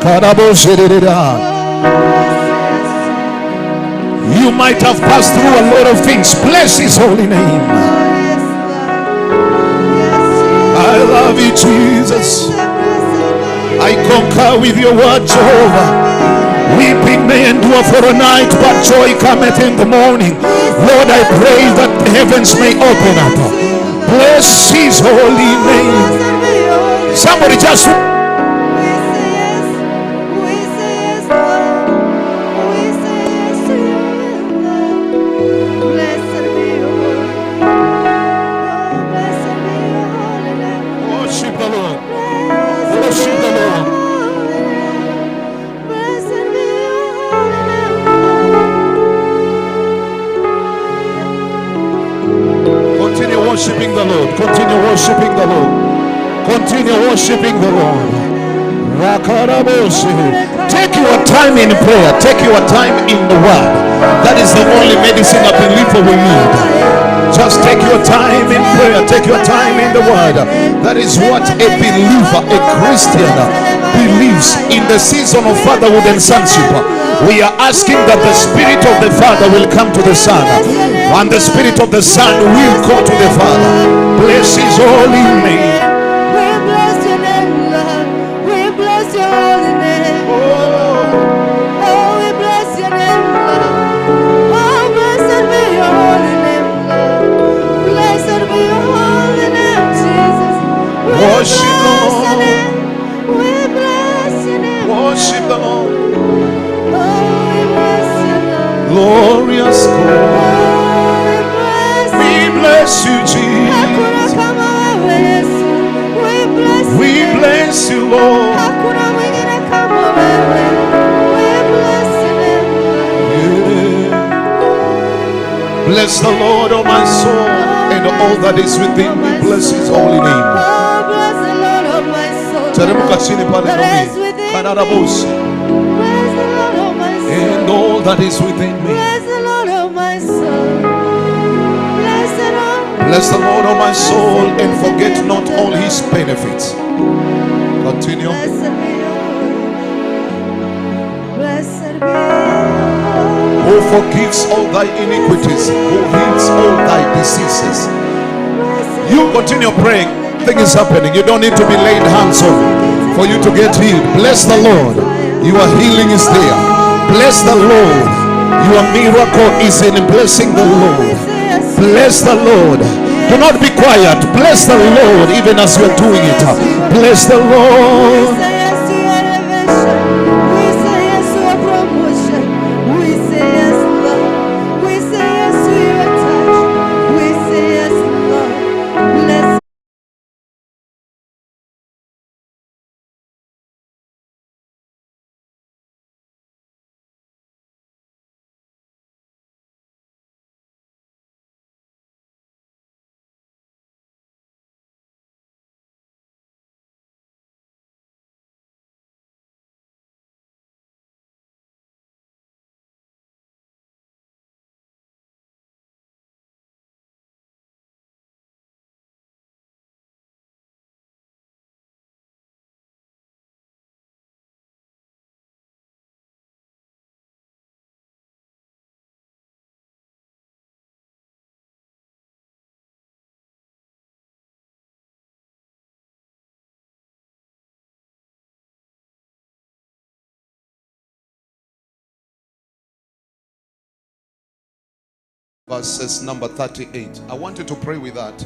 Karaboshirira. You might have passed through a lot of things. Bless his holy name. I love you, Jesus. I concur with your word, Jehovah. Weeping may endure for a night, but joy cometh in the morning. Lord, I pray that the heavens may open up. Bless his holy name. Somebody just We say yes, we say yes, Lord. We say yes to you, Lord. Blessed be your word. Oh, blessed be your holy name. Worship the Lord. Blessed Worship be the your Lord. holy name. Blessed be your holy name. Continue worshiping the Lord. Continue worshiping the Lord. Continue worshiping the Lord. Rakarabosi. Take your time in prayer. Take your time in the word. That is the only medicine a believer will need. Just take your time in prayer. Take your time in the word. That is what a believer, a Christian, believes in the season of fatherhood and sonship. We are asking that the spirit of the Father will come to the Son, and the spirit of the Son will go to the Father. Bless his holy name. We bless your name, Lord. We bless your holy name. Oh, we bless your name, Lord. Oh, blessed be your holy name, Lord. Blessed be your holy name, Jesus. We Worship the bless your Lord. name. We bless your name. Worship the Lord. Oh, we bless you, Lord. Glorious God. Oh, we bless We you. bless you, Jesus. Hakuna kama wewe, Yesu. We bless We your name. bless you, Lord. Hakuna mwingine kama wewe. We bless your name, Lord. Yeah. Bless the Lord, O my soul, and all that is within me. Bless his holy name. Oh, bless the Lord, oh my soul. Teremka chini pale That is Naomi. within me. Kanarabosi. Bless the Lord, oh my soul. And all that is within me. Bless the Lord, oh my soul. Bless the Lord. Bless the Lord, O my soul, and forget not all his benefits. Continue. Blessed be your holy name. Blessed be your holy Who forgives all thy iniquities, who heals all thy diseases. Blessed You continue praying. Thing is happening. You don't need to be laid hands on for you to get healed. Bless the Lord. Your healing is there. Bless the Lord. Your miracle is in blessing the Lord. Bless the Lord. Do not be quiet. Bless the Lord even as you are doing it. Bless the We Lord. say yes to your elevation. We say yes to your promotion. We say yes, Lord. We say yes to your touch. We say yes, Lord. Bless Verses number 38. I want you to pray with that.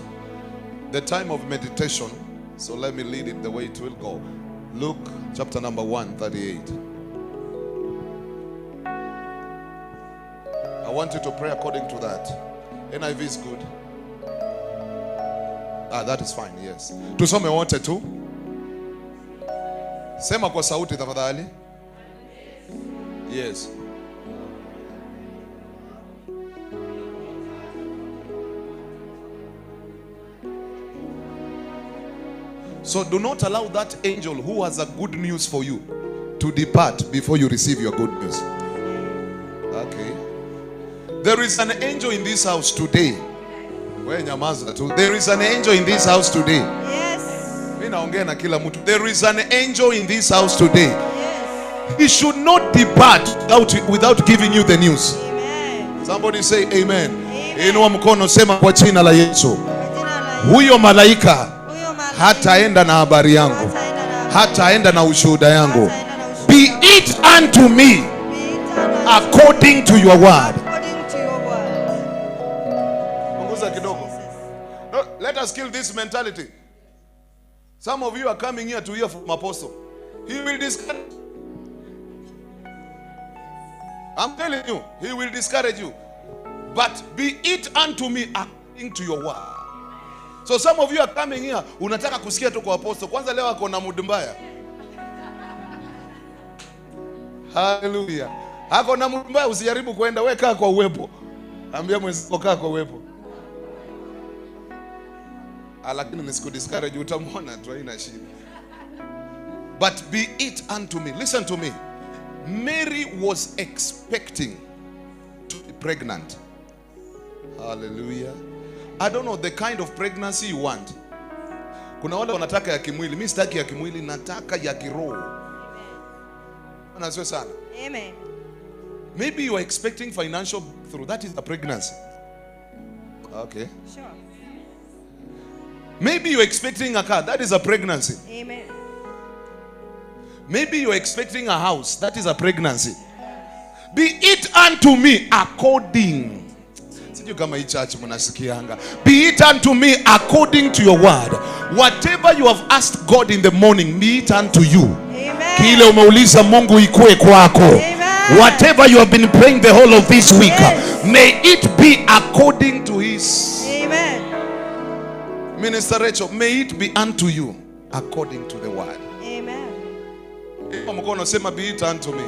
The time of meditation, so let me lead it the way it will go. Luke chapter number 1, 38. I want you to pray according to that. NIV is good. Ah, that is fine, yes. Tusome wote tu. Sema kwa sauti tafadhali. Yes. So do not allow that angel who has a good news for you to depart before you receive your good news. Okay. There is an angel in this house today. We nyamaza tu. There is an angel in this house today. Yes. Mimi naongea na kila mtu. There is an angel in this house today. Yes. He should not depart without giving you the news. Amen. Somebody say amen. Amen. Inua mkono, sema kwa jina la Yesu. Kwa jina la Yesu. Huyo malaika Huyo malaika hataenda na habari yangu, hataenda na hataenda na ushuhuda yangu. hataenda na ushuhuda. Be it unto me Be it unto according to your word. according to your word. Punguza kidogo. Jesus. No, let us kill this mentality. Some of you are coming here to hear from apostle. He will discourage. I'm telling you, he will discourage you. But be it unto me according to your word. So some of you are coming here, unataka kusikia tu kwa apostle. Kwanza leo ako na mood mbaya. Hallelujah. Ako na mood mbaya, usijaribu kwenda, wewe kaa kwa uwepo. Ambia mwenzako kaa kwa uwepo. Lakini nisikudiscourage, utamwona tu, haina shida. But be it unto me. Listen to me. Mary was expecting to be pregnant. Hallelujah. I don't know the kind of pregnancy you want. Kuna wale wanataka ya kimwili. Mimi sitaki ya kimwili, nataka ya kiroho. Bwana asifiwe sana. Amen. Maybe you are expecting financial breakthrough. That is a pregnancy. Okay. Sure. Maybe you're expecting a car. That is a pregnancy. Amen. Maybe you're expecting a house. That is a pregnancy. Be it unto me according. Sijui kama hii church mnasikianga. Be it unto me according to your word. Whatever you have asked God in the morning, be it unto you. Amen. Kile umeuliza Mungu ikue kwako. Amen. Whatever you have been praying the whole of this week, Yes. may it be according to his. Amen. Minister Rachel, may it be unto you according to the word. Amen. Inua mkono sema be it unto me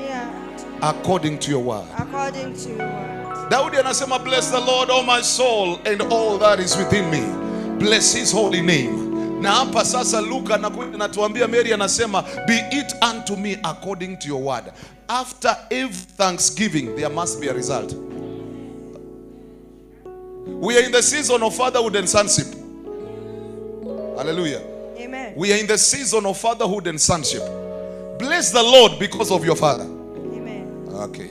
Yeah. according to your word. According to your word. Daudi anasema bless the Lord, O my soul, and all that is within me. Bless his holy name. Na hapa sasa Luka anakuja anatuambia Mary anasema be it unto me according to your word. After every thanksgiving there must be a result. We are in the season of fatherhood and sonship. Hallelujah. Amen. We are in the season of fatherhood and sonship. Bless the Lord because of your father. Amen. Okay.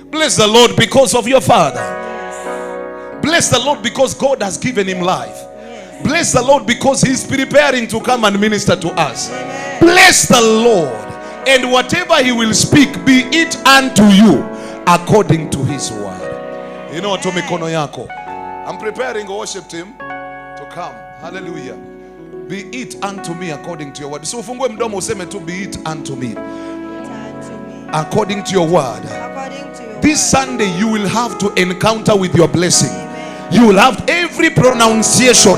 Bless the Lord because of your father. Yes. Bless the Lord because God has given him life. Yes. Bless the Lord because he's preparing to come and minister to us. Amen. Bless the Lord, and whatever he will speak, be it unto you according to his word. You know, to mikono yako. I'm preparing a worship team to come. Hallelujah. Be it unto me according to your word. So ufungue mdomo useme tu be it unto me Be it unto me according to your word. according to your This word. Sunday you will have to encounter with your blessing. Amen. You will have every pronunciation,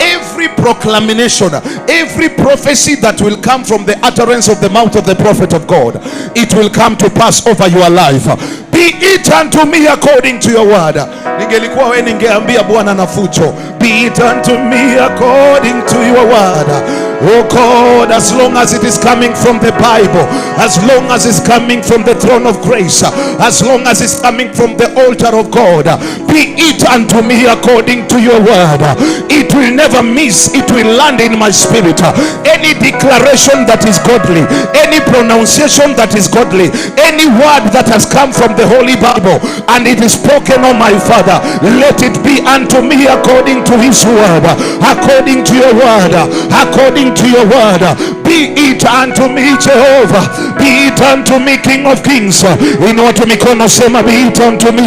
every proclamation, every prophecy that will come from the utterance of the mouth of the prophet of God. It will come to pass over your life. Be it unto me according to your word. Ningelikuwa wewe ningeambia Bwana na fujo. Be it unto me according to your word. Oh God, as long as it is coming from the Bible, as long as it's coming from the throne of grace, as long as it's coming from the altar of God, be it unto me according to your word. It will never miss, it will land in my spirit. Any declaration that is godly, any pronunciation that is godly, any word that has come from the Holy Bible and it is spoken on my Father, let it be unto me according to his word, according to your word, according to your word. Be it unto me, Jehovah. Be it unto me, King of Kings. Inua tu mikono, sema be it unto me.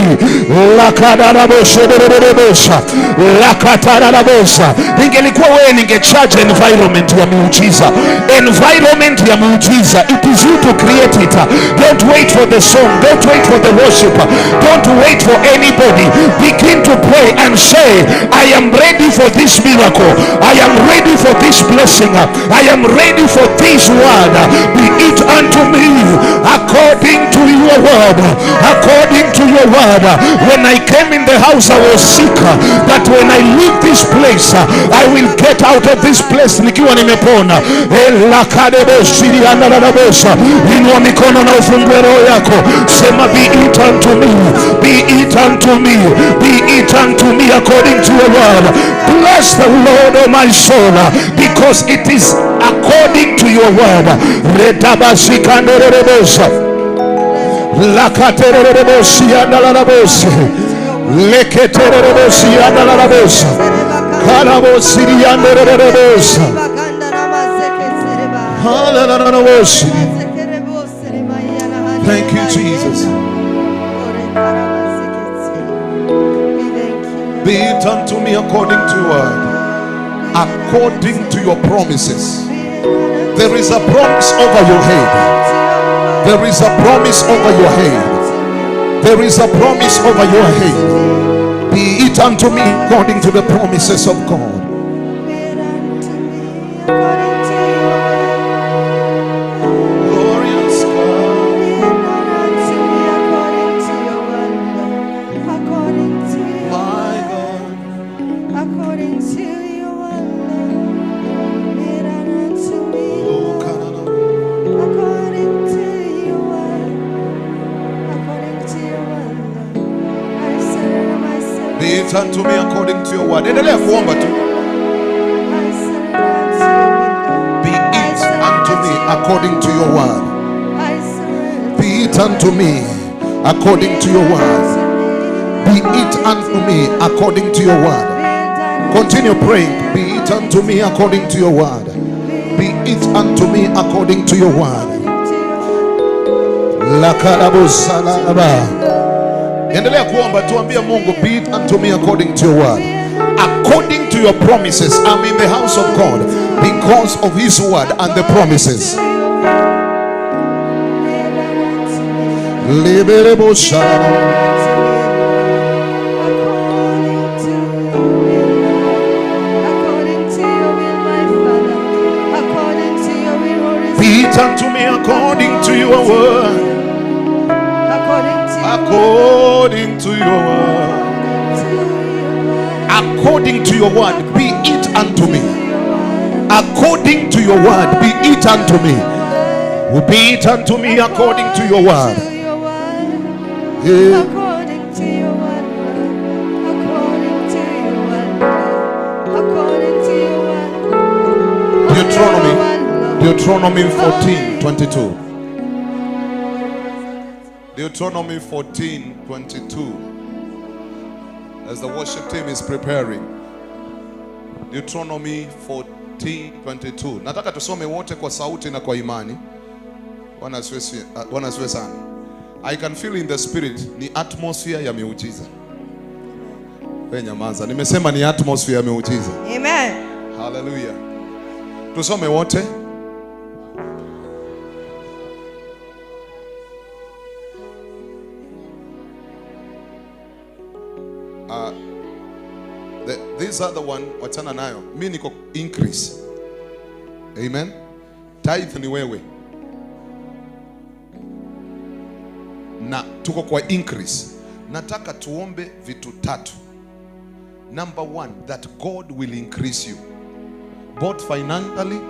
Lakadarabosha, lakatarabosha. Ningelikuwa wewe ningecharge environment ya miujiza, environment ya miujiza. It is you to create it. Don't wait for the song, don't wait for the worship, don't wait for anybody. Begin to pray and say, I am ready for this miracle, I am ready for this blessing, I am ready for this word. Be it unto me according to your word, according to your word. When I came in the house I was sick, but when I leave this place I will get out of this place nikiwa nimepona. Inua mikono na ufungue roho yako, sema be it unto me, be it unto me, be it unto me according to your word. Bless the Lord, O my soul, because it is according to your word. Retabasikanderebosa. Lakaterebosiandalarabosi. Leketerebosiandalarabosa. Karabosirianderebosa. Halalarabosi. Thank you, Jesus. Be it unto me according to your word, according to your promises. There is a promise over your head. There is a promise over your head. There is a promise over your head. Be it unto me according to the promises of God. Glorious God. My God. According to your word, be it unto me, Oh, Kanana. according to your word, according to your word, I surrender myself. Be it unto me according to your word. Endelea kuomba tu. I surrender unto your will. Be it unto me according to your word. I surrender. Be it unto me according to your word. Be it unto me according to your word. Continue praying. Be it unto me according to your word. Be it unto me according to your word. Lakarabusalaba. Endelea kuomba, tuambie Mungu, be it unto me according to your word. According to your promises, I'm in the house of God because of his word and the promises. Libereboshalaba. According to your will, my Father. According to your will, Holy Be it unto me according to your word. According to According to your word. According to your word, be it unto me. According to your word, be it unto me. Be it unto me according to your word. Yeah. According to your word, according to your word, according to your word. Deuteronomy 14:22. Deuteronomy 14:22. As the worship team is preparing. Deuteronomy 14:22. Nataka tusome wote kwa sauti na kwa imani. Bwana asifiwe sana. I can feel in the spirit ni atmosphere ya miujiza. Wewe nyamaza. Nimesema ni atmosphere ya miujiza. Amen. Hallelujah. Tusome wote. This other one wachana nayo. Mimi niko increase. Amen. Tithe ni wewe. Na tuko kwa increase. Nataka tuombe vitu tatu. Number one, that God will increase you. Both financially,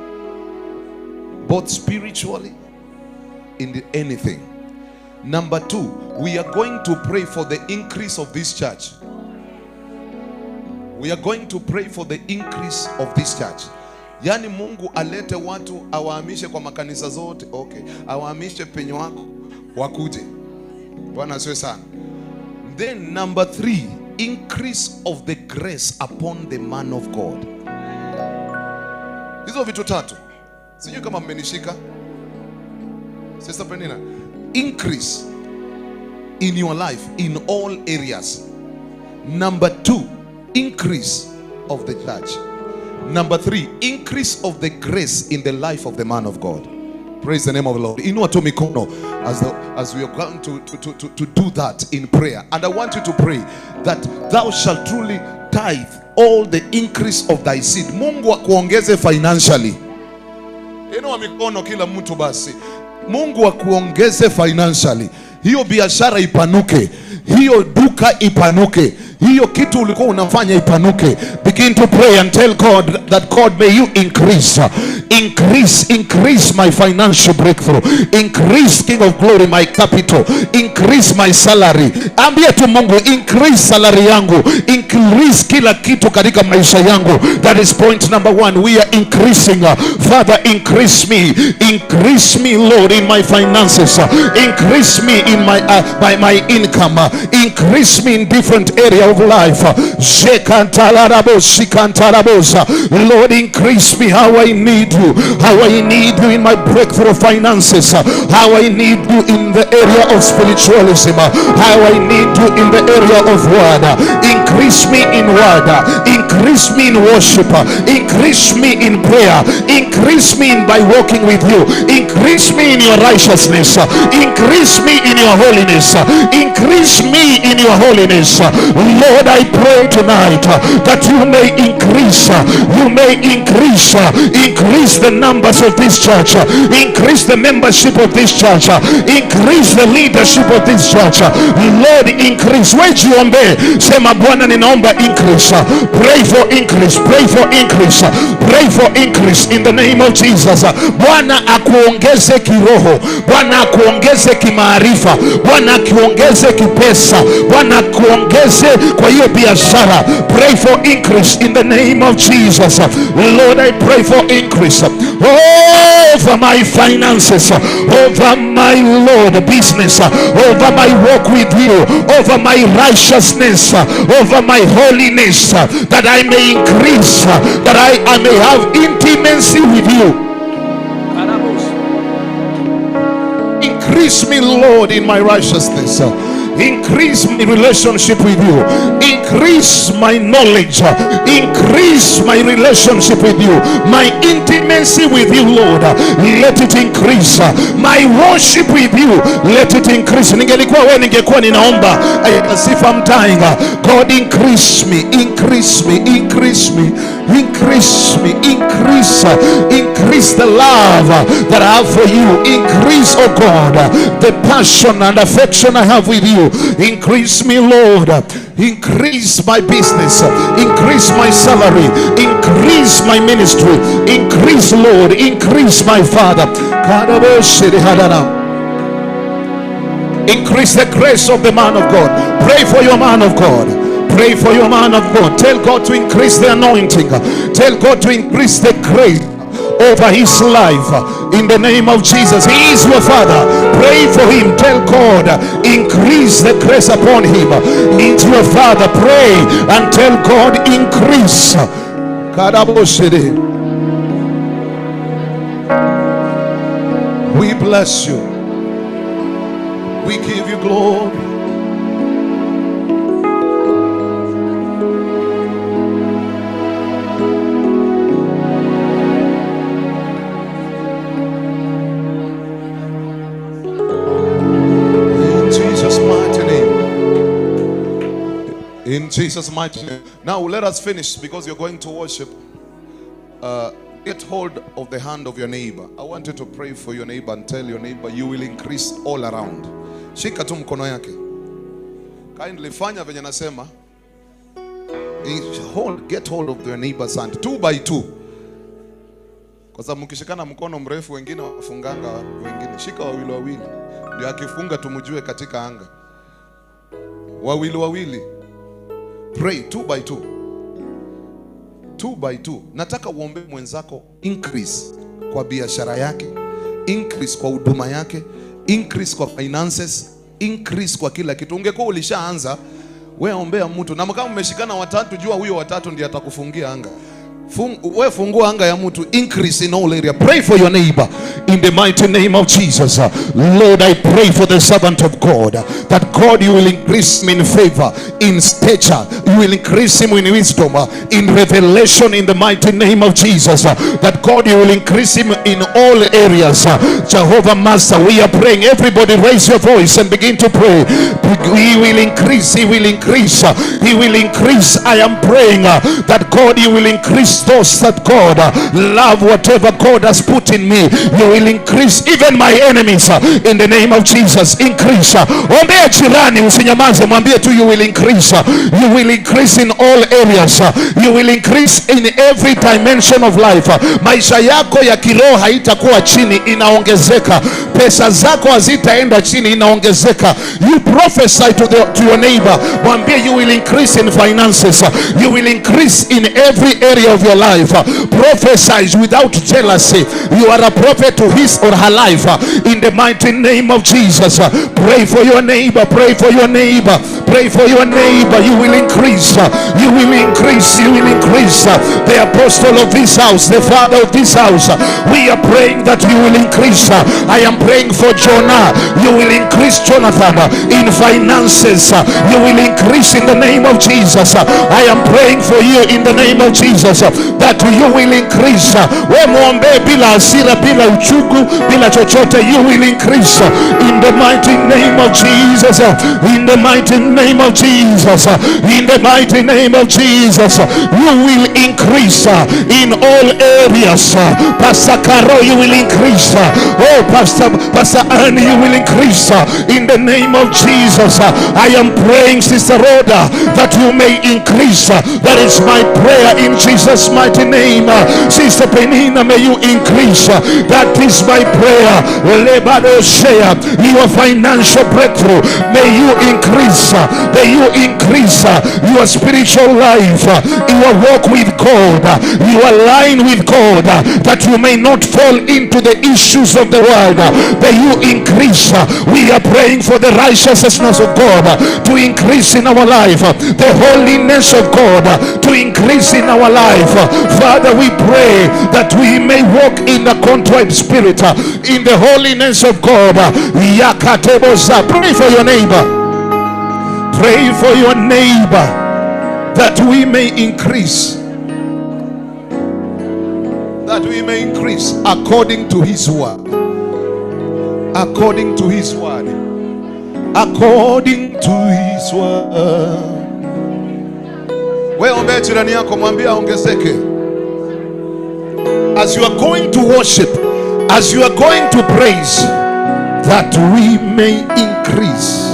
both spiritually, in anything. Number two, we are going to pray for the increase of this church. We are going to pray for the increase of this church. Yani Mungu alete watu awahamishe kwa makanisa zote. Okay. Awahamishe penye wako wakuje. Bwana asifiwe sana. Then number three, increase of the grace upon the man of God. Hizo vitu tatu. Sijui kama mmenishika. Sister Penina, increase in your life in all areas. Number two, increase of the church. Number three, increase of the grace in the life of the man of God. Praise the name of the Lord. Inua tu mikono as we are going to do that in prayer. And I want you to pray that thou shalt truly tithe all the increase of thy seed. Mungu akuongeze financially. Inua mikono kila mtu basi. Mungu akuongeze financially. Hiyo biashara ipanuke. Hiyo duka ipanuke. Hiyo kitu ulikuwa unafanya ipanuke. Begin to pray and tell God that God, may you increase, increase, increase my financial breakthrough, increase, King of Glory, my capital, increase my salary. Ambia tu Mungu, increase salary yangu, increase kila kitu katika maisha yangu. That is point number one. We are increasing. Father, increase me, increase me, Lord, in my finances, increase me in my income, increase me in different area of life. Lord, increase me. How I need you, how I need you in my breakthrough finances, how I need you in the area of spiritualism, how I need you in the area of word. Increase me in word, increase me in worship, increase me in prayer, increase me in by walking with you, increase me in your righteousness, increase me in your holiness, increase me in your holiness. Lord, I pray tonight that you may increase, you may increase, increase the numbers of this church, increase the membership of this church, increase the leadership of this church. Lord, increase. Wewe jiombe, sema Bwana, ninaomba increase. Pray for increase, pray for increase, pray for increase in the name of Jesus. Bwana akuongeze kiroho, Bwana akuongeze kimaarifa, Bwana akuongeze kipesa, Bwana akuongeze kwa hiyo biashara. Pray for increase in the name of Jesus. Lord, I pray for increase over my finances, over my Lord business, over my walk with you, over my righteousness, over my holiness, that I may increase, that I may have intimacy with you. Increase me, Lord, in my righteousness. Increase my relationship with you. Increase my knowledge. Increase my relationship with you. My intimacy with you, Lord. Let it increase. My worship with you, let it increase. Ningelikuwa wewe, ningekuwa ninaomba as if I'm dying. God, increase me, increase me, increase me, increase me, increase, increase the love that I have for you. Increase, oh God, the passion and affection I have with you. Increase me, Lord. Increase my business, increase my salary, increase my ministry, increase, Lord, increase my Father. Increase the grace of the man of God. Pray for your man of God. Pray for your man of God. Tell God to increase the anointing. Tell God to increase the grace over his life in the name of Jesus. He is your father. Pray for him. Tell God, increase the grace upon him. He is your father. Pray and tell God, increase. We bless you. We give you glory. In Jesus' mighty name. Now let us finish, because you're going to worship. Get hold of the hand of your neighbor. I want you to pray for your neighbor and tell your neighbor you will increase all around. Shika tu mkono yake. Kindly fanya venye nasema. Get hold of your neighbor's hand. 2 by 2. Kwa sababu mkishikana mkono mrefu wengine wafunganga wengine. Shika wawili wawili. Ndio akifunga tumjue katika anga. Wawili wawili. Pray 2 by 2. 2 by 2. Nataka uombe mwenzako increase kwa biashara yake, increase kwa huduma yake, increase kwa finances, increase kwa kila kitu. Ungekuwa ulishaanza, wewe ombea mtu. Na kama mmeshikana watatu, jua huyo watatu ndiye atakufungia anga. Wewe fungua anga ya mtu. Increase in all area. Pray for your neighbor in the mighty name of Jesus. Lord, I pray for the servant of God, that God, you will increase him in favor, in stature. You you will increase him in wisdom, in revelation, in the mighty name of Jesus. That God, you will increase him in all areas. Jehovah Master, we are praying. Everybody raise your voice and begin to pray. He will increase, he will increase, he will increase. I am praying that God, you will increase those that God love whatever God has put in me. You will increase even my enemies in the name of Jesus. Increase. Ombea jirani, usinyamaze, mwambie tu you will increase. You will increase in all areas. You will increase in every dimension of life. Maisha yako ya kiroho haitakuwa chini, inaongezeka. Pesa zako hazitaenda chini, inaongezeka. You prophesy to your neighbor. Mwambie you will increase in finances. You will increase in every area of your life. Prophesy without jealousy. You are a prophet to his or her life in the mighty name of Jesus. Pray for your neighbor. Pray for your neighbor. Pray for your neighbor. You will increase. You will increase. You will increase. The apostle of this house, the father of this house, we are praying that you will increase. I am praying for Jonah. You will increase Jonathan in finances. You will increase in the name of Jesus. I am praying for you in the name of Jesus that you will increase. We muombe bila hasira, bila uchungu, bila chochote. You will increase in the mighty name of Jesus. In the mighty name of Jesus. In the mighty name of Jesus. You will increase in all areas. Pastor Caro, you will increase. Oh, Pastor Annie, you will increase in the name of Jesus. I am praying, Sister Rhoda, that you may increase. That is my prayer in Jesus' mighty name. Sister Penina, may you increase. That is my prayer. Your financial breakthrough, may you increase. May you increase your spiritual life, your walk with God, you align with God, that you may not fall into the issues of the world. May you increase. We are praying for the righteousness of God to increase in our life, the holiness of God to increase in our life. Father, we pray that we may walk in the contrite spirit, in the holiness of God. Pray for your neighbor. Pray for your neighbor that we may increase. That we may increase according to his word. According to his word. According to his word. Wewe ombea jirani yako, mwambie aongezeke. As you are going to worship, as you are going to praise, that we may increase.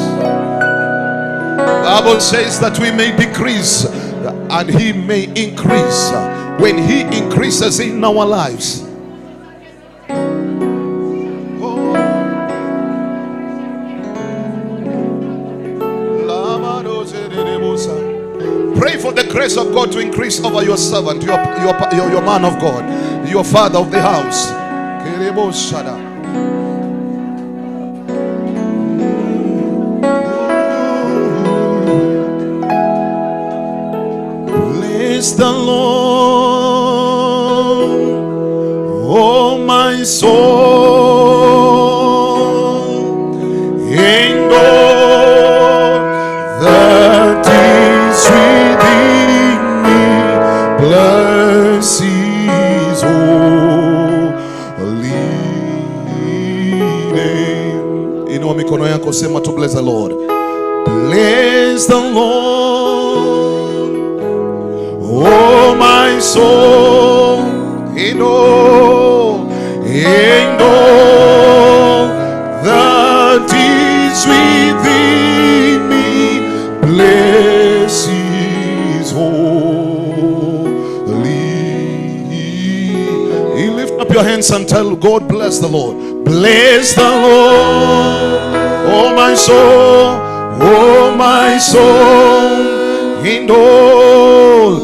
The Bible says that we may decrease and he may increase. When he increases in our lives. Oh. Pray for the grace of God to increase over your servant, your man of God, your father of the house. Bless the Lord, oh my soul, and all that is within me, bless his holy name. Inua mikono yako, sema to bless the Lord. Bless the Lord, oh my soul, and all that is within me, bless his holy. You lift up your hands and tell God, bless the Lord. Bless the Lord, oh my soul, oh my soul, and all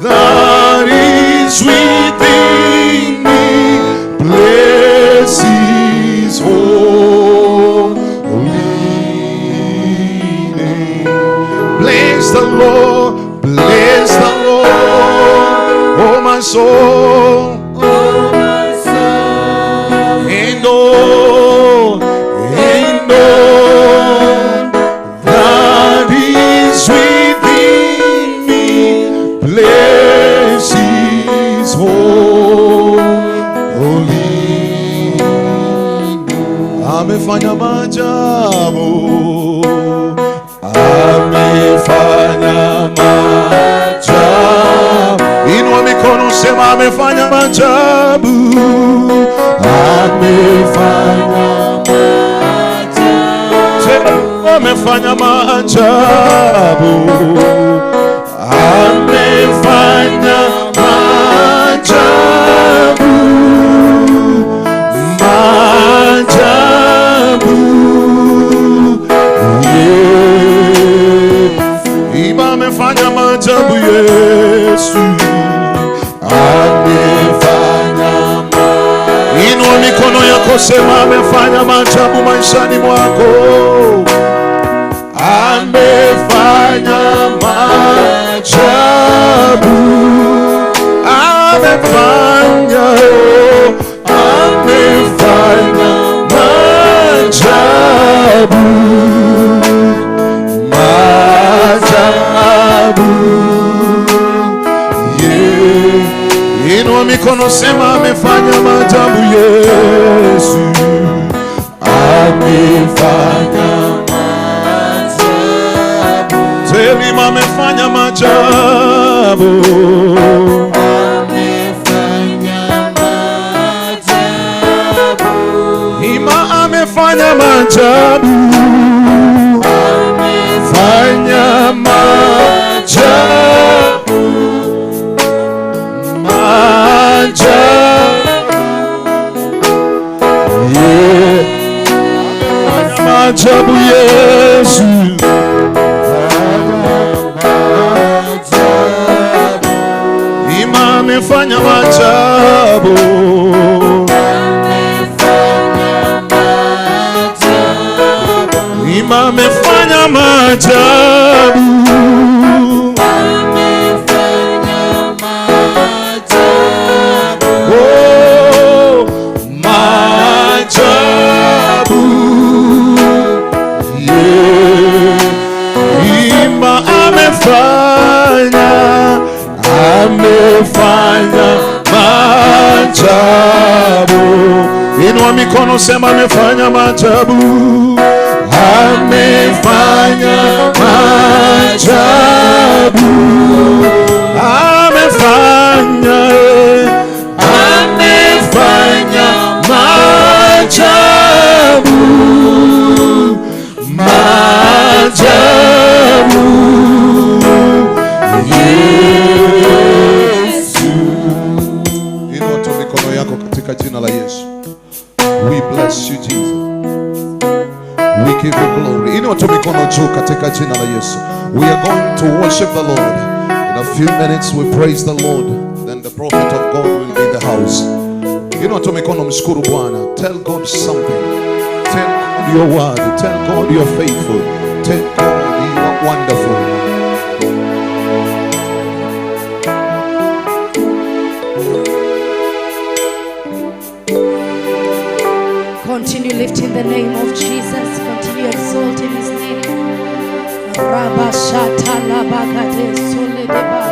that is within me, bless his holy name. Bless the Lord, bless the Lord, oh my soul, oh my soul, and all that Sema amefanya maajabu. Amefanya maajabu. Sema amefanya maajabu. Amefanya maajabu. Maajabu. Yeah. Ima amefanya maajabu Yesu. Amefanya. Inua mikono yako, sema amefanya maajabu maishani mwako. Amefanya maajabu. Amefanya, oh, amefanya maajabu. Maajabu. Yeah. Inua mikono, sema amefanya maajabu Yesu. Amefanya maajabu. Tell him amefanya maajabu. Amefanya maajabu. Ima amefanya maajabu. Fanya maajabu. Maajabu. Yeah. Amefanya maajabu Yesu. Maajabu. Ima amefanya maajabu. Amefanya maajabu. Ima amefanya maajabu. Amefanya maajabu. Oh, maajabu. Yeah. Ima amefanya, amefanya maajabu. Inua mikono, sema amefanya maajabu. Amefanya maajabu. Amefanya, eh, amefanya maajabu. Maajabu. Yesu. Inua tu mikono yako katika jina la Yesu. We bless you, Jesus. We give you glory. Inua tu mikono juu katika jina la Yesu. We are going to worship the Lord. In a few minutes we praise the Lord. Then the prophet of God will be in the house. Inua tu mikono, mshukuru Bwana. Tell God something. Tell God your word. Tell God you're faithful. Tell God you are wonderful. Continue lifting the name of Jesus. Continue exalting his name. Rabashata labagade soledeba.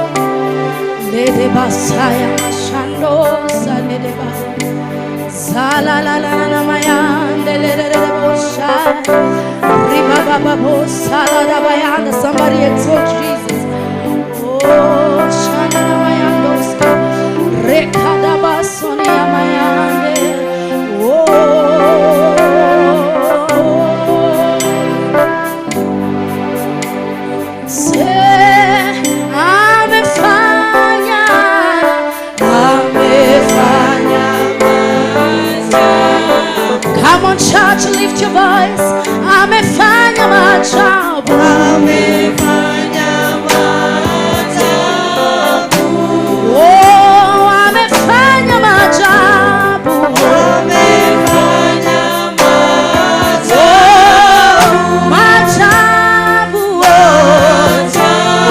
Ledeba saya mashando saledeba. Sala la la la mayande lelelebosha. Ribababo sala dabayanda. Somebody exalt Jesus. Oh, shana la mayandoska. Rekadabasonia mayande. Oh. Se amefanya, amefanya. Come on, church, lift your voice. Amefanya maajabu. Amefanya maajabu. Oh, amefanya maajabu. Amefanya maajabu. Oh, maajabu.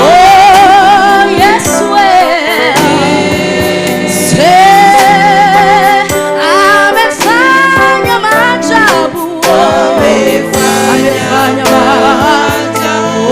Oh, yes, we. Se amefanya maajabu. Amefanya maajabu.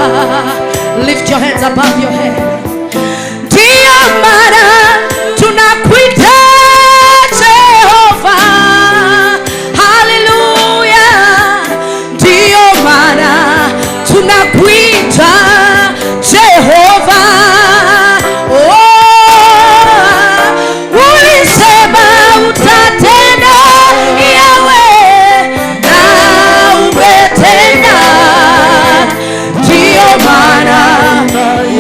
Lift your hands above your head. Ndiyo maana tunakuita Jehova. Haleluya. Ndiyo maana tunakuita Jehova. Oh, ulisema utatenda, Yahweh, na umetenda. Ndiyo maana.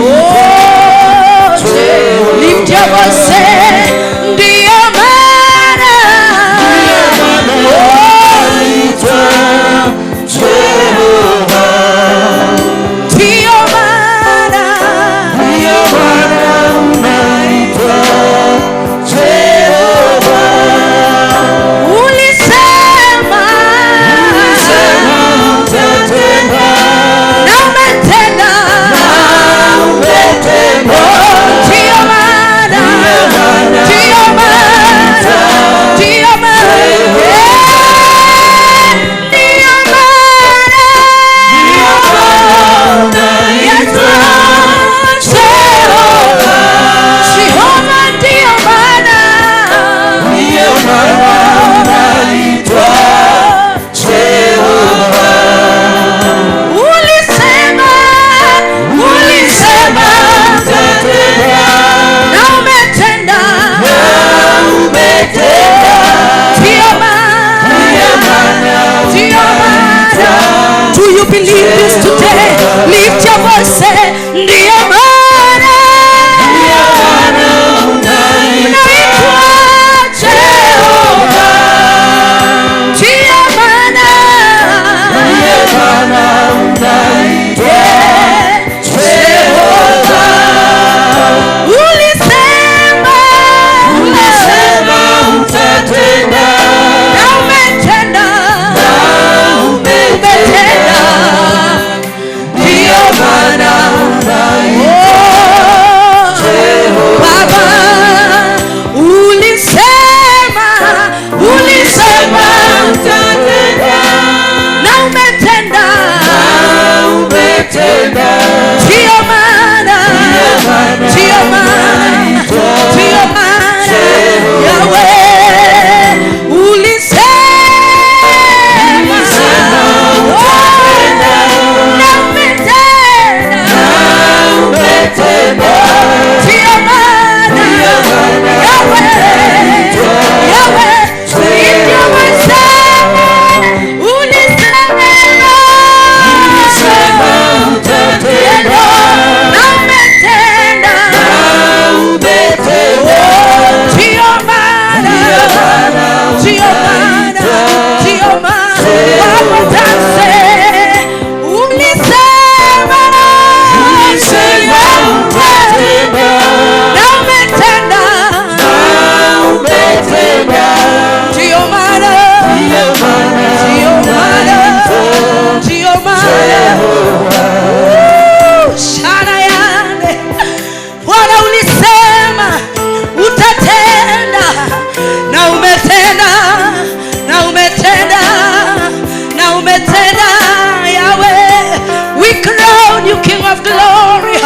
Oh, lift your voice, say, ndiyo maana. Oh, ndiyo maana. Ndiyo maana unaitwa Jehova. Ulisema utatenda, na umetenda. Umetenda. Ndiyo maana, ndiyo maana, ndiyo maana, eh, ndiyo maana. Yes, Lord, Jehova, Jehova, ndiyo maana. Ndiyo maana unaitwa Jehova. Ulisema, ulisema, Utatenda, na umetenda. Umetenda. Ndiyo maana, ndiyo maana. Do you believe this today? Lift your voice, say, ndiyo maana unaitwa Jehova. Ndiyo maana. Ndiyo maana unaitwa Jehova. Ulisema, Ulisema utatenda, na umetenda. Umetenda. Ndiyo maana unaitwa Oh, Baba, ulisema, ulisema, utatenda, na umetenda. Umetenda. Ndiyo maana, ndiyo maana, ndiyo maana, Yahweh, ulisema, oh, na umetenda. Umetenda. Ndiyo maana, Yahweh, Yahweh, ndiyo maana, ulisema, Ulisema utatenda, na umetenda. Umetenda. Ndiyo maana, ndiyo maana, ndiyo maana, wakutanse, ulisema, Ulisema utatenda, na umetenda. Umetenda. Ndiyo maana, Ndiyo maana ndiyo maana, ndiyo maana. Shana yane. Bwana ulisema utatenda na umetenda, na umetenda, na umetenda, Yahweh. We crown you King of glory.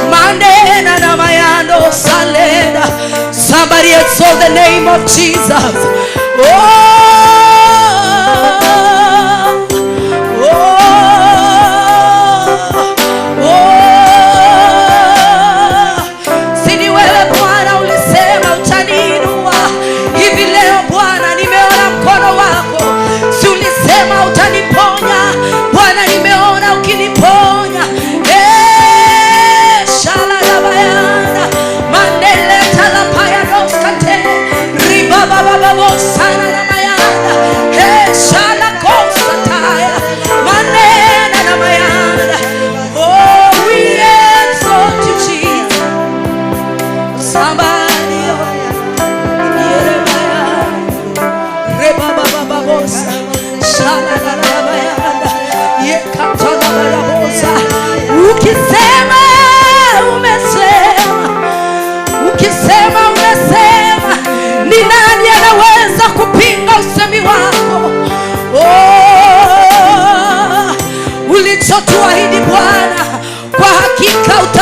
Mandena na mayando salenda. Somebody exalt the name of Jesus. Oh. Si ni wewe Bwana ulisema utaniinua hivi leo Bwana nimeona mkono wako. Si ulisema utaniponya Bwana, nimeona ukiniponya. Eh, shalalabayana, mandele talapayadoskate, ribababababosana.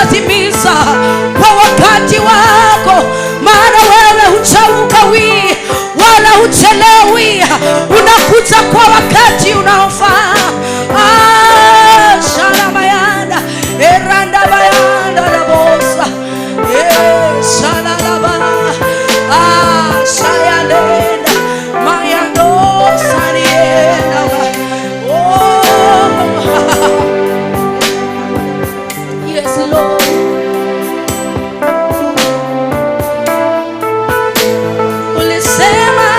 utatimiza kwa wakati wako, maana wewe huchaukawii wala huchelewi, unakuja kwa wakati unaofaa. Shalamayanda eranda bayanda rabosa shalalaba shayalenda mayando sarienda. Oh yes Lord. Ulisema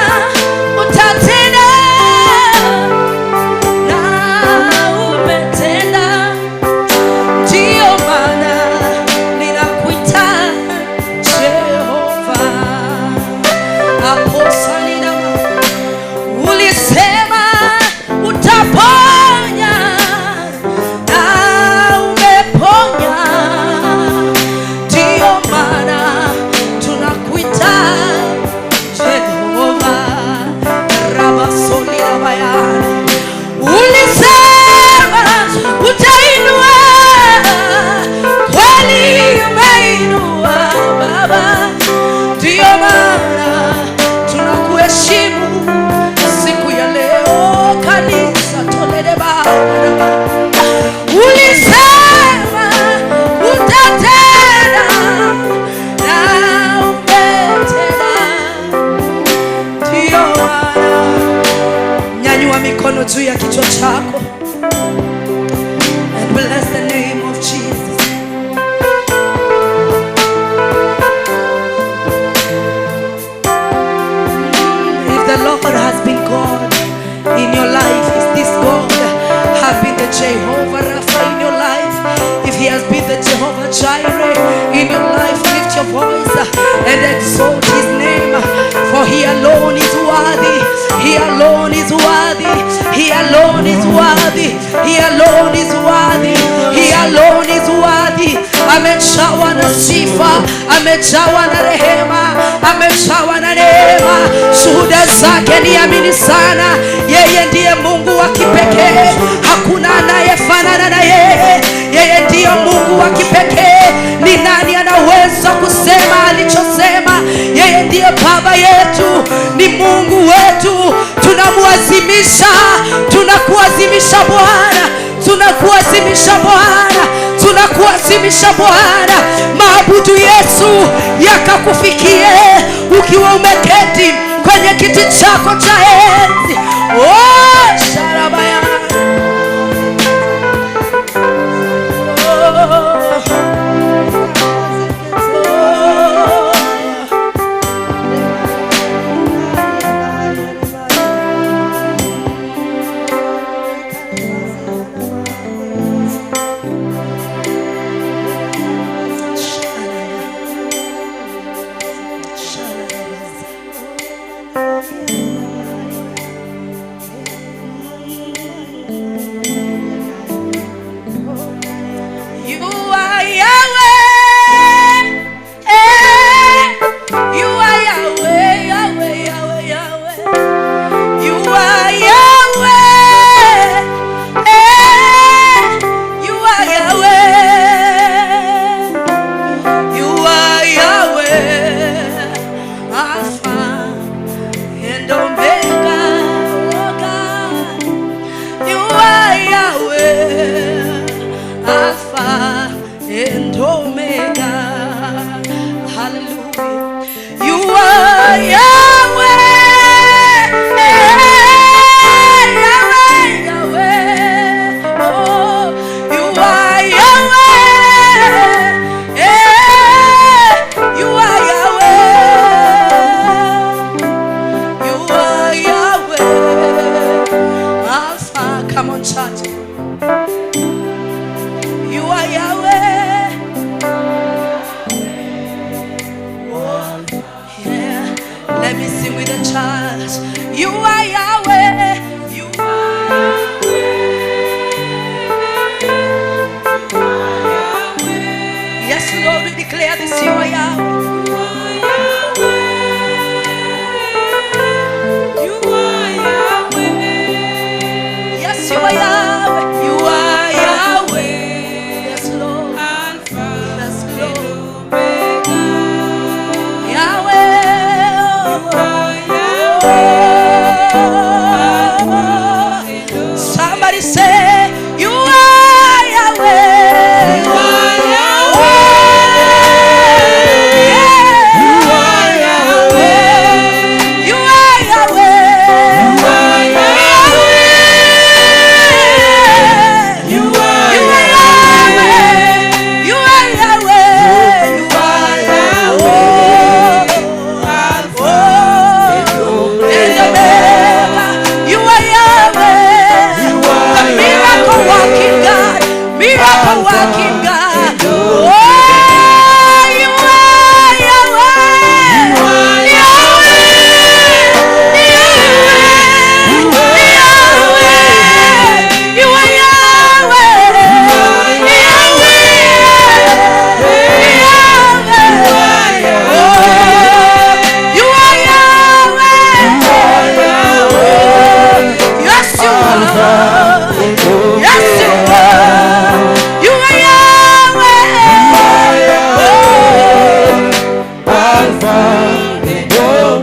utatenda na umetenda, ndio maana ninakuita Jehova. Aposalina, ulisema utaponya na umeponya, ndio maana tunakuita Jehova. Rabasolina bayana, ulisema utainua, kweli umeinua Baba, ndio maana tunakuheshimu siku ya leo. Kanisa tolele Baba, ulisema utatenda na umetenda, ndio maana. Nyanyua mikono juu ya kichwa chako and bless the name of Jesus. If the Lord has been God in your life, is this God have been the Jehovah Rapha in your life? If he has been the Jehovah Jireh in your life, lift your voice and exalt his name, for he alone is worthy. He alone is worthy. He alone is worthy. He alone is worthy. He alone is worthy. Amejawa na sifa, amejawa na rehema, amejawa na neema. Shuhuda zake ni amini sana. Yeye ndiye Mungu wa kipekee, hakuna anayefanana na yeye. Yeye ndiye Mungu wa kipekee. Ni nani anaweza kusema alichosema? Yeye ndiye Baba yetu, ni Mungu wetu. Tunamuazimisha, tunakuazimisha Bwana, tunakuazimisha Bwana, tunakuazimisha Bwana. Maabudu Yesu yakakufikie ukiwa umeketi kwenye kiti chako cha enzi. Oh, sharabaya. Oh, oh. You are Yahweh. Eh. You are Yahweh, Yahweh, Yahweh, Yahweh. You are Yahweh. Eh. You are Yahweh. You are Yahweh. Alpha and Omega, oh God. You are Yahweh, Alpha and Omega. Hallelujah. You are Yahweh, Yahweh, Yahweh. Oh, you are Yahweh. You are Yahweh. You are Yahweh, Alpha. Come on, church. You are Yahweh. Oh, yeah. Let me sing with the church. You are Yahweh. You are Yahweh. Yes, Lord, we declare this. You are Yahweh. You are Yahweh. Yes, you are Yahweh. You are Yahweh. Yes, Lord. Alpha Yes, Miracle working God. Oh, you are Yahweh. Yahweh. Yahweh. Yahweh. You are Yahweh. Yahweh. Yahweh. Oh, you are Yahweh. Yes, you are. Yes, you are. You are Yahweh. Oh.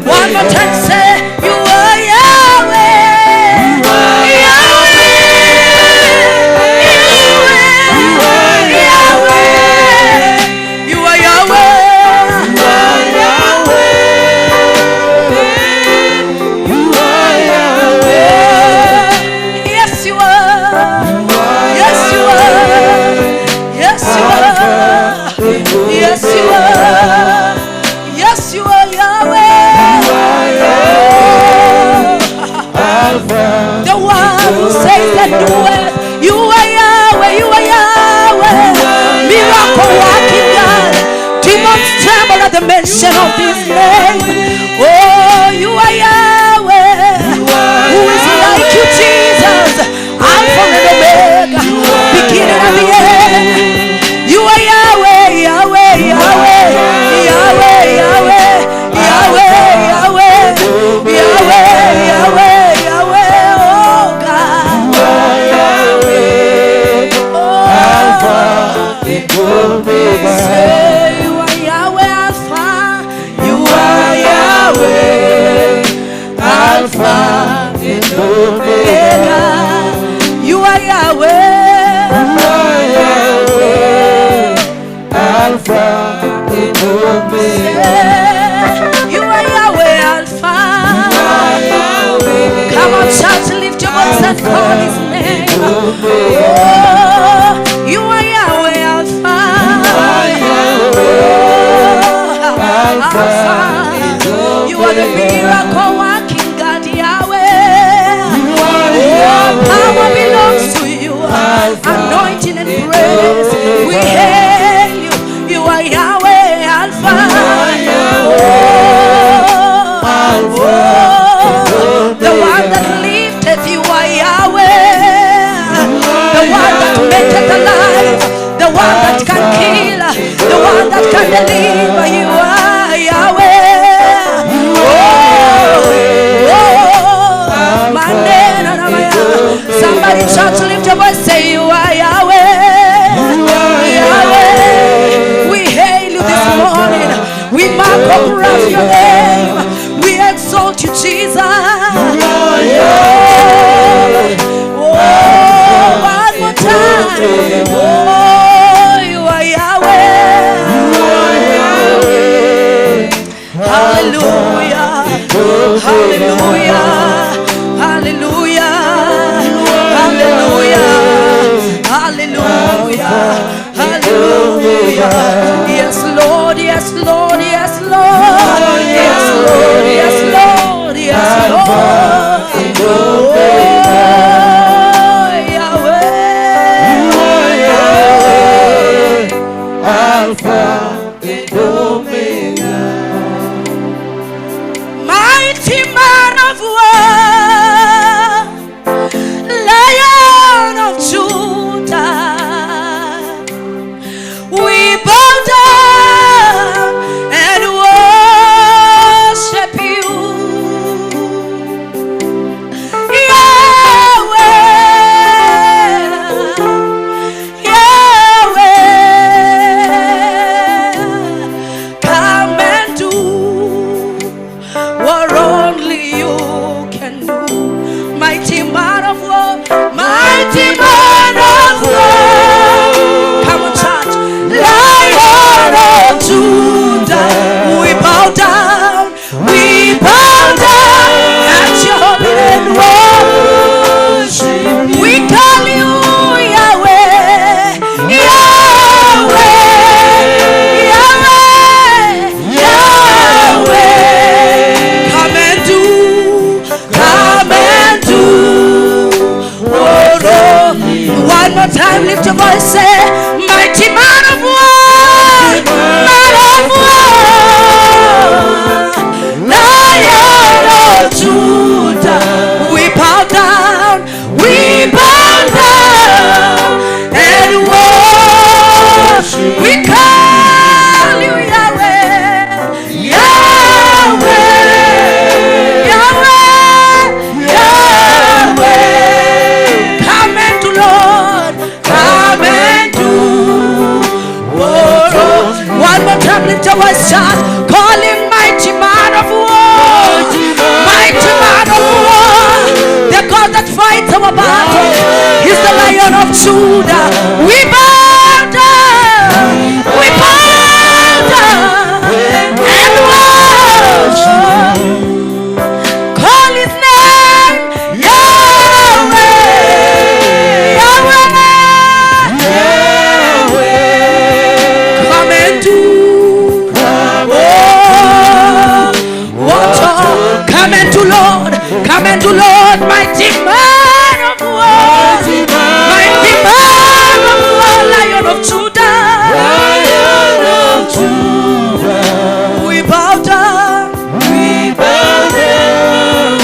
One more time, say, you are Yahweh. Yahweh. Yahweh. Yahweh. You are Yahweh. Yes, you are. Yes, you are. Yes, you are. Yes, you are. Yes, you are Yahweh. The one who says and doeth. You are Yahweh. You are Yahweh. Miracle working God. Demons tremble at the mention of this name. Oh, you are Yahweh. Who is like you, Jesus? Alpha and Omega, beginning and the end. You are Yahweh, Yahweh, Yahweh, Yahweh, Yahweh, Yahweh, Yahweh, Yahweh, Yahweh, Yahweh, oh God. Oh, say you are Yahweh Alpha, you are Yahweh Alpha and Omega. You are Yahweh. Say, you are Yahweh Alpha. Come on, church, lift your voice and call his name. Oh, you are Yahweh Alpha. Oh, Alpha. You are the miracle working God, Yahweh. Oh, power belongs to you. Anointing and praise. We hail you. You are Yahweh Alpha. Oh, oh, the one that lifteth you are Yahweh. The one that maketh alive. The one that can kill. The one that can deliver. You are Yahweh. Oh, oh, maneno na maya. Somebody church, lift your voice, say you are Yahweh. Yahweh. We hail you this morning. We mark up your name. We exalt you, Jesus. Oh, oh, one more time. Oh, you are Yahweh. Hallelujah. Hallelujah. Hallelujah. Hallelujah. Hallelujah. Hallelujah. Yes, Lord. Yes, Lord. Yes, Lord. Yes, Lord. Yes, Lord. Yes, Lord. Oh, Yahweh. One more time, lift your voice, say, mighty man of war, man of war, Lion of Judah. We bow down, we bow down and worship. We call you Yahweh, Yahweh, Yahweh, Yahweh. Come and do, Lord, come and do. Oh, one more time, lift your voice, shout. Call him mighty man of war, mighty man of war, the God that fights our battle. He's the Lion of Judah. We bow down, we bow down and worship. Call his name Yahweh, Yahweh, Yahweh. Come and do, oh, what come and do, Lord, come and do, Lord, mighty man of war, mighty man of war, Lion of Judah, Lion of Judah. We bow down, we bow down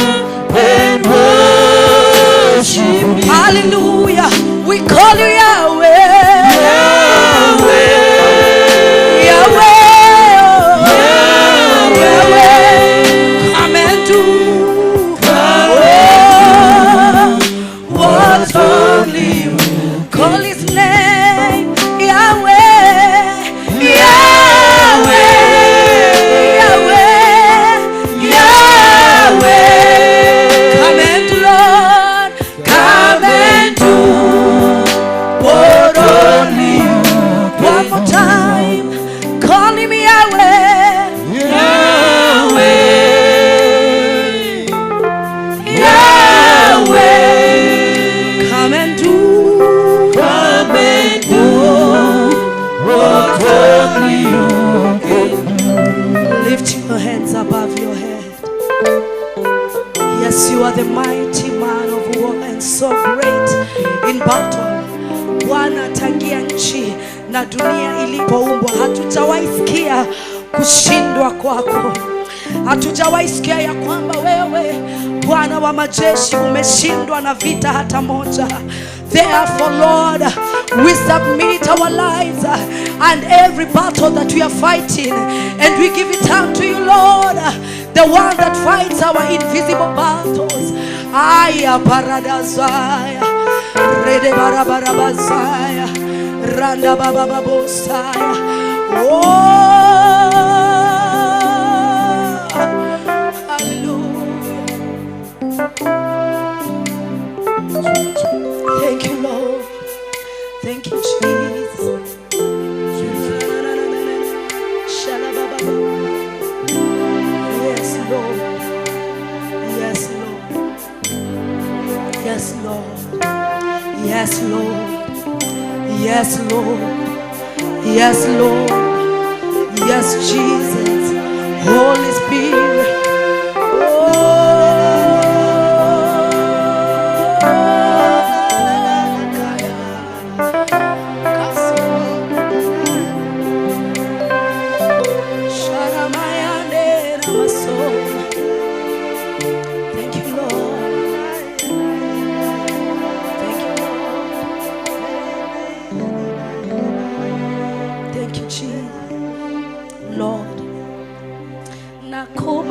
and worship. Hallelujah. We call you Yahweh. Yahweh. Yahweh. Yahweh. Come and do. Oh, what only you. Call his name Yahweh. Yahweh. Yahweh. Yahweh. Come and do, Lord. Come and do what only you. One more time. Call him Yahweh. Yahweh. Yahweh. Come and do. Come and do what only you can do. Lift your hands above your head. Yes, you are the mighty man of war and so great in battle. Bwana, tangia nchi na dunia ilipoumbwa, hatujawahi sikia kushindwa kwako. Hatujawahi sikia ya kwamba wewe Bwana wa majeshi umeshindwa na vita hata moja. Therefore, Lord, we submit our lives and every battle that we are fighting, and we give it unto you, Lord, the one that fights our invisible battles. Aya paradazaya, rede barabarabazaya, randa babababosaya. Oh, hallelujah. Thank you, Lord. Thank you, Jesus. Shalababa. Yes, Lord. Yes, Lord. Yes, Lord. Yes, Lord. Yes, Lord. Yes, Lord. Yes, Jesus. Holy Spirit. Oh. Sharamayande Ramaso. Thank you, Lord. Thank you, Lord. Thank you, Jesus. Lord. Nakupa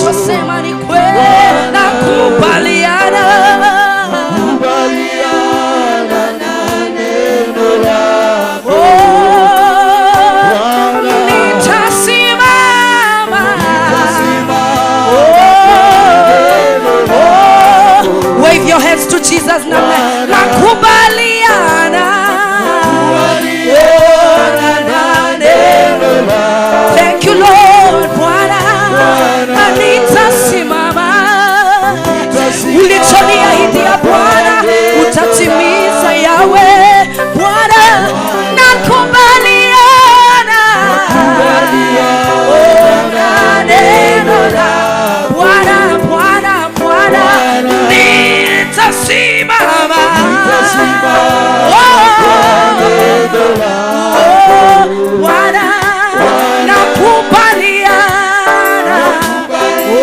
Ulichosema ni kweli, nakubaliana. Kubaliana na neno lako. Oh, nitasimama. Oh, oh, wave your hands to Jesus now. Nakubaliana. Oh, na neno. Thank you, Lord. Bwana, nitasimama. Ulichoniahidia Bwana utatimiza, Yawe Bwana, nakubaliana. Oh, na neno la Bwana, Bwana, Bwana, nitasimama. Oh, oh, Bwana, nakubaliana. Oh,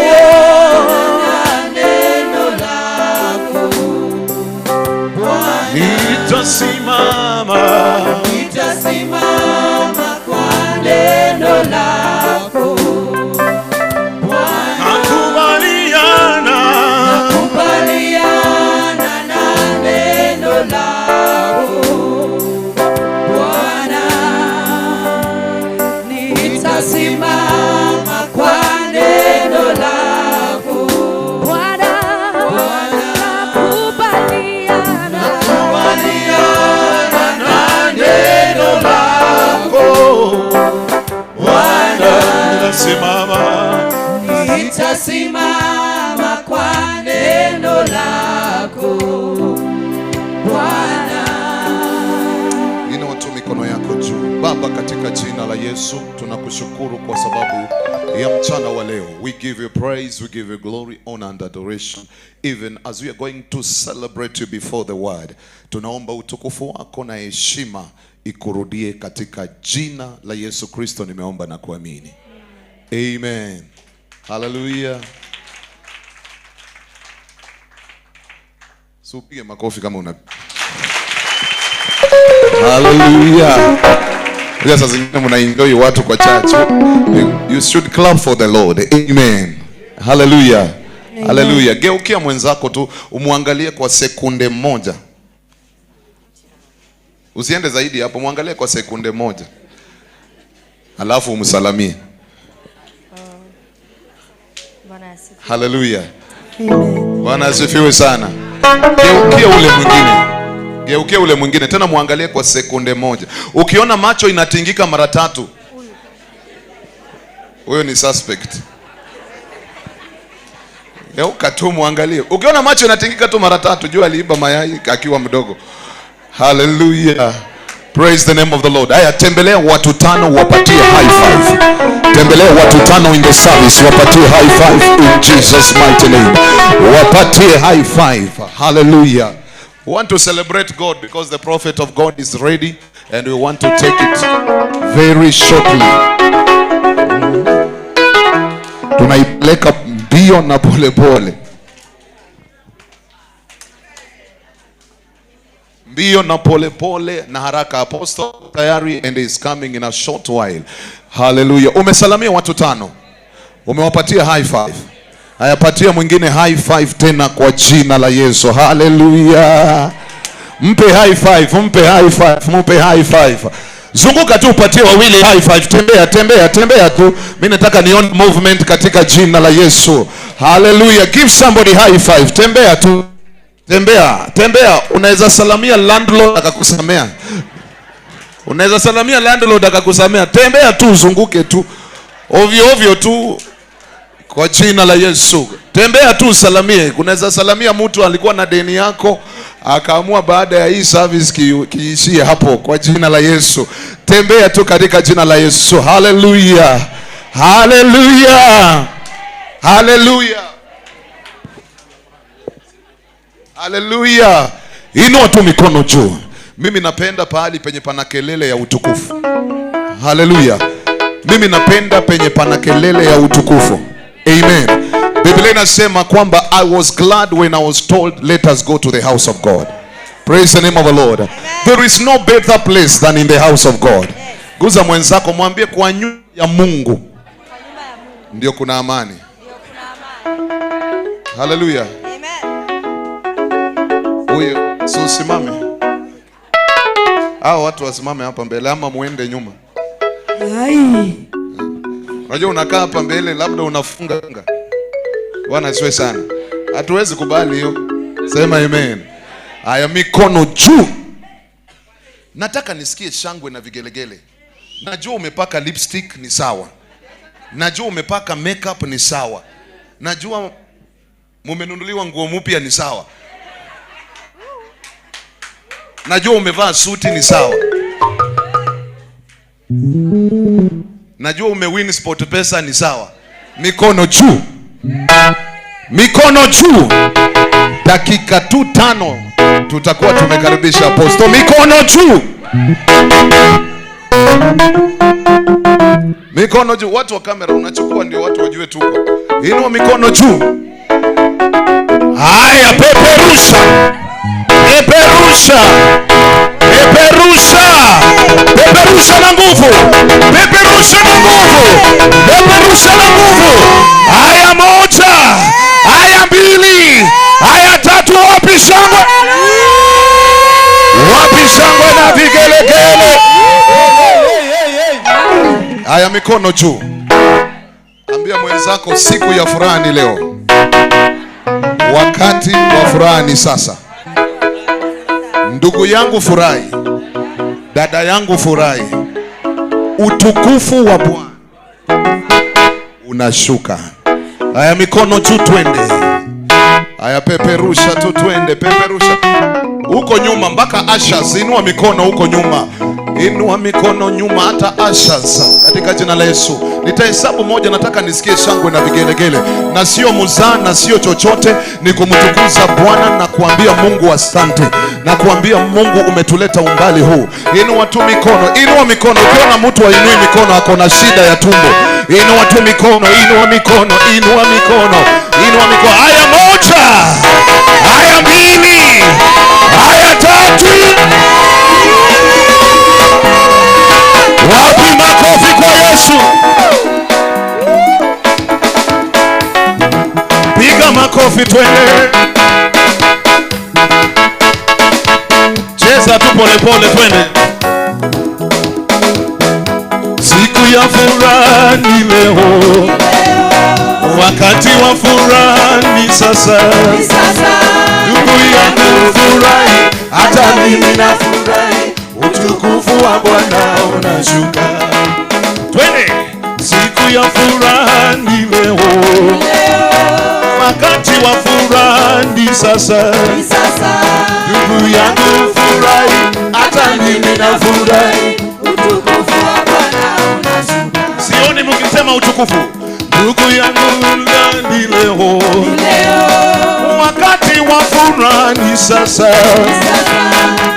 Nitasimama. Nitasimama kwa neno lako. Nakubaliana. Kubaliana na neno lako Bwana, nitasimama kwa neno lako. Bwana, nakubaliana. Kubaliana na neno lako. Bwana, nitasimama. Nitasimama kwa neno lako Bwana. Inua tu mikono yako juu. Baba, katika jina la Yesu tunakushukuru kwa sababu ya mchana wa leo. We give you praise, we give you glory, honor and adoration, even as we are going to celebrate you before the word. Tunaomba utukufu wako na heshima ikurudie katika jina la Yesu Kristo nimeomba na kuamini. Amen. Hallelujah. So upige makofi kama una. Hallelujah. Unajua saa zingine mnaenjoy watu kwa church. You should clap for the Lord. Amen. Hallelujah. Hallelujah. Geukia mwenzako tu umwangalie kwa sekunde moja. Usiende zaidi hapo, muangalie kwa sekunde moja. Alafu umsalamie. Bwana asifiwe. Hallelujah. Amen. Bwana asifiwe sana. Geukia ule mwingine. Geukia ule mwingine tena muangalie kwa sekunde moja. Ukiona macho inatingika mara tatu, huyo ni suspect. Geuka tu muangalie. Ukiona macho inatingika tu mara tatu, jua aliiba mayai akiwa mdogo. Hallelujah. Praise the name of the Lord. Haya, tembelea watu tano wapatie high five. Tembelea watu tano in the service wapatie high five in Jesus' mighty name. Wapatie high five. Hallelujah. We want to celebrate God because the prophet of God is ready and we want to take it very shortly. Tunaipeleka mbio na pole pole. Mbio na pole pole na haraka. Apostle tayari and is coming in a short while. Hallelujah. Umesalamia watu tano. Umewapatia high five. Hayapatia mwingine high five tena kwa jina la Yesu. Hallelujah. Mpe high five, mpe high five, mpe high five. Zunguka tu upatie wawili high five. Tembea, tembea, tembea tu. Mimi nataka nione movement katika jina la Yesu. Hallelujah. Give somebody high five. Tembea tu. Tembea, tembea. Unaweza salamia landlord akakusamea. Unaweza salamia landlord akakusamea. Tembea tu, uzunguke tu. Ovyo ovyo tu. Kwa jina la Yesu. Tembea tu usalamie. Unaweza salamia mtu alikuwa na deni yako, akaamua baada ya hii service kiishie hapo kwa jina la Yesu. Tembea tu katika jina la Yesu. Hallelujah. Hallelujah. Hallelujah. Hallelujah. Inua tu mikono juu. Mimi napenda pahali penye pana kelele ya utukufu. Hallelujah. Mimi napenda penye pana kelele ya utukufu. Amen. Biblia inasema kwamba I was glad when I was told, let us go to the house of God. Praise the name of the Lord. Amen. There is no better place than in the house of God. Guza mwenzako mwambie kwa nyumba ya Mungu ndio kuna amani. Haleluya. Amen. Huyo si usimame. Hao watu wasimame hapa mbele ama muende nyuma. Ai. Unajua unakaa hapa mbele labda unafunga. Bwana asifiwe sana. Hatuwezi kubali hiyo. Sema amen. Haya, mikono juu. Nataka nisikie shangwe na vigelegele. Najua umepaka lipstick ni sawa. Najua umepaka makeup ni sawa. Najua mumenunuliwa nguo mpya ni sawa. Najua umevaa suti ni sawa. Najua umewin Sport Pesa ni sawa. Mikono juu. Mikono juu. Dakika tu 5 tutakuwa tumekaribisha apostle. Mikono juu. Mikono juu. Watu wa kamera unachukua ndio watu wajue tuko. Inua mikono juu. Haya, peperusha. Peperusha. Peperusha. Peperusha na nguvu. Peperusha na nguvu. Peperusha na nguvu. Haya, 1. Haya, 2. Haya, 3. Wapi shangwe? Wapi shangwe na vigelegele? Haya, mikono juu. Ambia mwenzako siku ya furaha ni leo. Wakati wa furaha ni sasa. Ndugu yangu furahi. Dada yangu furahi. Utukufu wa Bwana unashuka. Haya, mikono juu twende. Haya, peperusha tu twende, peperusha. Huko nyuma mpaka ushers, inua mikono huko nyuma. Inua mikono nyuma hata ushers, katika jina la Yesu. Nitahesabu 1, nataka nisikie shangwe na vigelegele. Na sio muzaa na sio chochote, ni kumtukuza Bwana na kuambia Mungu asante. Na kuambia Mungu umetuleta umbali huu. Inua tu mikono, inua mikono. Ukiona mtu ainui mikono ako na shida ya tumbo. Inua tu mikono, inua mikono, inua mikono. Inua mikono. Haya, 1. Haya, 2. Haya, 3. Wapi makofi kwa Yesu? Piga makofi twende. Cheza tu pole pole twende. Siku ya furaha ni leo. Wakati wa furaha ni sasa. Ndugu yangu furahi, hata mimi nafurahi. Utukufu wa Bwana unashuka. Twende. Siku ya furaha ni leo. Wakati wa furaha ni sasa. Ndugu yangu furahi, hata mimi nafurahi. Utukufu wa Bwana unashuka. Sioni mkisema utukufu. Ndugu yangu ni leo. Wakati wa furaha ni sasa.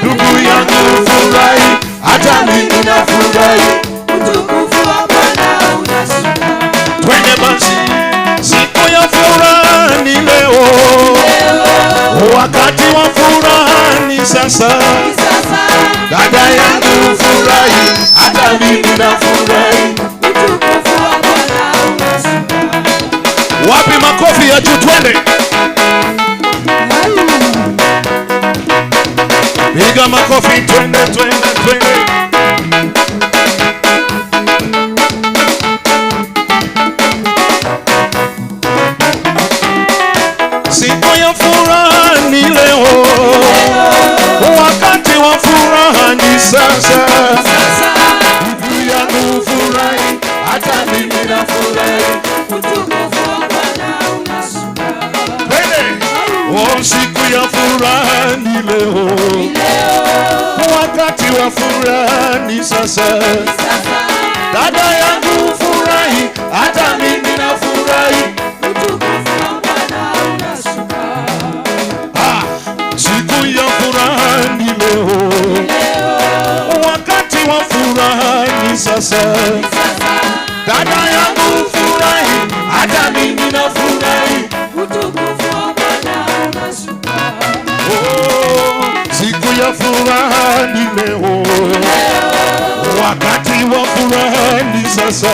Ndugu yangu furahi, hata mimi nafurahi. Utukufu wa Bwana unashuka. Twende basi. Siku ya furaha ni leo. Wakati wa furaha ni sasa. Dada yangu furahi, hata mimi nafurahi. Utukufu wa Bwana unashuka. Wapi makofi ya juu twende. Piga makofi twende twende twende. Siku ya furaha ni leo. Wakati wa furaha ni sasa. Ndugu yangu furahi, hata mimi nafurahi. Utukufu wa Bwana unashuka. Twende. Oh, siku ya furaha ni leo. Wakati wa furaha ni sasa. Dada yangu furahi, hata mimi nafurahi. Utukufu wa Bwana unashuka. Ah, siku ya furaha ni leo. Wakati wa furaha ni sasa. Dada yangu furahi, hata mimi nafurahi. Utukufu wa Bwana unashuka. Oh, siku ya furaha ni leo. Wakati wa furaha ni sasa.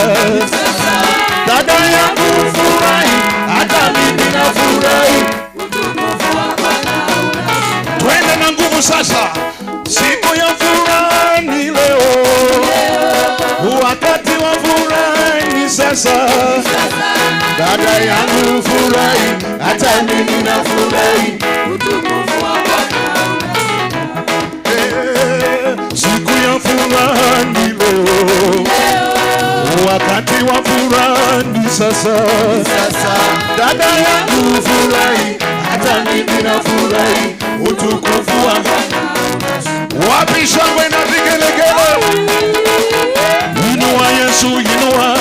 Dada yangu furahi, hata mimi nafurahi. sasa. Dada yangu furahi, hata mimi nafurahi. Siku ya furaha ni leo, wakati wa furaha ni sasa. Dada yangu furahi, hata mimi nafurahi. Utukufu wa wapi? Shangwe na vigelegele. Inua Yesu, inua,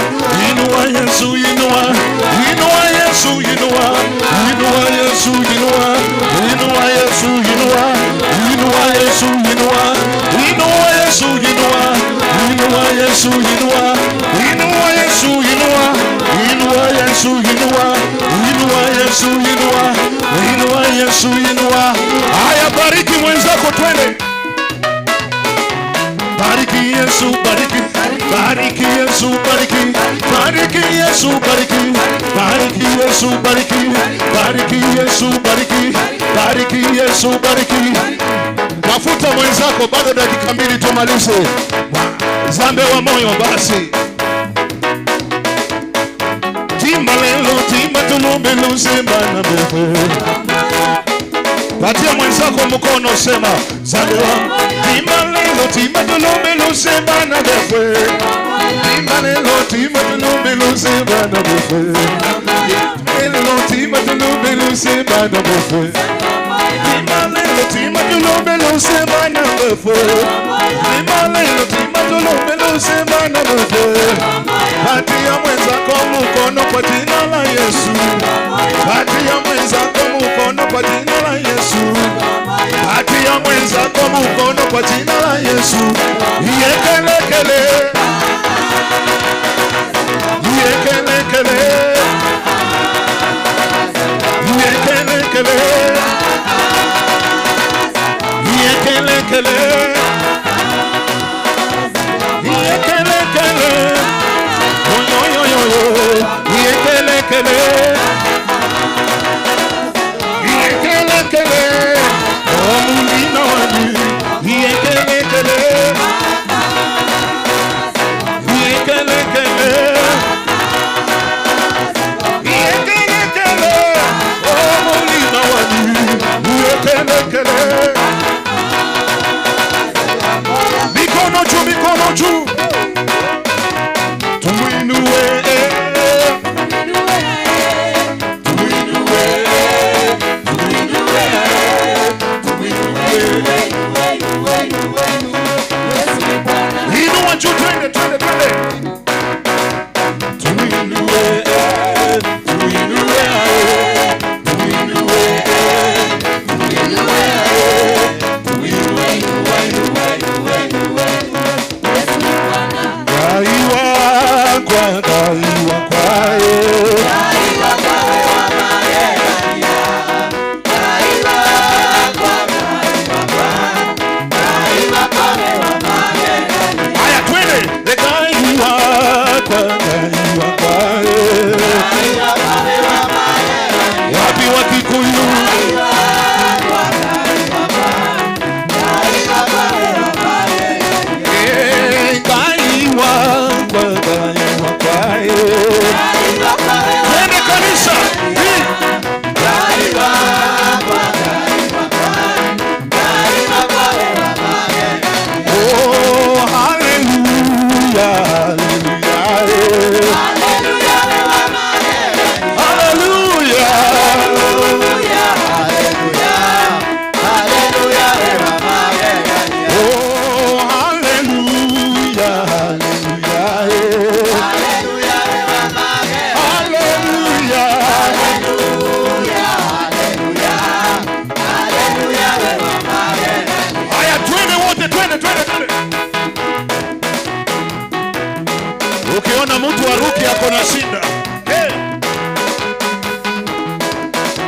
inua Yesu, inua, inua Yesu, inua, inua Yesu, inua, inua Yesu, inua, inua Yesu, inua, inua Yesu, inua, inua Yesu, inua, inua Yesu, inua, inua Yesu, inua, inua Yesu, inua, inua Yesu, inua. Haya, bariki mwenzako, twende. Bariki Yesu, bariki, bariki Yesu, bariki, bariki Yesu, bariki, bariki Yesu, bariki, bariki Yesu, bariki, bariki Yesu, bariki. Tafuta mwenzako, bado dakika 2 tumalize. Zambe wa moyo basi. Timba lelo, timba tulumbe luzimba na befe. Patia mwenzako mkono, sema zambe wa timba lelo, timba tulumbe luzimba na befe. Timba lelo, timba tulumbe luzimba na befe. Lelo, timba tulumbe luzimba na befe. Timba lelo, timba tulumbe luzimba na befe. Timba lelo, timba tulumbe luzimba na befe. Patia mwenzako mkono kwa jina la Yesu. Patia mwenzako mkono kwa jina la Yesu. Patia mwenzako mkono kwa jina la Yesu. Yekelekele. Yekelekele. Yekelekele. Yekelekele. Yekelekele. Oyoyoyoyo. Yekelekele. Yekelekele. Omulina wani. Yekelekele. Yekelekele. Yekelekele. Omulina wani. Yekelekele. Mikono juu, mikono juu. Tumuinue, tumuinue, tumuinue, tumuinue. Inua juu, twende, twende, twende. Tumuinue, tumuinue, tumuinue, tumuinue, tumuinue. Gaiwa kwa, gaiwa kwae. Haya, twende. Gaiwa kwa, gaiwa kwae. Wapi wa Kikuyu? Eh, gaiwa kwa, gaiwa kwae. Twende kanisa. Hii. Oh, hallelujah, hallelujah. Hallelujah. Oh, hallelujah, hallelujah. Hallelujah. Haya, twende wote, twende, twende, twende. Ukiona mtu aruki ako na shida. Hey.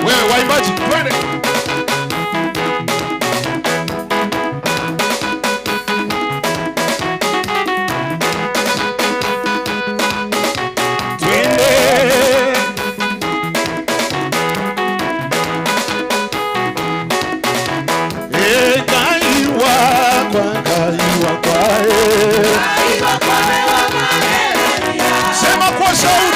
Wewe waimbaji, twende. Twende. Eh, gaiwa kwa, gaiwa kwa, eh. Sema kwa sauti.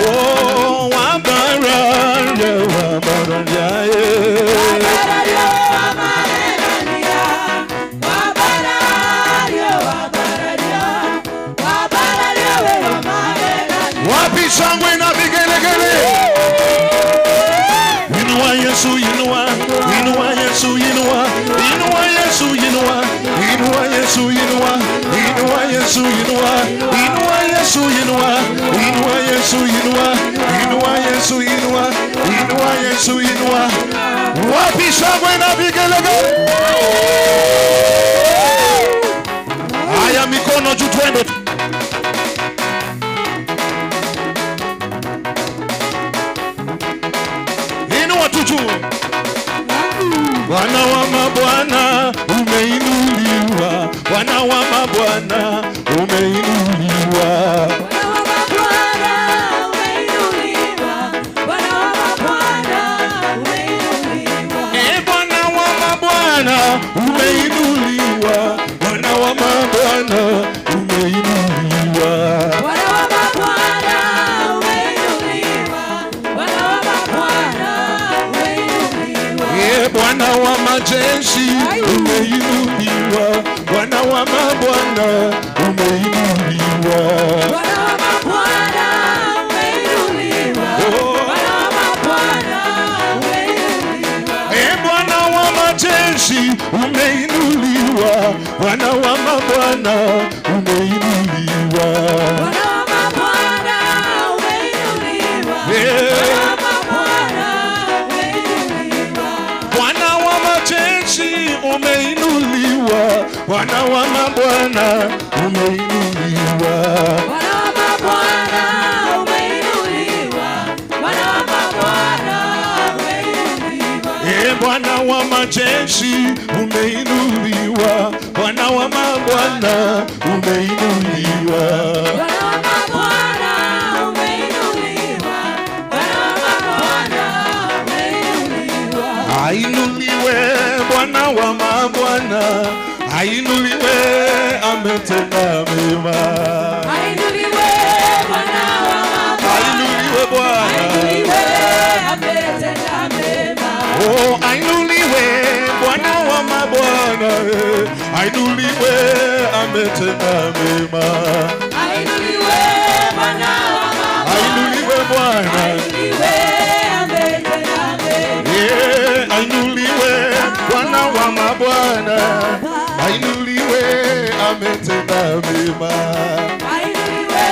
Oh, wabararia, wabararia, eh. Wapi shangwe na vigelegele? Inua Yesu, inua, inua Yesu, inua, inua Yesu, inua, inua Yesu, inua, inua Yesu, inua, inua Yesu, inua, inua Yesu, inua, inua Yesu, inua, inua Yesu, inua. Wapi shangwe na vigelegele? Haya, mikono juu, twende. Inua tu juu. Bwana wa mabwana umeinuliwa, Bwana wa mabwana umeinuliwa. Bwana wa mabwana umeinuliwa, Bwana wa mabwana umeinuliwa. E Bwana wa mabwana umeinuliwa, Bwana wa mabwana umeinuliwa. Bwana wa mabwana umeinuliwa, Bwana wa mabwana umeinuliwa. E Bwana wa majeshi umeinuliwa, Bwana wa mabwana umeinuliwa. Bwana wa mabwana umeinuliwa, Oh. Bwana wa mabwana umeinuliwa. E Bwana wa majeshi umeinuliwa, Bwana wa mabwana umeinuliwa. Bwana wa mabwana umeinuliwa, Eh. Bwana wa mabwana umeinuliwa. Bwana wa majeshi umeinuliwa, Bwana wa mabwana umeinuliwa. Bwana wa mabwana umeinuliwa, Bwana wa mabwana umeinuliwa. E Bwana wa majeshi umeinuliwa, Bwana wa mabwana umeinuliwa. Bwana wa mabwana umeinuliwa, Bwana wa mabwana umeinuliwa. Ainuliwe Bwana wa mabwana, ainuliwe ametenda mema. Ainuliwe Bwana wa mabwana, Ainuliwe Bwana, ainuliwe ametenda mema. Oh, ainuliwe Bwana wa mabwana, eh, ainuliwe ametenda mema. Ainuliwe Bwana wa mabwana, Ainuliwe Bwana, ainuliwe ametenda mema. eh, ainuliwe Bwana wa mabwana, ainuliwe ametenda mema. Ainuliwe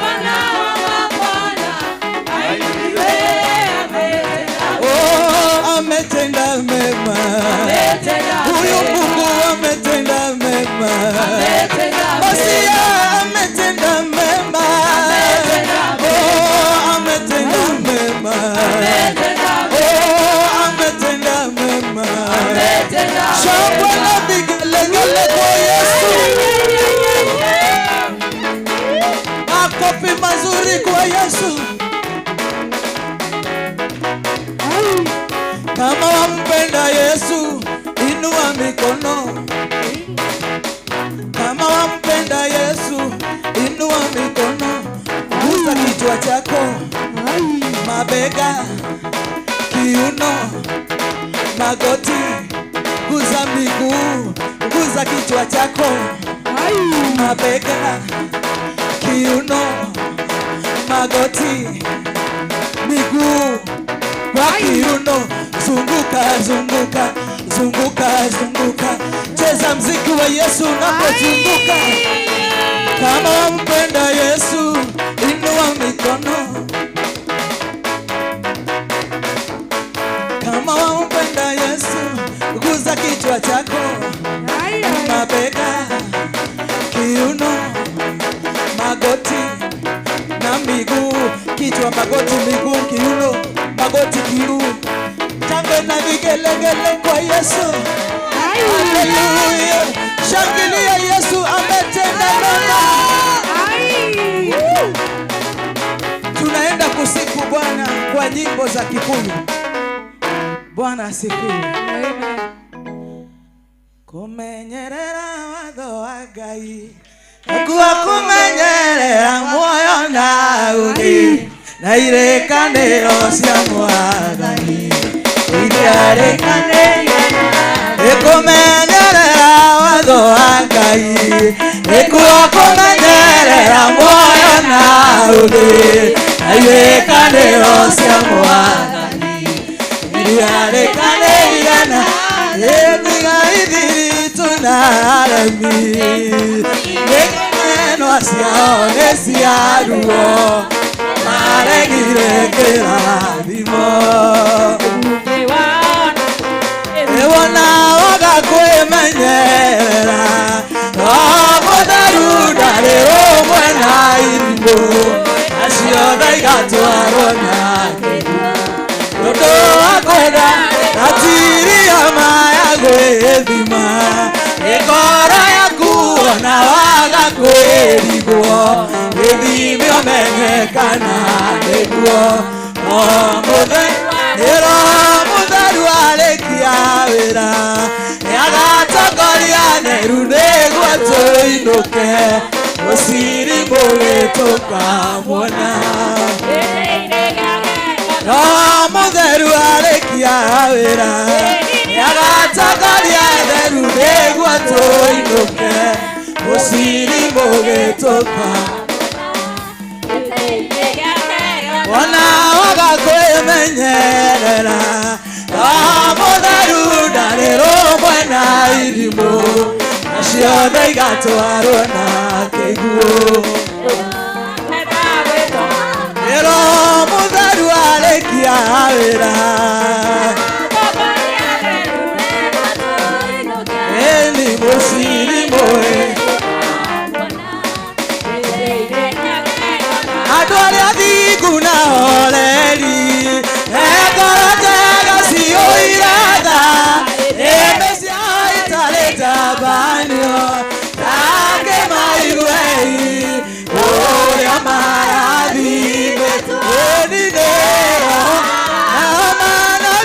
Bwana wa mabwana, ainuliwe ametenda Oh, ametenda mema. ametenda Huyu mema. Mungu ametenda mema. Ametenda Masia mema. ametenda mema. Ametenda Oh, ametenda mema. Ametenda Oh, ametenda mema. Ametenda Shangwe mema. na vigelegele kwa Yesu. Makofi mazuri kwa Yesu. Kama wampenda Yesu, inua mikono. Kama wampenda Yesu, inua mikono. Gusa kichwa chako, mabega, kiuno, magoti, gusa miguu, gusa kichwa chako, mabega, kiuno, magoti, miguu kwa kiuno, zunguka zunguka zunguka zunguka, cheza mziki wa Yesu unapozunguka. Kama wampenda Yesu, inua mikono. Kama wampenda Yesu, guza kichwa chako, mabega, kiuno, magoti na miguu, kichwa, magoti, miguu, kiuno, magoti, kiuno. Shangwe na vigelegele kwa Yesu. Haleluya! Shangilia, Yesu ametenda mema. Tunaenda kusifu Bwana kwa nyimbo za Kikuyu. Bwana asifiwe. Amen. Kumenyerera watho wa Ngai nĩkuo kũmenyerera muoyo na ũthĩ na irĩkanĩro cia Mwathani itiarĩkanĩire nĩkũmenyerera watho wa Ngai nĩkuo kũmenyerera muoyo na ũthĩ na irĩkanĩro cia Mwathani itiarĩkanĩire na ĩtiga ithiritũ na aremi nĩkũmenwa ciao nĩ cia ruo maregire kĩrathimo nĩwona waga kwĩmenyerera no mũtheru ndarĩ ũmwe na irimũ na ciothe igatwarwo na kĩguũ ũndũ wa kwenda gatiria maya gwĩthima ĩngoro yaku ona waga kwĩrigwo gĩthime ũmenye kana nĩguo no mũtheru mũtheru arĩkia wĩra nĩagatongoria theru nĩguo tũinũke mũciri mũgĩtũkamuona no mũtheru arĩkia wĩra nĩagatongoria theru nĩguo tũinũke mũciri mũgĩtũka ona waga kwĩmenyerera no mũtheru ndarĩ rũmwe na irimũ na ciothe igatwarwo na kĩguũ ĩro mũtheru arĩkia wĩra ĩni mũciri mũĩ andũ arĩa thingu na horeri ngoro njega ciyũire tha ĩmĩ ciao itarĩ tabanio ndangĩmaiguei ũrĩa marathimĩtwo ĩni nĩ roho nao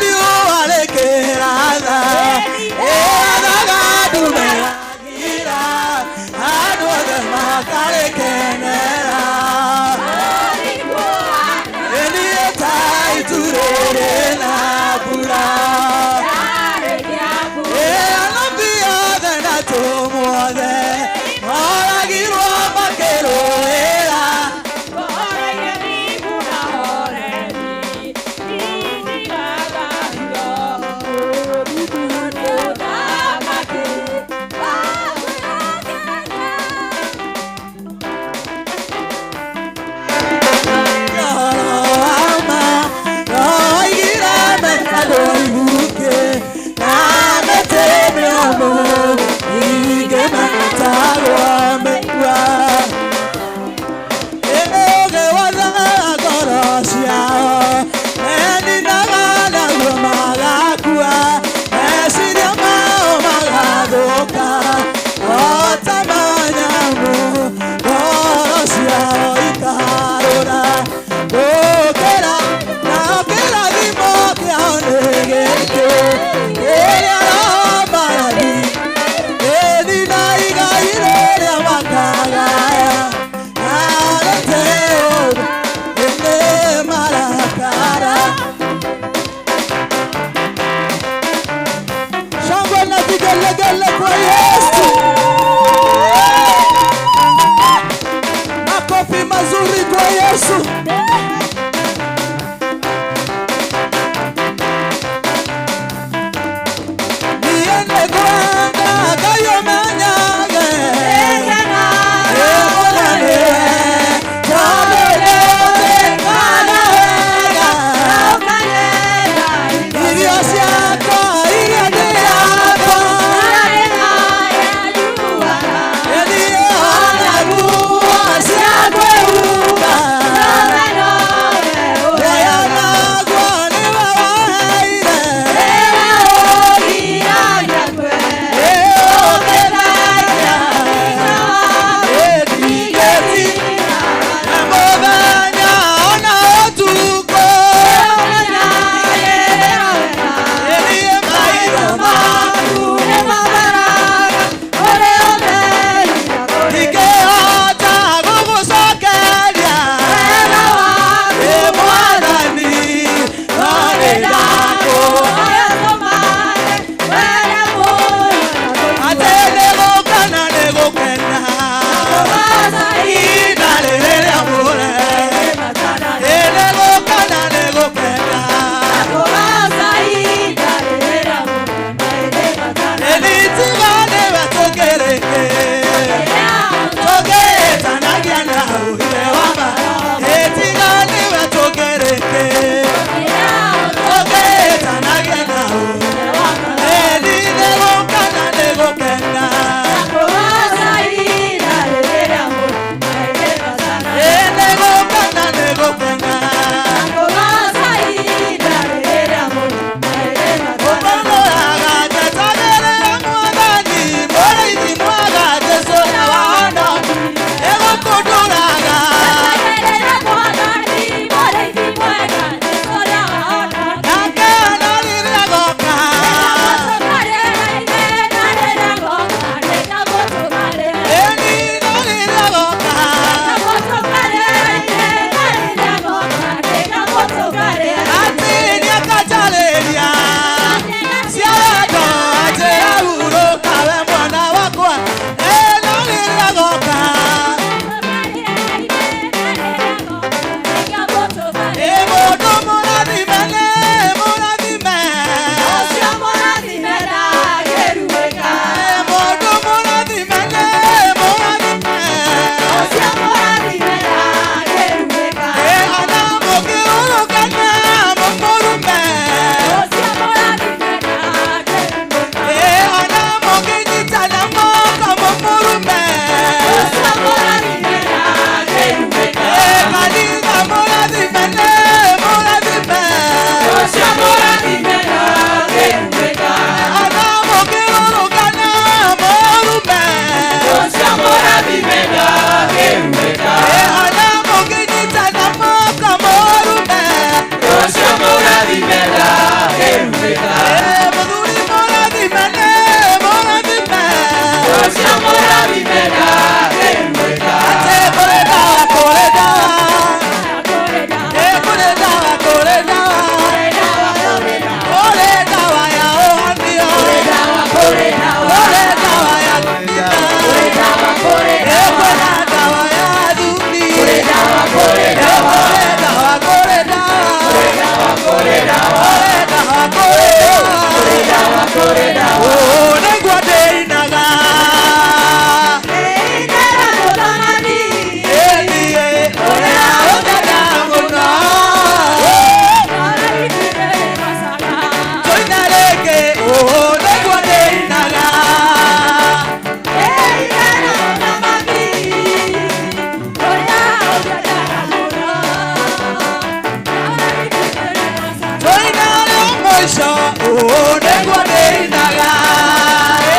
Mũico ũũ nĩguo ndĩinaga.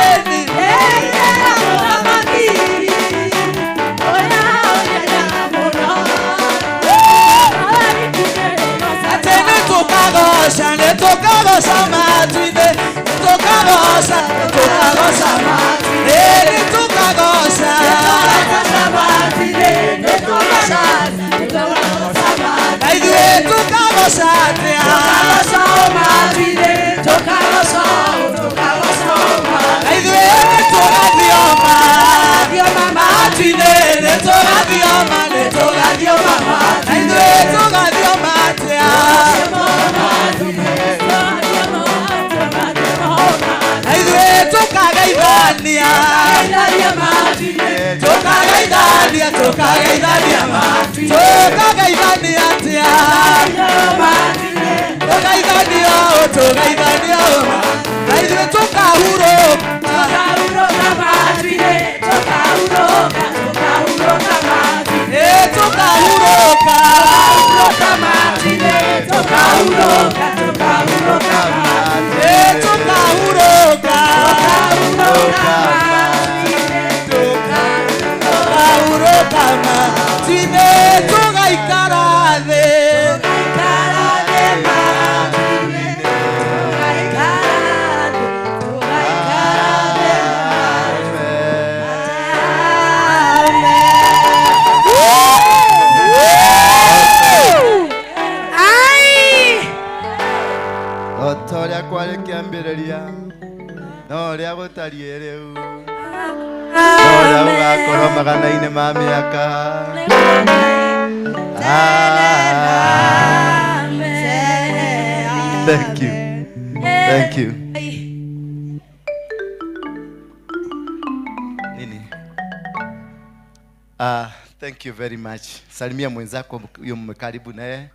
Ĩni. Atĩ nĩtũkagoca, nĩtũkagoca matu-inĩ, nĩtũkagoca, nĩtũkagoca matu-inĩ, ĩ nĩtũkagoca. Na ithuĩ tũkagoca atĩa? Na ithuĩ nĩtũgathioma matu-inĩ, nĩtũgathioma, nĩtũgathioma, na ithuĩ tũgathioma atĩa? Na ithuĩ tũkageithania, tũkageithania, tũkageithania, tũkageithania atĩa? Tũgeithania, tũgeithania, na ithuĩ tũkahurũka. Ĩ tũkahurũka. Ĩ tũkahurũka. Tũkahurũka matu-inĩ, tũgaikara thĩ. Ai! O ta ũrĩa kwarĩ kĩambĩrĩria, no ũrĩa gũtariĩ rĩu, no ũrĩa gũgakorwo magana-inĩ ma mĩaka. Amen. Thank you. Thank you. Nini? Thank you very much. Salimia mwenzako huyo mmekaribu naye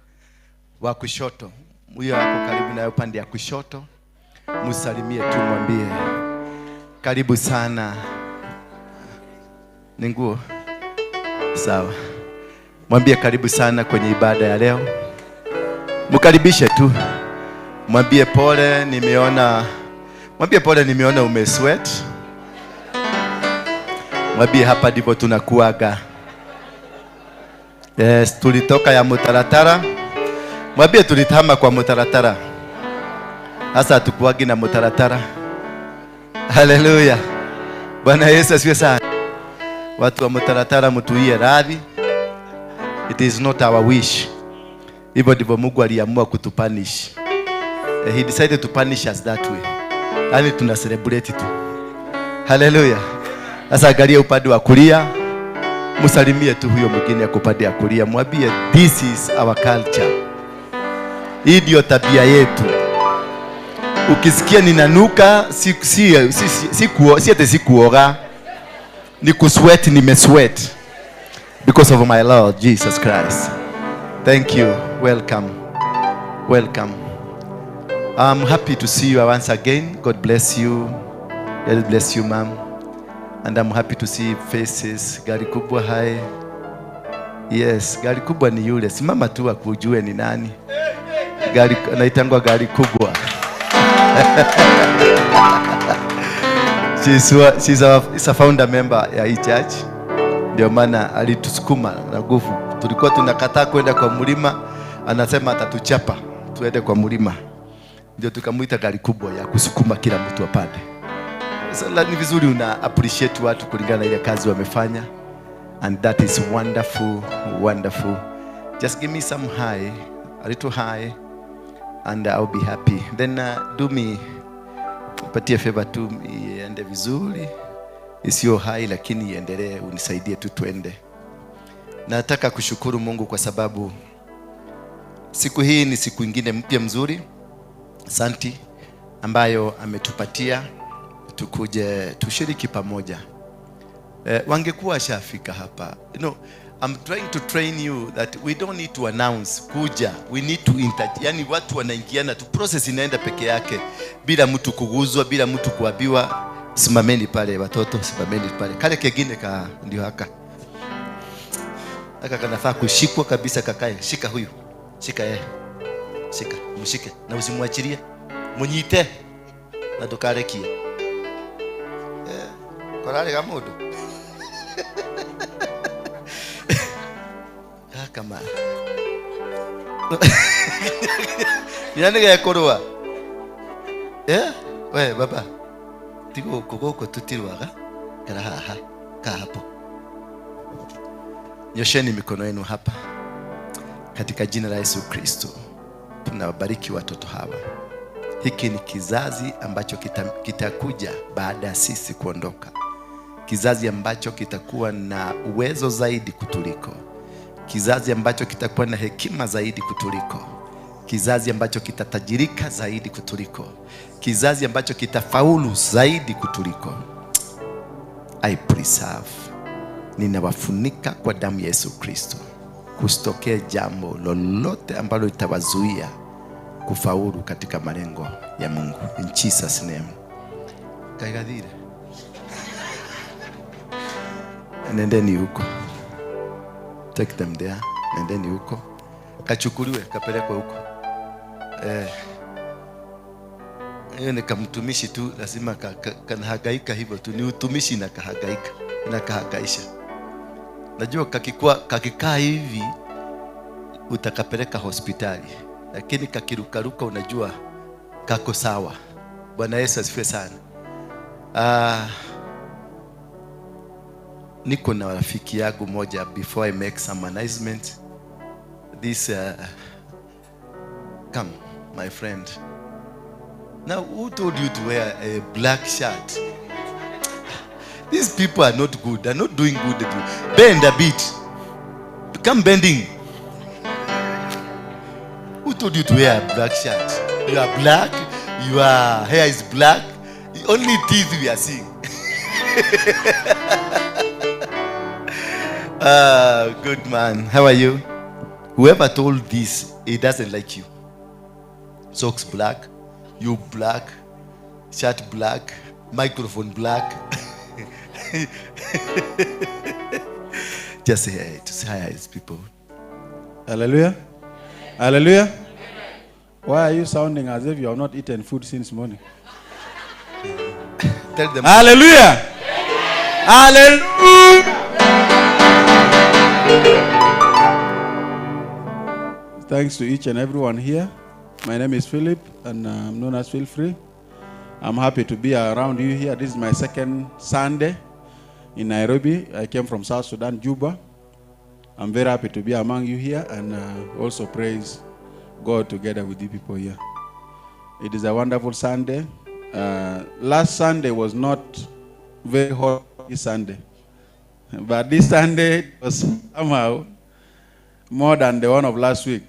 wa kushoto. Huyo ako karibu naye upande ya kushoto. Msalimie tu, mwambie karibu sana. Ni nguo? Sawa. Mwambie karibu sana kwenye ibada ya leo. Mkaribishe tu. Mwambie pole nimeona. Mwambie pole nimeona umesweat. Mwambie hapa ndipo tunakuaga. Yes, tulitoka ya mutaratara. Mwambie tulitama kwa mutaratara. Sasa hatukuagi na mutaratara. Haleluya. Bwana Yesu asifiwe sana. Watu wa mutaratara mtuie radhi. It is not our wish. Hivyo ndivyo Mungu aliamua kutupunish. He decided to punish us that way. Yaani tuna celebrate tu. Haleluya. Sasa angalia upande wa kulia. Msalimie tu huyo mwingine ako upande ya kulia. Mwambie this is our culture. Hii ndio tabia yetu. Ukisikia ninanuka, si ati si kuoga. Ni kusweat, nimesweat. Because of my Lord Jesus Christ. Thank you. Welcome. Welcome. I'm happy to see you once again. God bless you. God bless you, ma'am. And I'm happy to see faces. Gari kubwa hai. Yes, gari kubwa ni yule. Simama tu akujue ni nani. Gari naitangwa gari kubwa. She's a founder member ya hii church. Ndio maana alitusukuma na nguvu. Tulikuwa tunakataa kwenda kwa mlima, anasema atatuchapa tuende kwa mlima. Ndio tukamuita gari kubwa ya kusukuma kila mtu apande. So, ni vizuri una appreciate watu kulingana na ile kazi wamefanya. And that is wonderful, wonderful. Just give me some high, a little high, and I'll be happy. Then do me, patie favor tu iende vizuri. Isiyo high lakini iendelee, unisaidie tu tuende. Nataka kushukuru Mungu kwa sababu siku hii ni siku ingine mpya mzuri. Santi ambayo ametupatia tukuje tushiriki pamoja. Wangekuwa shafika hapa. You know, I'm trying to train you that we don't need to announce kuja. We need to yani watu wanaingiana tu, process inaenda peke yake bila mtu kuguzwa, bila mtu kuambiwa simameni pale watoto, simameni pale. Kale kengine ka ndio haka. Haka kanafaa kushikwa kabisa kakae. Shika huyu. Shika yeye. Shika, mshike na usimwachilie. Munyite na ndukarekie. Korarega mundu. Gaka ma. Nginya nĩgekurũa. We baba. Ti gũkũ gũkũ tũtirũaga. Kara haha. Kaa hapo. Nyosheni mikono yenu hapa. Katika jina la Yesu Kristo tunawabariki watoto hawa. Hiki ni kizazi ambacho kitakuja baada ya sisi kuondoka. Kizazi ambacho kitakuwa na uwezo zaidi kutuliko. Kizazi ambacho kitakuwa na hekima zaidi kutuliko. Kizazi ambacho kitatajirika zaidi kutuliko. Kizazi ambacho kitafaulu zaidi kutuliko. I preserve. Ninawafunika kwa damu ya Yesu Kristo. Kusitokee jambo lolote ambalo litawazuia kufaulu katika malengo ya Mungu. In Jesus name. Kaigadire. Nendeni huko. Take them there. Nendeni huko. Kachukuliwe, kapelekwe huko. Hiyo ni kamtumishi tu, lazima kanahangaika hivyo tu. Ni utumishi na kahangaika, na kahangaisha. Najua kakikaa hivi utakapeleka hospitali, lakini kakirukaruka unajua kako sawa. Bwana Yesu asifiwe sana. Niko na rafiki yangu moja. Before I make some announcement, this come my friend. Now, who told you to wear a black shirt? These people are not good. They're not doing good. Bend a bit. Become bending. Who told you to wear a black shirt? You are black. Your hair is black. The only teeth we are seeing. Good man. How are you? Whoever told this, he doesn't like you. Socks black, you black, shirt black, microphone black. Just say hi to say hi to people. Hallelujah. Hallelujah. Why are you sounding as if you have not eaten food since morning? Tell them. Hallelujah. Hallelujah. Thanks to each and everyone here. My name is Philip, and I'm known as Feel Free. I'm happy to be around you here. This is my second Sunday in Nairobi. I came from South Sudan, Juba. I'm very happy to be among you here and also praise God together with you people here. It is a wonderful Sunday. Last Sunday was not very hot Sunday, but this Sunday was somehow more than the one of last week,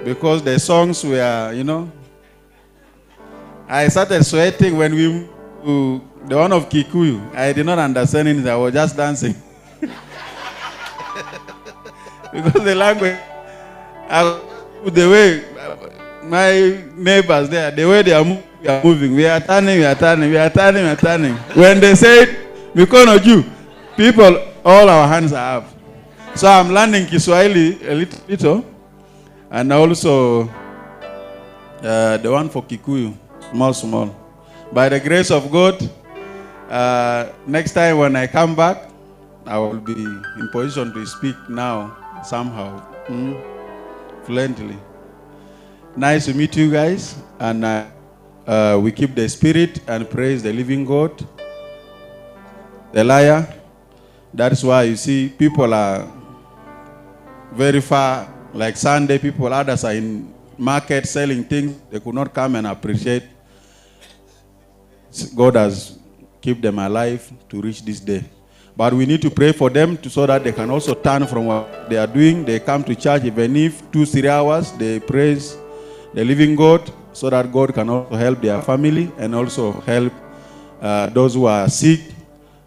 because the songs were, you know, I started sweating when we, the one of Kikuyu, I did not understand anything, I was just dancing. Because the language, the way my neighbors there, the way they are moving, we are turning, we are turning, we are turning, we are turning. When they said, Mikono juu, people, all our hands are up. So I'm learning Kiswahili a little, and also the one for Kikuyu, small, small. By the grace of God, next time when I come back, I will be in position to speak now, somehow, fluently. Nice to meet you guys, and we keep the spirit and praise the living God. The liar. That's why you see people are very far, like Sunday people, others are in market selling things. They could not come and appreciate. God has kept them alive to reach this day. But we need to pray for them so that they can also turn from what they are doing. They come to church even if 2-3 hours, they praise the living God so that God can also help their family and also help those who are sick.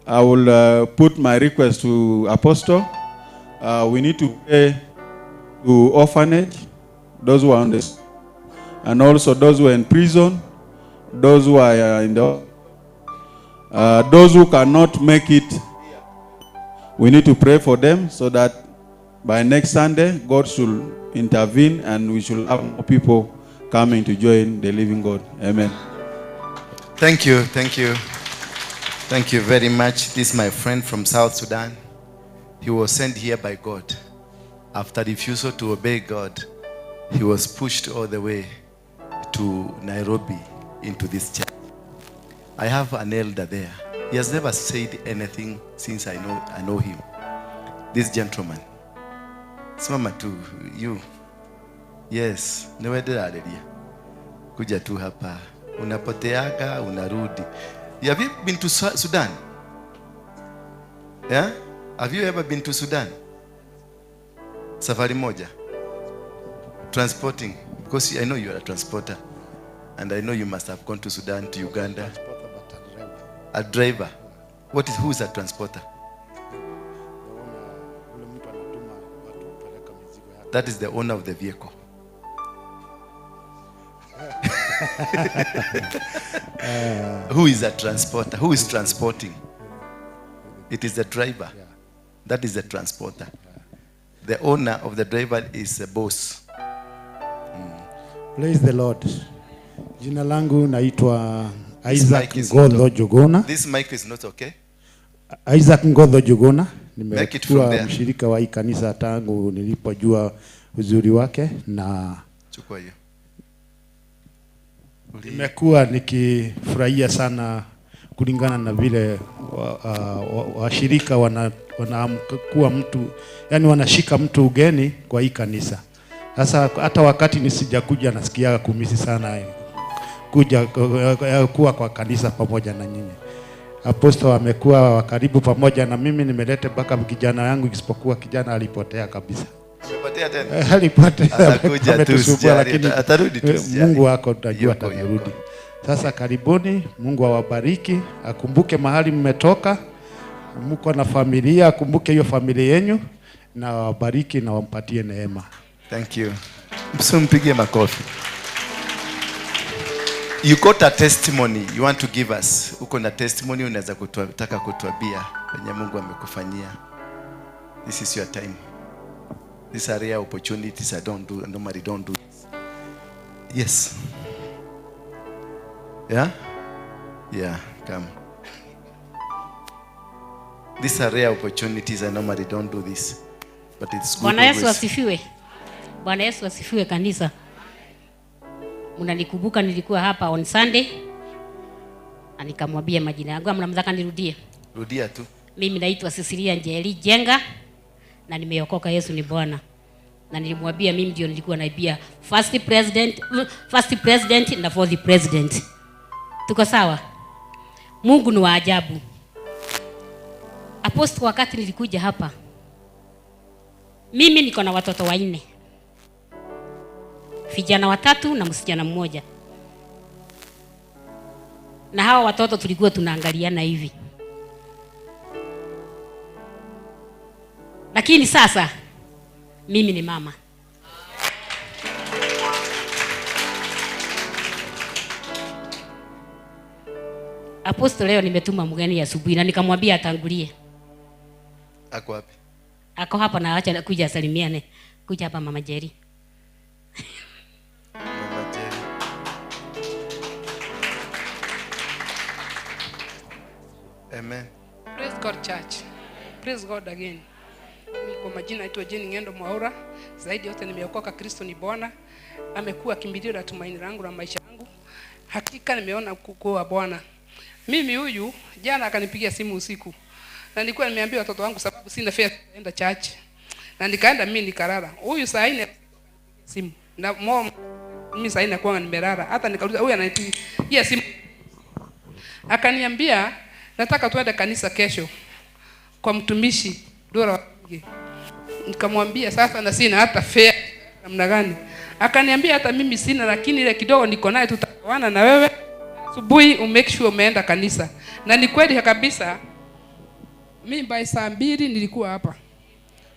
I will put my request to Apostle. We need to pray to orphanage, those who are on this, and also those who are in prison, those who are in the, those who cannot make it. We need to pray for them so that by next Sunday, God should intervene and we should have more people coming to join the living God. Amen. Thank you. Thank you. Thank you very much. This is my friend from South Sudan. He was sent here by God. After refusal to obey God, he was pushed all the way to Nairobi into this church. I have an elder there. He has never said anything since I know him. This gentleman. Simama tu, you. Yes, niwederaleria. Kuja tu hapa. Unapoteaga, unarudi. Have you been to Sudan? Yeah? Have you ever been to Sudan? Safari moja. Transporting. Because I know you are a transporter. And I know you must have gone to Sudan, to Uganda. A driver. Who is a transporter? That is the owner of the vehicle. Who is a transporter? Who is transporting? It is the driver. Yeah. That is the transporter. Yeah. The owner of the driver is the boss. Praise the Lord. Jina langu naitwa Isaac Ngodho Jogona. This mic is not okay. Isaac Ngodho Jogona. Nimekuwa mshirika wa hii kanisa tangu nilipojua uzuri wake, na chukua hiyo. Nimekuwa nikifurahia sana kulingana na vile washirika wanakuwa mtu, yani wanashika mtu ugeni kwa hii kanisa. Sasa hata wakati nisijakuja nasikia kumisi sana kuja kuwa kwa kanisa pamoja na nyinyi. Apostle amekuwa karibu pamoja na mimi, nimelete mpaka kijana yangu, isipokuwa kijana alipotea kabisa. Amepotea tena. Alipotea. Atakuja tu usijali, atarudi tu usijali. Mungu wako tutajua atarudi. Sasa karibuni, Mungu awabariki, akumbuke mahali mmetoka, mko na familia, akumbuke hiyo familia yenu na awabariki na wampatie neema. Thank you. Msimpigie makofi. You got a testimony you want to give us. Uko na testimony unaweza kutaka kutuambia venye Mungu amekufanyia. This is your time. These are rare opportunities I don't do, normally don't do. Yes. Yeah? Yeah, come. These are rare opportunities. I normally don't do this. But it's good. Bwana Yesu asifiwe. Bwana Yesu asifiwe kanisa. Mnanikumbuka nilikuwa hapa on Sunday na nikamwambia majina yangu, mnamtaka nirudie? Rudia tu. Mimi naitwa Cecilia Njeri Jenga na nimeokoka, Yesu ni Bwana. Na nilimwambia mimi ndio nilikuwa naibia first president na fourth president. Tuko sawa? Mungu ni wa ajabu. Apostle, wakati nilikuja hapa mimi niko na watoto 4. Vijana 3 na msichana 1. Na hawa watoto tulikuwa tunaangaliana hivi. Lakini sasa mimi ni mama. Apostle, leo nimetuma mgeni asubuhi na nikamwambia atangulie. Ako wapi? Ako hapa na acha kuja asalimiane. Kuja hapa Mama Jerry. Mama Jerry. Amen. Praise God church. Praise God again. Mimi kwa majina naitwa Jane Ngendo Mwaura. Zaidi yote nimeokoka, Kristo ni Bwana. Amekuwa kimbilio la tumaini langu la maisha yangu. Hakika nimeona ukuu wa Bwana. Mimi huyu jana akanipigia simu usiku. Na nilikuwa nimeambia watoto wangu sababu sina fare kwenda church. Na nikaenda mimi nikalala. Huyu saa 4 simu. Na mimi saa 4 kwa nimelala. Hata nikauliza huyu ananipigia simu. Akaniambia nataka tuende kanisa kesho kwa mtumishi Dora. Nikamwambia sasa na sina hata fare namna gani. Akaniambia hata mimi sina, lakini ile kidogo niko naye tutawana na wewe. Asubuhi umake sure umeenda kanisa. Na ni kweli kabisa, mimi by saa 2 nilikuwa hapa.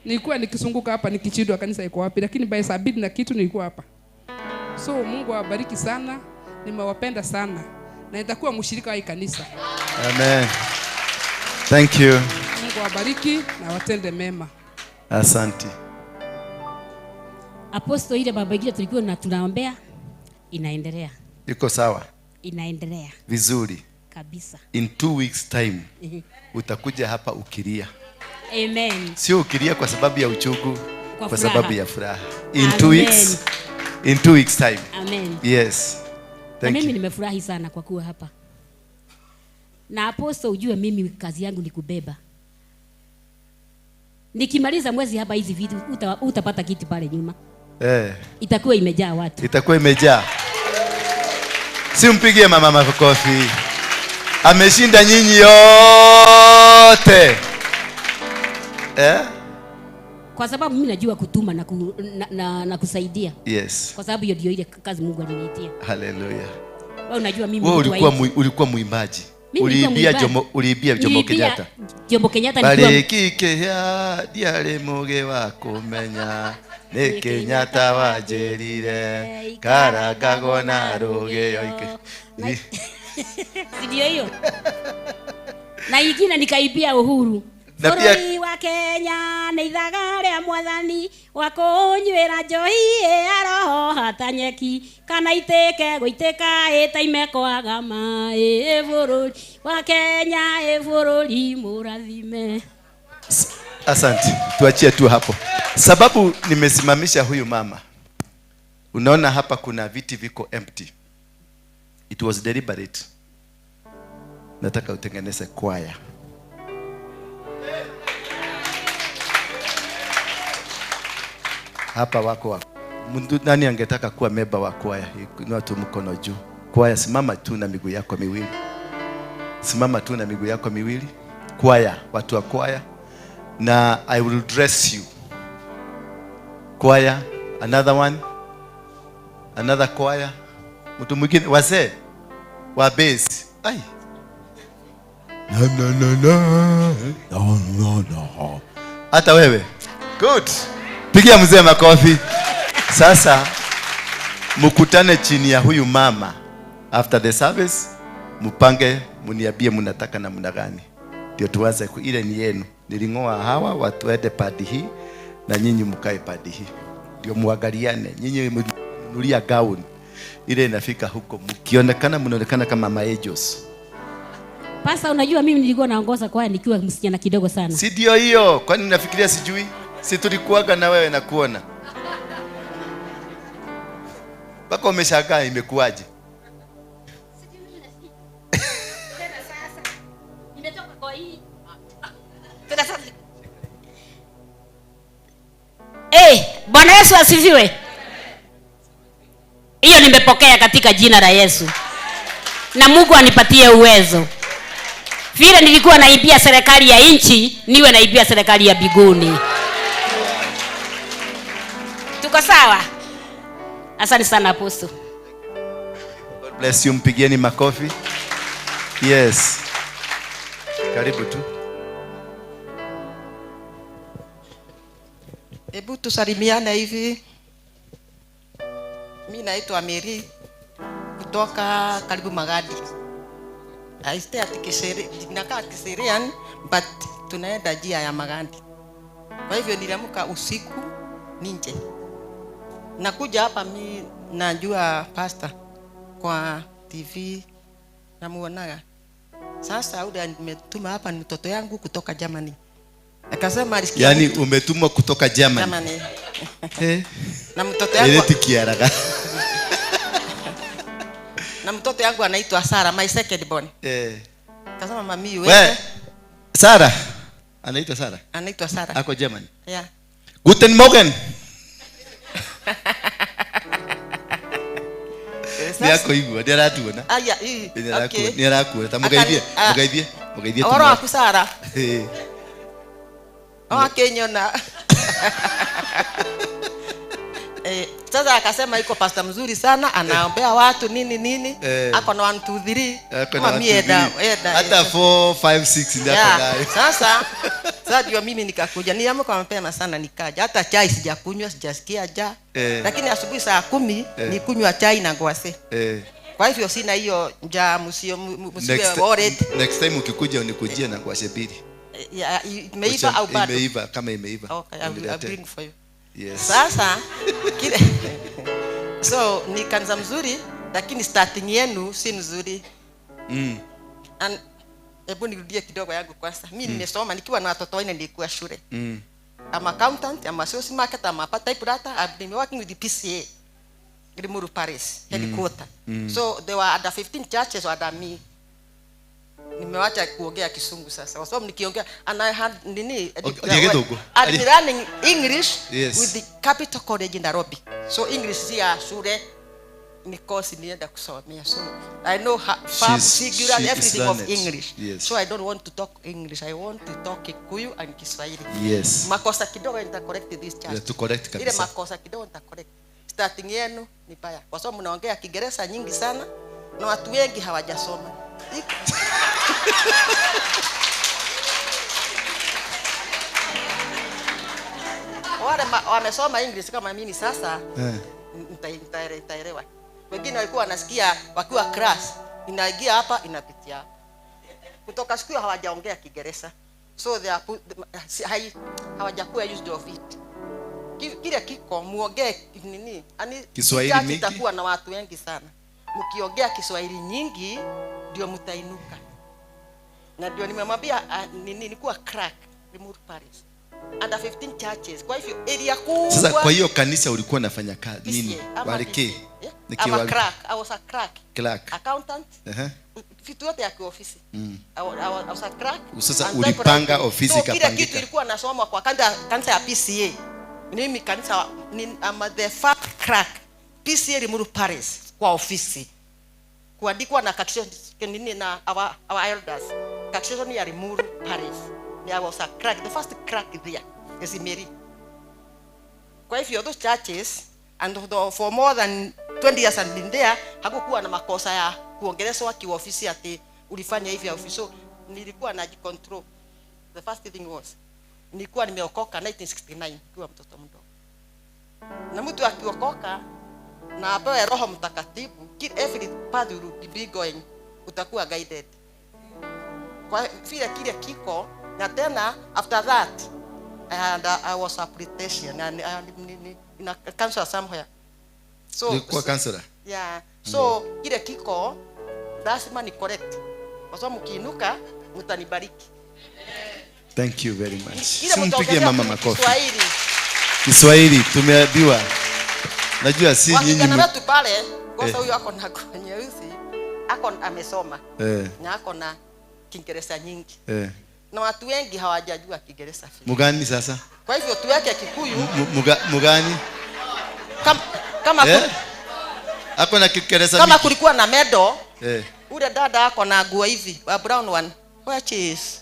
Nilikuwa nikizunguka hapa nikichidwa kanisa iko wapi, lakini by saa 2 na kitu nilikuwa hapa. So Mungu awabariki sana, nimewapenda sana na nitakuwa mshirika wa kanisa. Amen. Thank you. Mungu awabariki na watende mema. Asante. Apostle, ile baba ingine tulikuwa na tunaombea Inaendelea. Iko sawa? Inaendelea. Vizuri. Kabisa. In 2 weeks time utakuja hapa ukilia. Amen. Sio ukilia kwa sababu ya uchungu, kwa sababu ya furaha. In Amen. 2 weeks. In 2 weeks time. Amen. Yes. Thank you. Mimi nimefurahi sana kwa kuwa hapa. Na apostle, ujue mimi kazi yangu ni kubeba. Nikimaliza mwezi hapa hizi vitu utapata kiti pale nyuma. Itakuwa imejaa watu. Itakuwa imejaa. Simpigie mama makofi. Ameshinda nyinyi yote. Kwa sababu mimi najua kutuma na kusaidia. Yes. Kwa sababu hiyo ndio ile kazi Mungu aliniitia. Hallelujah. Wewe unajua mimi wewe ulikuwa mwimbaji. Uliibia Jomo Kenyatta. Jomo Kenyatta nilikuwa Barikike ya diare muge wa kumenya ni Kenyatta wajerire karagago na ruge oike. Ndio hiyo. Na ingine nikaibia Uhuru. Bũrũri wa Kenya nĩ ithaga rĩa mwathani wa kũnywĩra njohi ĩ aroho ta nyeki kana itĩke gũitĩka ĩtaime kwaga maĩ bũrũri wa Kenya ĩ bũrũri mũrathime. Asante, tuachie tu hapo. Sababu nimesimamisha huyu mama. Unaona hapa kuna viti viko empty. It was deliberate. Nataka utengeneze kwaya. Hapa wako mtu nani angetaka kuwa member wa kwaya? Inua tu mkono juu. Kwaya, simama tu na miguu yako miwili. Simama tu na miguu yako miwili. Kwaya, watu wa kwaya. Na I will dress you. Kwaya, another one. Another kwaya. Mtu mwingine, wazee wa base. Ai. No no no no. No no no. Hata wewe. Good. Pigia mzee makofi. Sasa mkutane chini ya huyu mama after the service, mpange muniambie mnataka namna gani. Ndio tuanze ile ni yenu. Nilingoa hawa watu waende padi hii na nyinyi mkae padi hii. Ndio muangaliane. Nyinyi mnunulia gown. Ile inafika huko mkionekana mnaonekana kama maejos. Pasa, unajua mimi nilikuwa naongoza kwaya nikiwa msichana kidogo sana. Si ndio hiyo? Kwani nafikiria sijui? Si tulikuaga na wewe na kuona. Bako umeshangaa imekuaje? Tena sasa. Nimetoka kwa hii. Tena sasa. Bwana Yesu asifiwe. Hiyo nimepokea katika jina la Yesu. Na Mungu anipatie uwezo. Vile nilikuwa naibia serikali ya nchi, niwe naibia serikali ya biguni. Tuko sawa? Asante sana Apostle. God bless you. Mpigieni makofi. Yes. Karibu tu. Hebu tusalimiane hivi. Mimi naitwa Mary kutoka karibu Magadi. I stay at Kiserian, nakaa Kiserian but tunaenda njia ya Magadi. Kwa hivyo niliamka usiku ninje. Nakuja hapa mi najua pastor kwa TV namuonaga. Sasa ule nimetuma hapa ni mtoto yangu kutoka Germany. Akasema alisikia. Yaani umetumwa kutoka Germany. Germany. Na mtoto yangu kiaraga. Na mtoto yangu anaitwa Sara, my second born. Akasema mami wewe. Sara. Anaitwa Sara. Anaitwa Sara. Ako Germany. Yeah. Guten Morgen. Ni yako hivyo, ndio aratuona. Aya, hii. Okay. Ni arakuona. Tamugeithie, mugeithie, mugeithie. Oro waku Sara. Akenyona. Sasa akasema iko pastor mzuri sana, anaombea watu nini nini. Ako na 1 2 3. Kama mimi eda hata 4 5 6 ndio ako nayo. Sasa ndio mimi nikakuja. Niliamka mapema sana nikaja. Hata chai sijakunywa, sijasikia njaa. Lakini asubuhi saa 10 nikunywa chai na ngwase. Kwa hivyo sina hiyo njaa, msio worried. Next time ukikuja unikujie na ngwase mbili. Imeiva au bado? Imeiva, kama imeiva. Okay, I will bring for you. Yes. Sasa So ni kanisa mzuri, lakini starting yenu si mzuri. And hebu nirudie kidogo yangu kwanza. Mimi nimesoma nikiwa na watoto wanne nilikuwa shule. I'm accountant, I'm a sales marketer, I'm a typewriter. I've been working with the PCA, Limuru Parish headquarter. So there were other 15 churches under me. Nimewacha kuongea Kisungu sasa. Kwa sababu nikiongea and I had nini I've been learning English with the Capital College in Nairobi. So English si ya shule ni course nienda kusomea. So I know figure and everything of English. Yes. So I don't want to talk English. I want to talk Kikuyu and Kiswahili. Yes. Makosa kidogo nita correct this church. Yeah, to correct kabisa. Ile makosa kidogo nita correct. Starting yenu ni baya. Kwa sababu mnaongea Kiingereza nyingi sana na watu wengi hawajasoma. Wale wamesoma English kama mimi sasa nitaelewa. Wengine walikuwa wanasikia wakiwa class, inaingia hapa inapitia hapa. Kutoka siku hawajaongea Kiingereza. So they are hawajakuwa used of it. Kile kiko muongee nini? Ani Kiswahili mingi. Itakuwa na watu wengi sana. Mkiongea Kiswahili nyingi ndio mtainuka. Na ndio nimemwambia nini nilikuwa crack Limuru Parish. Under 15 churches. Kwa hivyo area kubwa. Sasa kwa hiyo kanisa ulikuwa unafanya kazi nini? Walike. I'm a crack. I was a crack. Clerk. Accountant. Vitu yote ya kiofisi. I was a crack. Sasa ulipanga ofisi so, ikapangika. Kila kitu ilikuwa nasoma kwa kanisa ya PCA. Mimi kanisa I'm the first crack. PCA Limuru Parish kwa ofisi. Kuandikwa na nini na our elders. Taxation ya Limuru Parish. There was a crack, the first crack there is Mary. Kwa hivyo those churches and for more than 20 years and been there, hakukuwa na makosa ya kuongeleshwa kiofisi ati ulifanya hivi au so nilikuwa na control. The first thing was nilikuwa nimeokoka 1969 nikiwa mtoto mdogo. Na mtu akiokoka na apewe Roho Mtakatifu, every path you will be going utakuwa guided. Kwa vile kile kiko na tena after that and I was a politician and in a council somewhere. So nilikuwa counselor. Yeah. So kile kiko lazima ni correct. Kwa sababu mkiinuka mtanibariki. Thank you very much. Simpigie mama makofi. Kiswahili. Kiswahili tumeambiwa. Najua si nyinyi wetu pale kwa sababu huyu ako na nyeusi, ako amesoma. Na ako na Kiingereza nyingi. Na watu wengi hawajajua Kiingereza. Mugani sasa? Kwa hivyo tuweke Kikuyu. Mugani? Kama ako na Kiingereza. Kama kulikuwa na medo. Ule dada ako na nguo hivi, wa brown one. Which is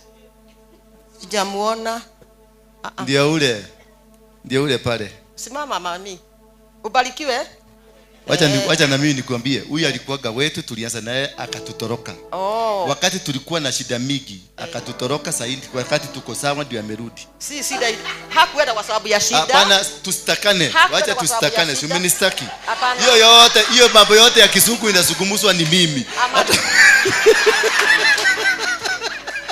sijamuona. Ndio ule. Ndio ule pale. Simama mami. Ubarikiwe. Wacha na mimi nikwambie, huyu alikuwaga wetu, tulianza naye akatutoroka. Wakati tulikuwa na shida mingi, akatutoroka. Sasa wakati tuko sawa ndio amerudi. Si shida, hakuenda kwa sababu ya shida. Hapana, tusitakane. Wacha tusitakane, si umenistaki. Hiyo yote, hiyo mambo yote ya kizungu inazungumzwa ni mimi.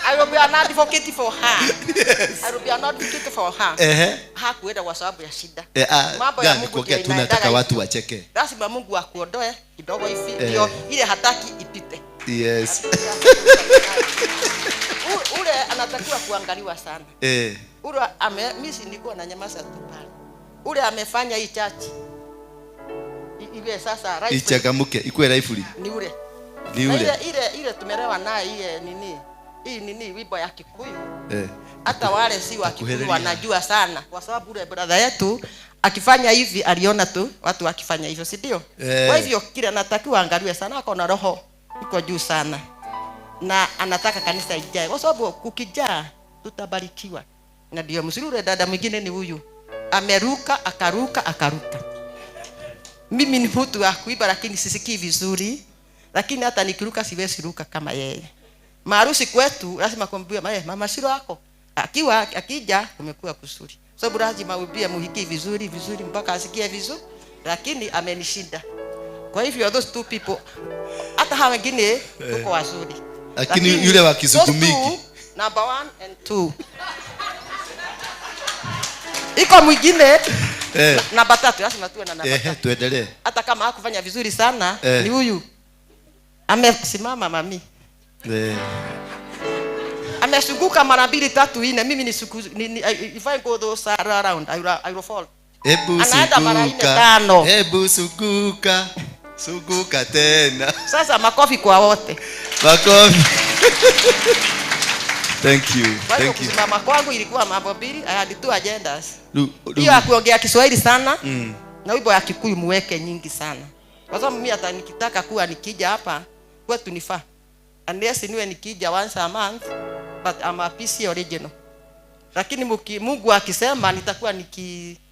I will be an advocate for her. Yes. I will be an advocate for her. Hakuenda kwa sababu ya shida. Mambo ya Mungu tunataka watu wacheke. Lazima Mungu akuondoe kidogo hivi ndio ile hataki ipite. Yes. Ule anatakiwa kuangaliwa sana. Ule mimi nilikuwa na nyamaza tu pale. Ule amefanya hii church iwe sasa rifle. Ichangamuke, ikuwe rifle. Ni ule. Ni ule. Ile tumelewa naye ile nini? Hii nini wimbo ya Kikuyu. Hata wale si wa Kikuyu wanajua sana kwa sababu ule brother yetu akifanya hivi aliona tu watu wakifanya hivyo, si ndio? Kwa hivyo kile anatakiwa angaliwe sana, ako na roho iko juu sana na anataka kanisa ijae, kwa sababu kukijaa tutabarikiwa. Na ndio mzuri. Ule dada mwingine ni huyu, ameruka akaruka akaruka. Mimi ni mtu wa kuiba lakini sisikii vizuri, lakini hata nikiruka siwezi ruka kama yeye. Maharusi kwetu lazima kumwambia mama Shiro wako akiwa akija kumekuwa kusuri. Sababu lazima uambie muhiki vizuri vizuri mpaka asikie vizuri, lakini amenishinda. Kwa hivyo those two people hata hawa wengine tuko wazuri. Lakini yule wa kizungumiki number 1 and 2. Iko mwingine Namba tatu, lazima tuwe na namba tatu. Tuendelee. Hata kama hakufanya vizuri sana, ni huyu. Amesimama mami. Amezunguka mara mbili tatu nne. Mimi ni siku, ni, ni, if I go those around, I will fall. Hebu Anaenda mara nne, suguka. tano. Hebu suguka. Suguka tena. Sasa makofi kwa wote. Makofi. Thank you. Kwa hiyo Thank you. kusimama kwangu ilikuwa mambo mbili. I had two agendas. Lu, Hiyo ya kuongea Kiswahili sana na wimbo ya Kikuyu muweke nyingi sana. Kwa sababu mimi hata nikitaka kuwa nikija hapa kwetu nifaa. Unless niwe nikija once a month, but I'm a PC original. Lakini Mungu akisema nitakuwa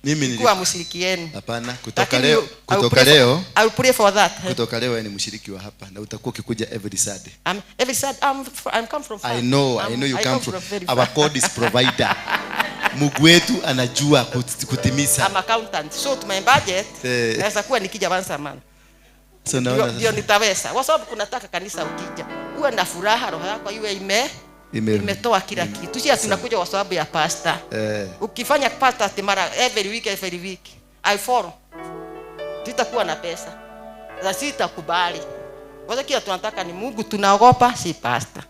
Mimi kuwa mshiriki yenu. Hapana, kutoka Lakini leo, kutoka leo. I will pray for that. Kutoka leo wewe ni mshiriki wa hapa na utakuwa ukikuja every Sunday. I'm, every Sunday, I'm come from far. I know, I know you I come come from, from very our far. God is provider. Mungu wetu anajua kutimiza. I'm accountant. So to my budget, naweza kuwa nikija once a month. So naona Ndio, ndio nitaweza. Kwa sababu kunataka kanisa ukija, uwe na furaha, roho yako iwe imetoa kila kitu. Si tunakuja kwa sababu ya pastor. Ukifanya pastor ati mara every week, every week, I follow. Sitakuwa na pesa. Na sitakubali. Kwa sababu kila tunataka ni Mungu, tunaogopa si pastor.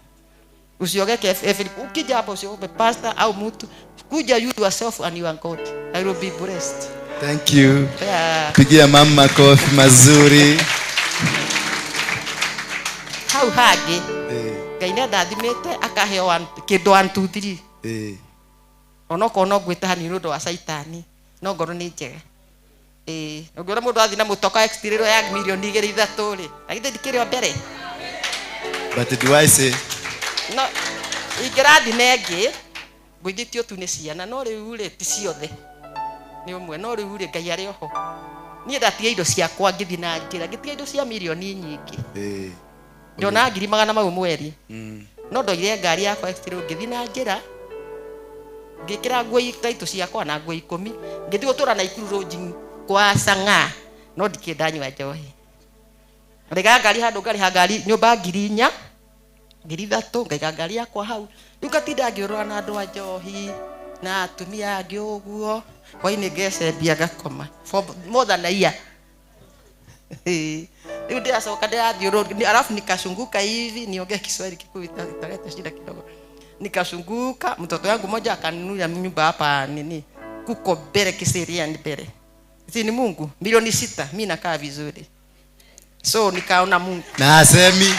Usiogeke every, ukija hapo usiogope pastor au mtu. Kuja you yourself and your God. I will be blessed. Thank you. Yeah. Pigia mama makofi mazuri. Hau hangĩ Ngai nĩ andathimĩte akaheo kĩndũ 1 2 3. Onokorwo no ngwĩta hanini nĩ ũndũ wa caitani, no ngoro nĩ njega. Ũngĩona mũndũ athiĩ na mũtoka exterior ya milioni igĩrĩ ithatũ rĩ, na githĩ ndikĩrĩ o mbere? But do I say No, ingĩrathiĩ na ĩngĩ, ngũithĩtio tu nĩ ciana, no rĩu rĩ, ti ciothe. Nĩ ũmwe, no rĩu rĩ, Ngai arĩ oho. Niĩ ndatiga indo ciakwa ngĩthiĩ na njĩra, ngĩtiga indo cia milioni nyingĩ. Ndionaga ngiri magana mau mweri. No ndoire ngari yakwa exterior ngĩthiĩ na njĩra, ngĩkĩra nguo taitũ ciakwa na nguo 10, ngĩthiĩ gũtũra Naikuru lodging kwa Sang'a, no ndikĩrĩ ndanyua njohi. Ngaiga ngari handũ, ngarĩha ngari nyũmba ngiri inya, ngiri ithatũ, ngaiga ngari yakwa hau. Rĩu ngatinda ngĩũrũra na andũ a njohi na atumia angĩ ũguo, hwainĩ ngecembia ngakoma for more than a year. Rĩu ndĩracoka ndĩrathiũrũrũka, alafu nikashunguka hivi, niongee Kiswahili Kikuyu italeta shida kidogo. Nikashunguka, mtoto wangu mmoja akanunulia nyumba hapa nini, kuko mbele Kiserian mbele. Si ni Mungu, milioni 6, mimi nakaa vizuri. So nikaona Mungu. Na asemi,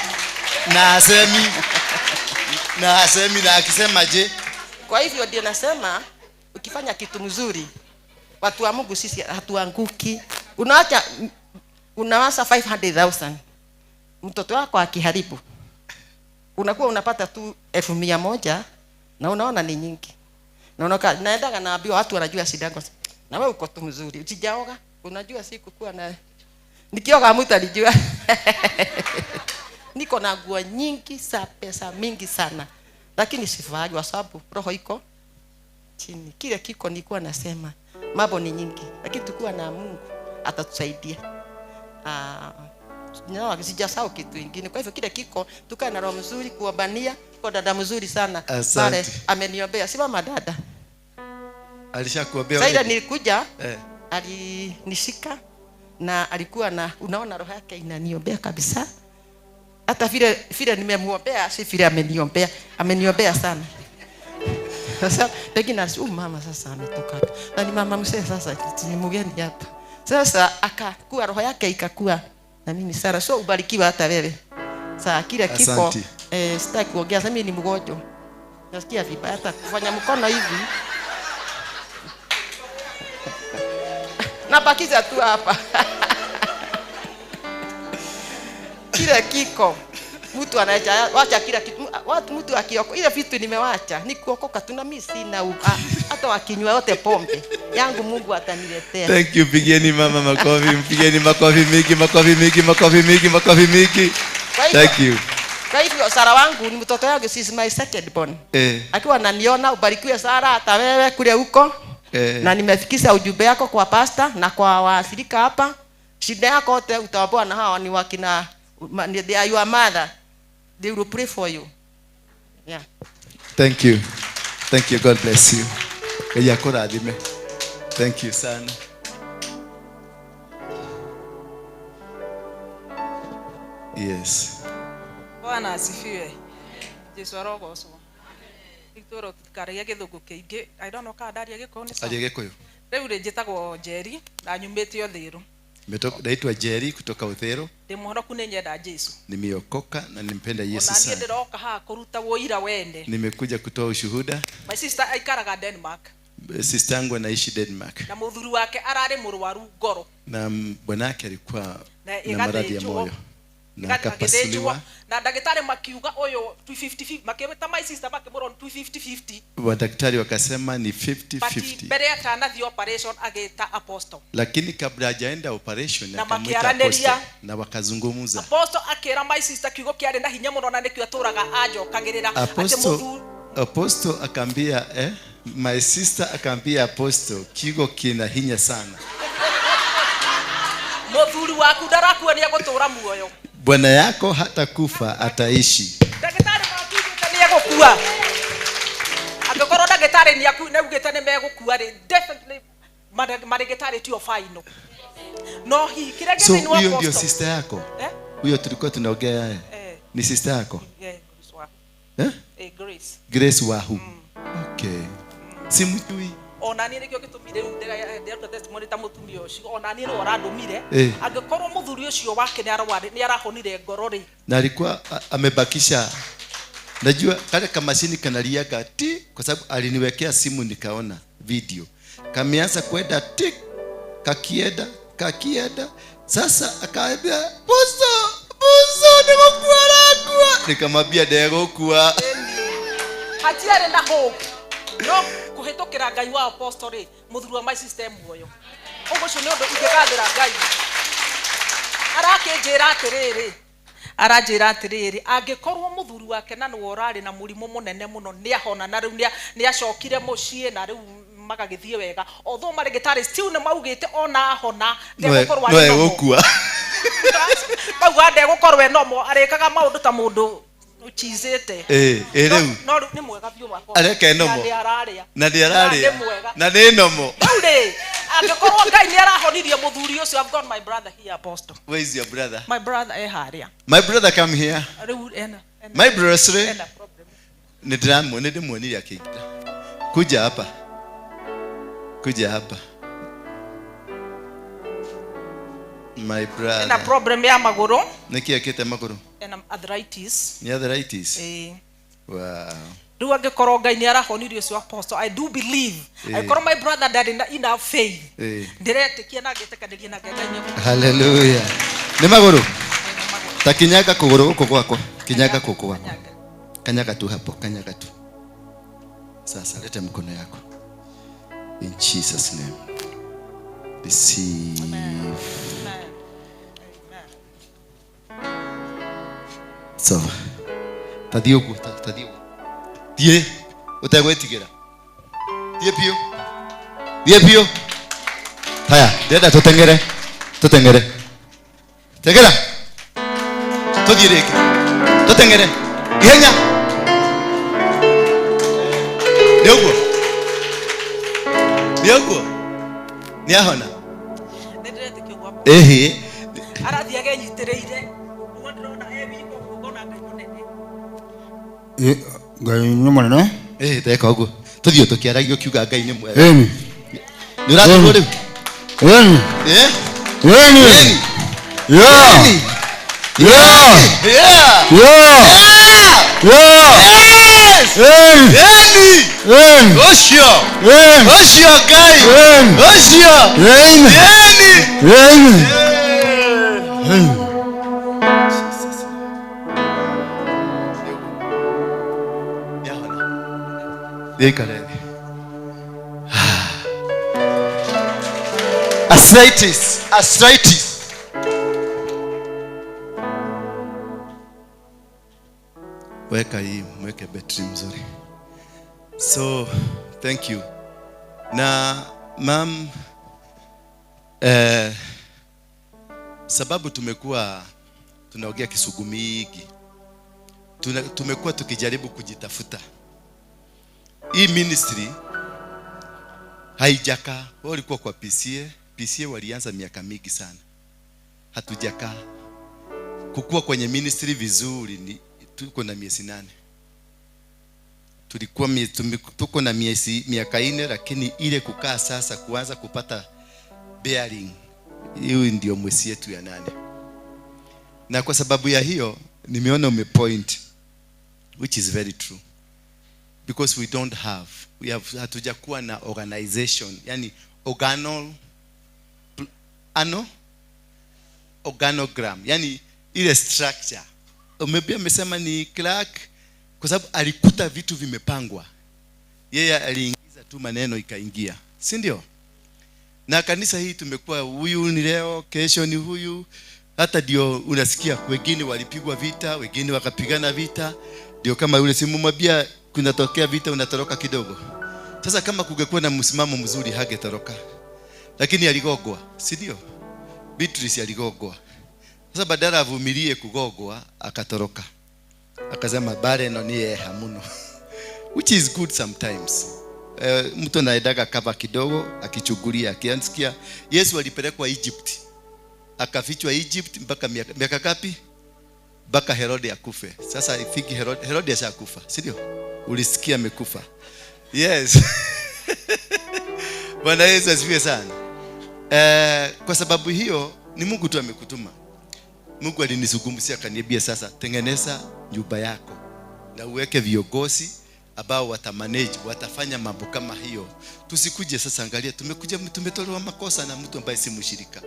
na asemi, na asemi, na akisema je? Kwa hivyo ndio nasema ukifanya kitu mzuri, watu wa Mungu sisi hatuanguki. Unaacha, unawasa 500,000. Mtoto wako akiharibu, unakuwa unapata tu elfu mia moja na unaona ni nyingi. Na unaona, naendaga naambiwa watu wanajua shida yangu. Na wewe uko tu mzuri. Usijaoga, unajua siku kuwa na nikioga mtu alijua. Niko na nguo nyingi za pesa mingi sana. Lakini sifai kwa sababu roho iko chini. Kile kiko nilikuwa nasema mambo ni nyingi, lakini tukiwa na Mungu atatusaidia. No, sijasahau kitu kingine. Kwa hivyo kile kiko tukae na roho mzuri kuombania, kwa dada mzuri sana. Asante. Pale ameniombea. Si mama dada. Alishakuombea Saida already? nilikuja, alinishika na alikuwa na, unaona roho yake inaniombea kabisa. Hata vile nimemuombea si vile ameniombea, ameniombea sana. Sasa pengine asi, mama sasa ametoka hapa. Na ni mama mzee sasa, ni mgeni hapa. Sasa akakuwa roho yake ikakua na mimi sana. So ubarikiwe hata wewe. Sasa kila kiko, Asante. sitaki kuongea, sasa mimi ni mgonjwa. Nasikia vibaya hata kufanya mkono hivi. Nabakiza tu hapa. Kila kiko mtu anaacha, wacha kila kitu. Watu mtu akioko ile vitu nimewacha ni kuokoka tu, na mimi sina hata wakinywa wote pombe yangu Mungu ataniletea. Thank you. Pigeni mama makofi, mpigeni makofi mingi, makofi mingi, makofi mingi, makofi mingi. Kwa hivyo, Thank you. Kwa hivyo Sara wangu ni mtoto wangu, she is my second born. Akiwa ananiona, ubarikiwe Sara, hata wewe kule huko. Na nimefikisha ujumbe yako kwa pastor na kwa waashirika hapa. Shida yako yote utaambiwa na hawa ni wakina, they are your mother. They will pray for you. Yeah. Thank you. Thank you. God bless you. Ngai akũrathime. Thank you sana. Yes. Bwana asifiwe. Jesu arogocwo. Itoro tukaragia githungu kiingi. I don't know kana ndaria Gikuyu ni sawa. Aria Gikuyu. Riu ri njitagwo Njeri na nyumite Uthiru. Naitwa Jerry kutoka Uthiru. Ndi muhonoku ni nyenda Jesu. Nimeokoka na nimpenda Yesu Ona niĩ sana. ndiroka haha kuruta wũira wene. Nimekuja kutoa ushuhuda. My sister aikaraga Denmark. Sister yangu anaishi Denmark. Na muthuri wake ararĩ mũrwaru ngoro. Na bwanake alikuwa Na na maradhi ya ĩgathĩnjwo. moyo. Na akapasuliwa. Na ndagĩtarĩ makiuga ũyũ 250 makĩmwĩta my sister makĩmũrora 250-50. Wadaktari wakasema ni 50-50. But mbere atanathiĩ operation agĩta apostle. Lakini kabla hajaenda operation Na akamwita makiaranĩria. apostle na wakazungumza. Apostle akĩra my sister kiugo kĩarĩ na hinya mũno na nĩkĩo atũraga anjokagĩrĩra atĩ Apostle akaambia my sister akaambia apostle kiugo kina hinya sana. Mũthuri waku ndarakua nĩ egũtũra muoyo. Bwana yako hatakufa ataishi. Ndagĩtarĩ makiugĩte nĩ egũkua. Angĩkorwo ndagĩtarĩ nĩ augĩte nĩ megũkua rĩ, definitely marĩgĩtarĩ tio final. No hihi kĩrĩa So gĩthĩinĩ wa huyo ndio apostle. sister yako? Eh? Huyo tulikuwa tunaongea naye. Ni sister yako? Yeah, Grace Wahu. Eh? Grace. Grace Wahu. Okay. Simjui. Ona niĩ nĩkĩo gĩtũmire rĩu ndĩraruta testimony ta mũtumia ũcio. Ona niĩ nĩwe ũrandũmire. Angĩkorwo mũthuri ũcio wake nĩ arahonire ngoro rĩ. Na alikuwa amebakisha, najua kale kamashini kanaliaga ti, kwa sababu aliniwekea simu nikaona video. Kameanza kwenda tik, kakienda, kakienda. Sasa akaambia, Buso, Buso, nigũkua rakua. Nikamwambia ndegũkua. Hatiarĩ na hope. No kũhĩtũkĩra Ngai wa apostle rĩ, mũthuri wa my sister muoyo. Ũguo ũcio nĩ ũndũ ingĩgathĩra Ngai. Arakĩnjĩra atĩrĩrĩ, aranjĩra atĩrĩrĩ, angĩkorwo mũthuri wake na nĩwe ũrarĩ na mũrimũ mũnene mũno nĩahona na rĩu nĩacokire mũciĩ na rĩu magagĩthiĩ wega. Although marĩgĩtarĩ still nĩ maugĩte ona ahona ndegũkorwo arĩ No normal. egũkua. Mauga ndegũkorwo e normal, arĩkaga maũndũ ta mũndũ uchizĩte. Rĩu. No rĩu nĩ mwega biũ wakwa. Areka e normal. Na ndĩararĩa. Na ndĩararĩa. Na nĩ mwega. Na nĩ normal. Rĩu rĩ, angĩkorwo Ngai nĩ arahonirie mũthuri ũcio, I've got my brother here, apostle. Where is your brother? My brother e harĩa. My brother come here. Rĩu ena. My brother. Ena problem. Nĩ ndĩmuonire akĩingĩra. Kuja hapa. Kuja hapa. My brother. Ena problem ya magũrũ. Nĩkĩ ekĩte magũrũ? Ena arthritis. Ni arthritis? Wow. Rĩu angĩkorwo Ngai nĩ arahonirie ũcio apostle, I do believe. Angĩkorwo my brother ndarĩ na enough faith. Ndĩretĩkia na ngĩtĩkanĩria na Ngai nĩ egũkũhonia. Hallelujah. Nĩ magũrũ? Ta kinyaga kũgũrũ gũkũ gwakwa. Kinyaga gũkũ gwakwa. Kanyaga tu hapo, kanyaga tu. Sasa leta mkono yako. In Jesus name. Receive. Amen. So, tathiĩ ũguo, tathiĩ ũguo. Thiĩ, ũtegwĩtigĩra. Thiĩ biũ. Thiĩ biũ. Haya, ndĩrenda tũteng'ere. Tũteng'ere. Teng'era. Tũthiĩ rĩngĩ. Tũteng'ere. Ihenya. Nĩ ũguo? Nĩ ũguo? Nĩ ahona? Nĩ ndĩretĩkia ũguo. Ĩhĩ. Arathiĩ agenyitĩrĩire. Nĩguo ndĩrona e wika ũguo, ngona Ngai mũnene. Ngai nĩ mũnene. Teka ũguo. Tũthiĩ tũkĩaragia ũkiuga Ngai nĩ mwega. Ĩni. Nĩ ũrathiĩ rĩu? Ĩni. Ĩni. Ĩni. Yeah. Ĩni. Yeah. Yeah. Yeah. Yeah. Yeah. Yes. Ĩni. Ĩni. Ĩni. Ũcio. Ĩni. Ũcio Ngai. Ĩni. Ũcio. Ĩni. Ĩni. Ĩni. Ĩni. Thikare thĩ. Arthritis, arthritis. Weka hii, mweke betri mzuri. So, thank you. Na mam, sababu tumekuwa tunaongea Kisugu mingi. Tumekuwa tukijaribu kujitafuta. Hii ministry haijakaa. Wao walikuwa kwa PCA. PCA walianza miaka mingi sana. Hatujakaa. Kukua kwenye ministry vizuri ni tuko na miezi 8. Tulikuwa tuko na miaka 4, lakini ile kukaa sasa kuanza kupata bearing, hiyo ndio mwezi yetu ya 8. Na kwa sababu ya hiyo nimeona umepoint, which is very true, because we don't have, we have, hatujakuwa na organization, yani organogram, yani ile structure. Umepia amesema ni clerk kwa sababu alikuta vitu vimepangwa, yeye aliingiza tu maneno ikaingia, si ndio? Na kanisa hii tumekuwa huyu ni leo, kesho ni huyu. Hata ndio unasikia wengine walipigwa vita, wengine wakapigana vita. Ndio kama yule simumwambia kunatokea vita unatoroka kidogo. Sasa kama kungekuwa na msimamo mzuri hangetoroka. Lakini aligogwa, si ndio? Beatrice aligogwa. Sasa badala avumilie kugogwa akatoroka. Akasema bare no ni eha muno. Which is good sometimes. Mtu anaendaga cover kidogo akichungulia, akiansikia Yesu alipelekwa Egypt. Akafichwa Egypt mpaka miaka ngapi? Mpaka Herode akufe. Sasa I think Herode ashakufa, si ndio? Ulisikia amekufa. Yes. Bwana Yesu asifiwe sana. Kwa sababu hiyo ni Mungu tu amekutuma. Mungu alinizungumzia akaniambia sasa tengeneza nyumba yako na uweke viongozi ambao watamanage, watafanya mambo kama hiyo. Tusikuje sasa, angalia tumekuja tumetolewa makosa na mtu ambaye si mshirika.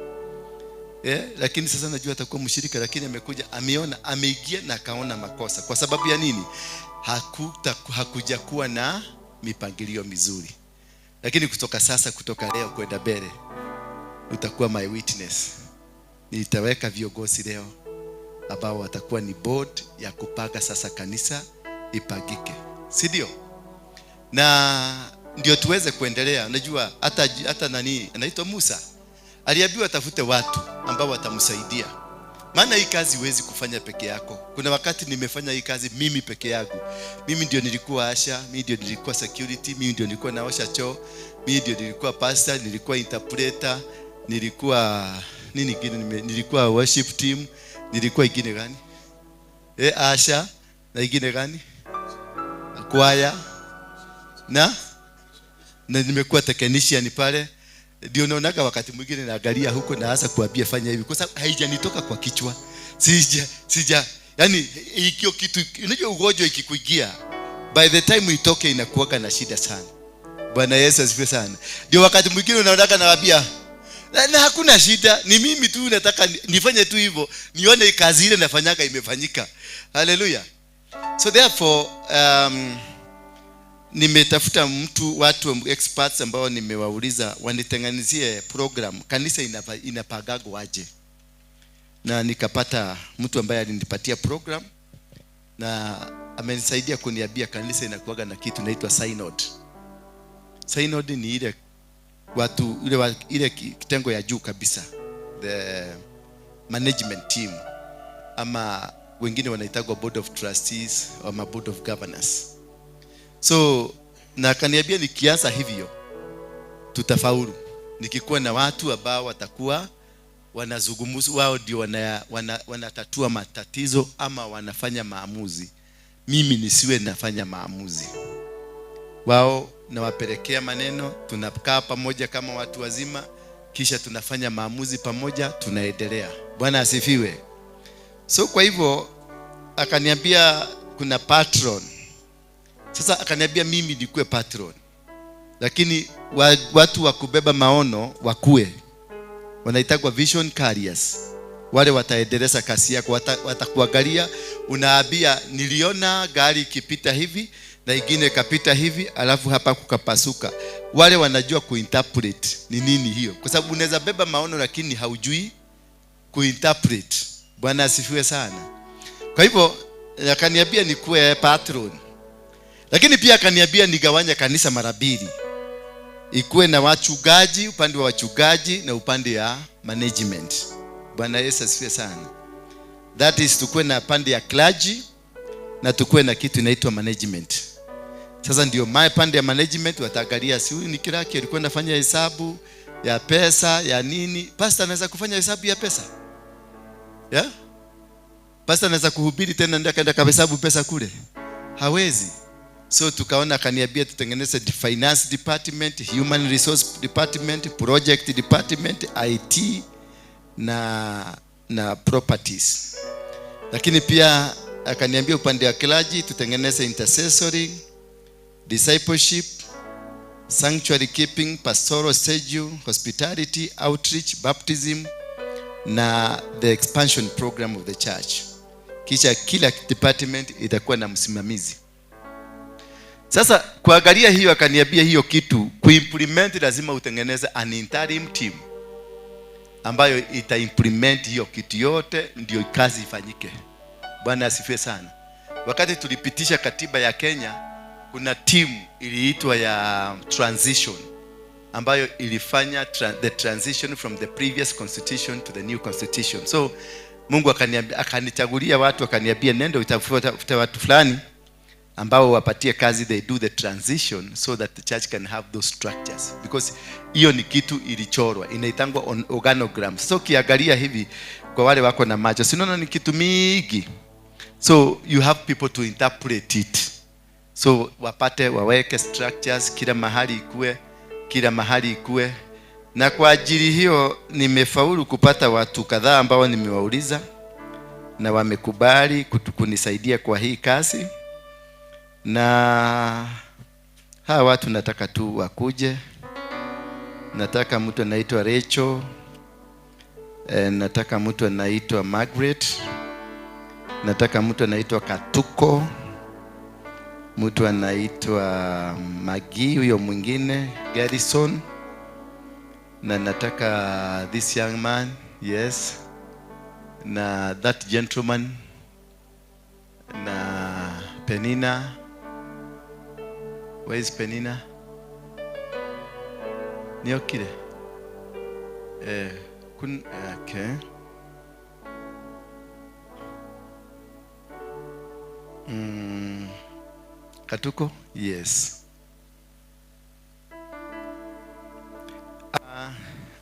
Lakini sasa najua atakuwa mshirika, lakini amekuja ameona, ameingia na akaona makosa. Kwa sababu ya nini? Hakuja kuwa na mipangilio mizuri. Lakini kutoka sasa, kutoka leo kwenda mbele, utakuwa my witness. Nitaweka viongozi leo ambao watakuwa ni board ya kupanga sasa kanisa ipangike, si ndio? Na ndio tuweze kuendelea. Unajua hata nani anaitwa Musa aliambiwa atafute watu ambao watamsaidia. Maana hii kazi huwezi kufanya peke yako. Kuna wakati nimefanya hii kazi mimi peke yangu. Mimi ndio nilikuwa asha, mimi ndio nilikuwa security, mimi ndio nilikuwa naosha choo, mimi ndio nilikuwa pastor, nilikuwa interpreter, nilikuwa nini kingine, nilikuwa worship team, nilikuwa ingine gani? Asha na ingine gani? Kwaya. Na nimekuwa technician pale. Ndio naonaga wakati mwingine naangalia huko na hasa kuambia fanya hivi kwa sababu haijanitoka kwa kichwa. Sija yani hiyo kitu, unajua ugonjwa ikikuingia by the time itoke inakuwa na shida sana. Bwana Yesu asifiwe sana. Ndio wakati mwingine unaonaga nawaambia na hakuna shida, ni mimi tu nataka nifanye tu hivyo, nione kazi ile nafanyaga imefanyika. Hallelujah. So therefore nimetafuta watu experts ambao nimewauliza wanitengenezee program kanisa inapagagwa aje. Na nikapata mtu ambaye alinipatia program na amenisaidia kuniambia kanisa inakuwaga na kitu inaitwa synod. Synod ni ile watu ile kitengo ya juu kabisa, the management team, ama wengine wanaitagwa board of trustees ama board of governors. So na akaniambia nikianza hivyo tutafaulu, nikikuwa na watu ambao watakuwa wanazungumza, wao ndio wanatatua matatizo ama wanafanya maamuzi. Mimi nisiwe nafanya maamuzi, wao nawapelekea maneno, tunakaa pamoja kama watu wazima, kisha tunafanya maamuzi pamoja, tunaendelea. Bwana asifiwe. So kwa hivyo akaniambia kuna patron. Sasa akaniambia mimi nikuwe patron, lakini watu wa kubeba maono wakue, wanaitagwa vision carriers. Wale wataendeleza kasi yako, watakuangalia, unaambia niliona gari ikipita hivi na ingine ikapita hivi, alafu hapa kukapasuka. Wale wanajua kuinterpret ni nini hiyo, kwa sababu unaweza beba maono lakini haujui kuinterpret. Bwana asifiwe sana. Kwa hivyo akaniambia nikuwe patron, lakini pia akaniambia nigawanye kanisa mara mbili, ikuwe na wachungaji, upande wa wachungaji na upande ya management. Bwana Yesu asifiwe sana. That is, tukuwe na pande ya clergy na tukuwe na kitu inaitwa management. Sasa ndio my pande ya management wataangalia, si huyu ni clerk alikuwa anafanya hesabu ya pesa ya nini? Pastor anaweza kufanya hesabu ya pesa? Yeah? Pastor anaweza kuhubiri tena ndio akaenda kahesabu pesa kule? Hawezi. So tukaona, akaniambia tutengeneze finance department, human resource department, project department, IT na properties. Lakini pia akaniambia upande wa clergy tutengeneze intercessory, discipleship, sanctuary keeping, pastoral schedule, hospitality, outreach, baptism na the expansion program of the church. Kisha kila department itakuwa na msimamizi. Sasa kuangalia hiyo, akaniambia hiyo kitu kuimplement lazima utengeneze an interim team ambayo itaimplement hiyo kitu yote ndio kazi ifanyike. Bwana asifiwe sana. Wakati tulipitisha katiba ya Kenya, kuna team iliitwa ya transition ambayo ilifanya the transition from the previous constitution to the new constitution. So Mungu akaniambia, akanichagulia watu, akaniambia nenda utafute watu fulani ambao wapatie kazi, they do the transition so that the church can have those structures, because hiyo ni kitu ilichorwa, inaitangwa on organogram. So ukiangalia hivi, kwa wale wako na macho, si unaona ni kitu mingi? So you have people to interpret it, so wapate waweke structures kila mahali ikue, kila mahali ikue. Na kwa ajili hiyo nimefaulu kupata watu kadhaa ambao nimewauliza na wamekubali kunisaidia kwa hii kazi. Na hawa watu nataka tu wakuje. Nataka mtu anaitwa Rachel, nataka mtu anaitwa Margaret, nataka mtu anaitwa Katuko, mtu anaitwa Magi, huyo mwingine Garrison, na nataka this young man, yes, na that gentleman, na Penina. Where is Penina? Niokire. Okay. Katuko? Yes.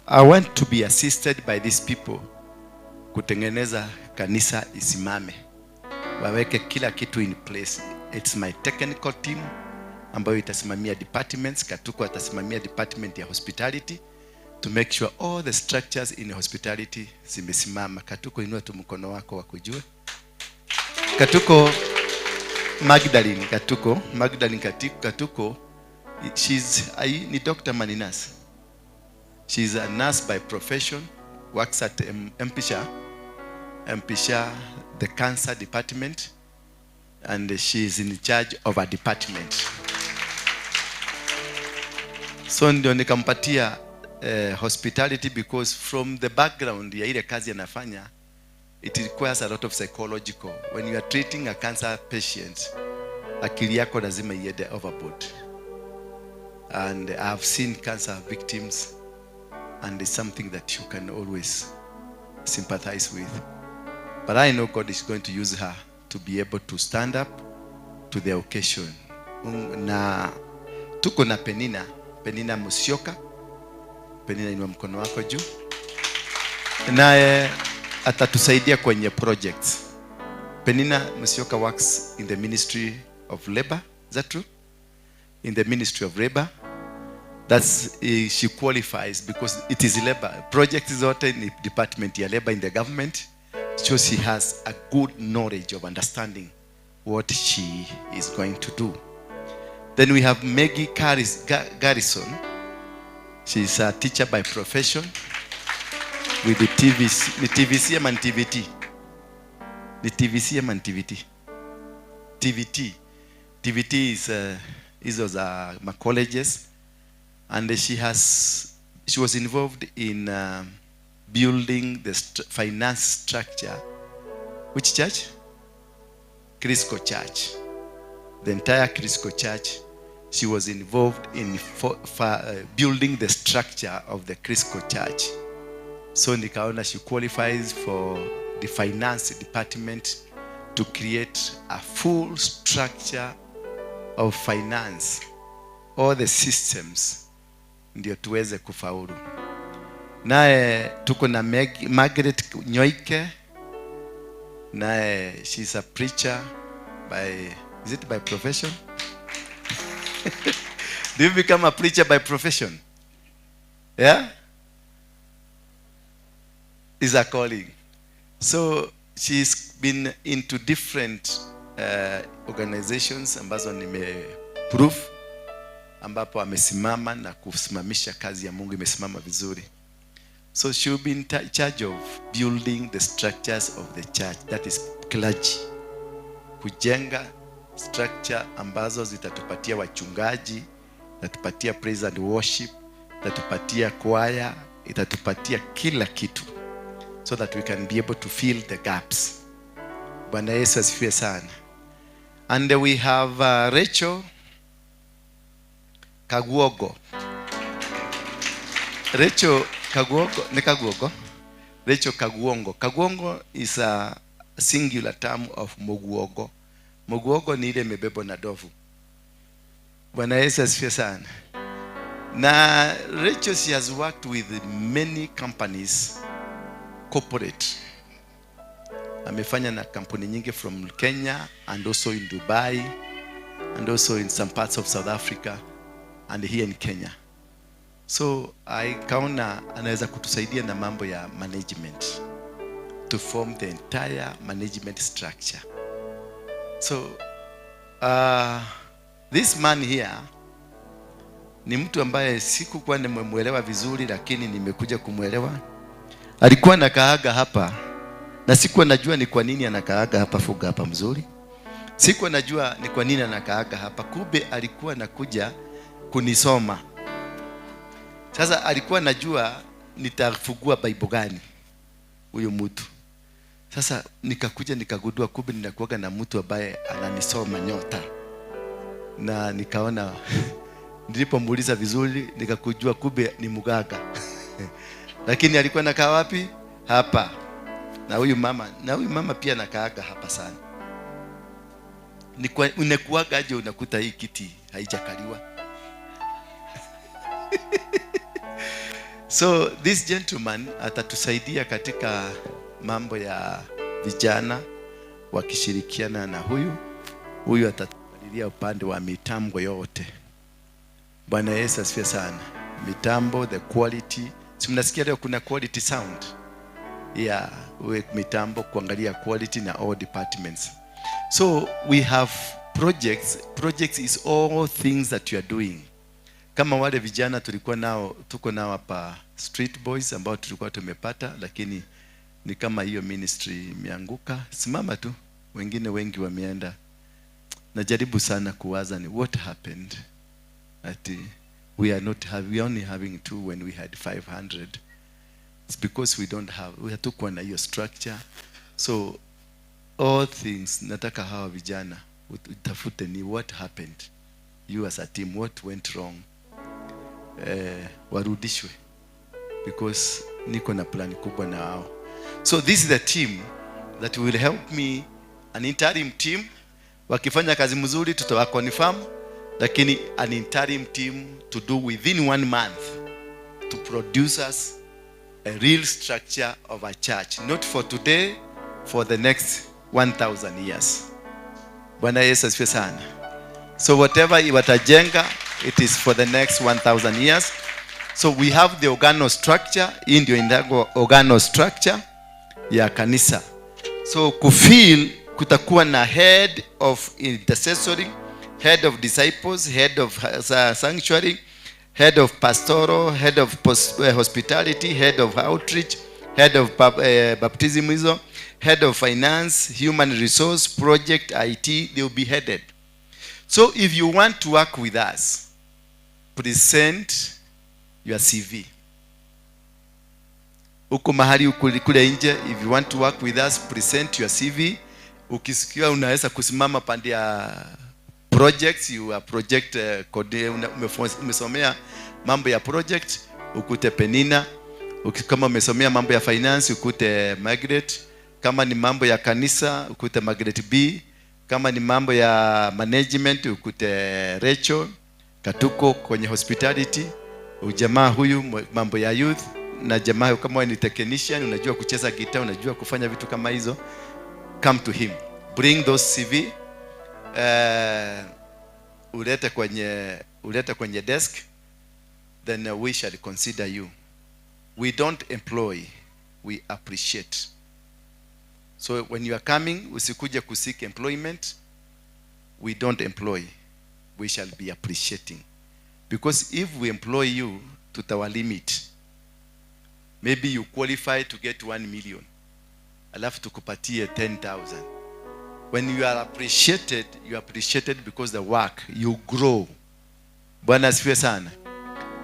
I want to be assisted by these people kutengeneza kanisa isimame. Waweke kila kitu in place. It's my technical team ambayo itasimamia departments. Katuko atasimamia department ya hospitality to make sure all the structures in hospitality zimesimama. Katuko, inua tu mkono wako wakujue. Katuko Magdalene, Katuko Magdalene Katuko, she's ni doctor man nurse. She's a nurse by profession, works at Mpisha, the cancer department, and she is in charge of a department. So ndio nikampatia hospitality because from the background ya ile kazi anafanya, it requires a lot of psychological. When you are treating a cancer patient, akili yako lazima iende overboard. And I have seen cancer victims, and it's something that you can always sympathize with. But I know God is going to use her to be able to stand up to the occasion. Na tuko na Penina, Penina Musyoka. Penina, inua mkono wako juu. Naye atatusaidia kwenye projects. Penina Musyoka works in the Ministry of Labor. Is that true? In the Ministry of Labor. She qualifies because it is labor. Project zote ni department ya labor in the government. So she has a good knowledge of understanding what she is going to do. Then we have Maggie Garrison. She's a teacher by profession with the TVC, the TVC and TVT. The TVC and TVT. TVT. TVT is those my colleges, and she was involved in building the finance structure. Which church? Crisco Church. The entire Crisco Church. She was involved in building the structure of the Crisco Church. So nikaona she qualifies for the finance department to create a full structure of finance, all the systems, ndio tuweze kufaulu. Naye tuko na Margaret Nyoike. Naye she's a preacher by, is it by profession? Do you become a preacher by profession? Yeah? Is a calling. So she's been into different organizations ambazo nimeproof, ambapo amesimama na kusimamisha kazi ya Mungu imesimama vizuri. So she will be in charge of building the structures of the church, that is clergy. Kujenga structure ambazo zitatupatia wachungaji, itatupatia praise and worship, itatupatia choir, itatupatia kila kitu, so that we can be able to fill the gaps. Bwana Yesu asifiwe sana. And we have Rachel Kaguogo. Rachel Kaguogo, ni Kaguogo? Rachel Kaguongo. Kaguongo is a singular term of Muguogo. Muguogo ni ile imebebwa na ndovu. Bwana Yesu asifiwe sana. Na Rachel, she has worked with many companies, corporate. Amefanya na kampuni nyingi from Kenya and also in Dubai and also in some parts of South Africa and here in Kenya. So I kaona anaweza kutusaidia na mambo ya management, to form the entire management structure. So this man here ni mtu ambaye sikukuwa nimemuelewa vizuri, lakini nimekuja kumuelewa. Alikuwa anakaaga hapa na sikuwa najua ni kwa nini anakaaga hapa, fuga hapa mzuri. Sikuwa najua ni kwa nini anakaaga hapa. Kumbe alikuwa anakuja kunisoma. Sasa alikuwa najua nitafungua Bible gani huyo mtu. Sasa nikakuja nikagundua kumbe ninakuaga na mtu ambaye ananisoma nyota. Na nikaona nilipomuuliza vizuri nikakujua kumbe ni mganga. Lakini alikuwa anakaa wapi? Hapa. Na huyu mama pia anakaaga hapa sana. Unakuaga aje unakuta hii kiti haijakaliwa? So this gentleman atatusaidia katika mambo ya vijana wakishirikiana na huyu. Huyu atatuangalia upande wa mitambo yote. Bwana Yesu asifiwe sana. Mitambo, the quality. Si mnasikia leo kuna quality sound? Yeah, we mitambo kuangalia quality na all departments. So we have projects. Projects is all things that you are doing. Kama wale vijana tulikuwa nao, tuko nao hapa Street Boys ambao tulikuwa tumepata, lakini ni kama hiyo ministry imeanguka. Simama tu, wengine wengi wameenda. Najaribu sana kuwaza ni what happened. Ati we are not have, we only having 2 when we had 500. It's because we don't have, we hatukuwa na hiyo structure. So all things, nataka hawa vijana utafute ni what happened. You as a team, what went wrong? Warudishwe, because niko na plan kubwa na wao. So this is the team that will help me, an interim team. Wakifanya kazi mzuri tutawa confirm, lakini an interim team to do within 1 month to produce us a real structure of a church, not for today, for the next 1000 years. Bwana Yesu asifiwe sana. So whatever watajenga, it is for the next 1000 years. So we have the organo structure. Hii ndio indago organo structure ya kanisa. So kufeel kutakuwa na head of intercessory, head of disciples, head of sanctuary, head of pastoral, head of hospitality, head of outreach, head of baptism hizo, head of finance, human resource, project, IT, they will be headed. So if you want to work with us, present your CV. Uko mahali kule nje, if you want to work with us, present your CV. Ukisikia unaweza kusimama pande ya projects, you are project umesomea mambo ya project, ukute Penina. Kama umesomea mambo ya finance, ukute Margaret. Kama ni mambo ya kanisa, ukute Margaret B. Kama ni mambo ya management, ukute Rachel Katuko kwenye hospitality. Ujamaa huyu mambo ya youth, na jamaa kama wewe ni technician, unajua kucheza gitaa, unajua kufanya vitu kama hizo, Come to him. Bring those CV. Ulete kwenye desk, then we shall consider you. We don't employ, we appreciate. So when you are coming, usikuje kuseek employment. We don't employ, we shall be appreciating, because if we employ you, tutawa limit. Maybe you qualify to get 1 million, alafu tukupatie 10,000. When you are appreciated, you are appreciated because the work, you grow. Bwana asifiwe sana.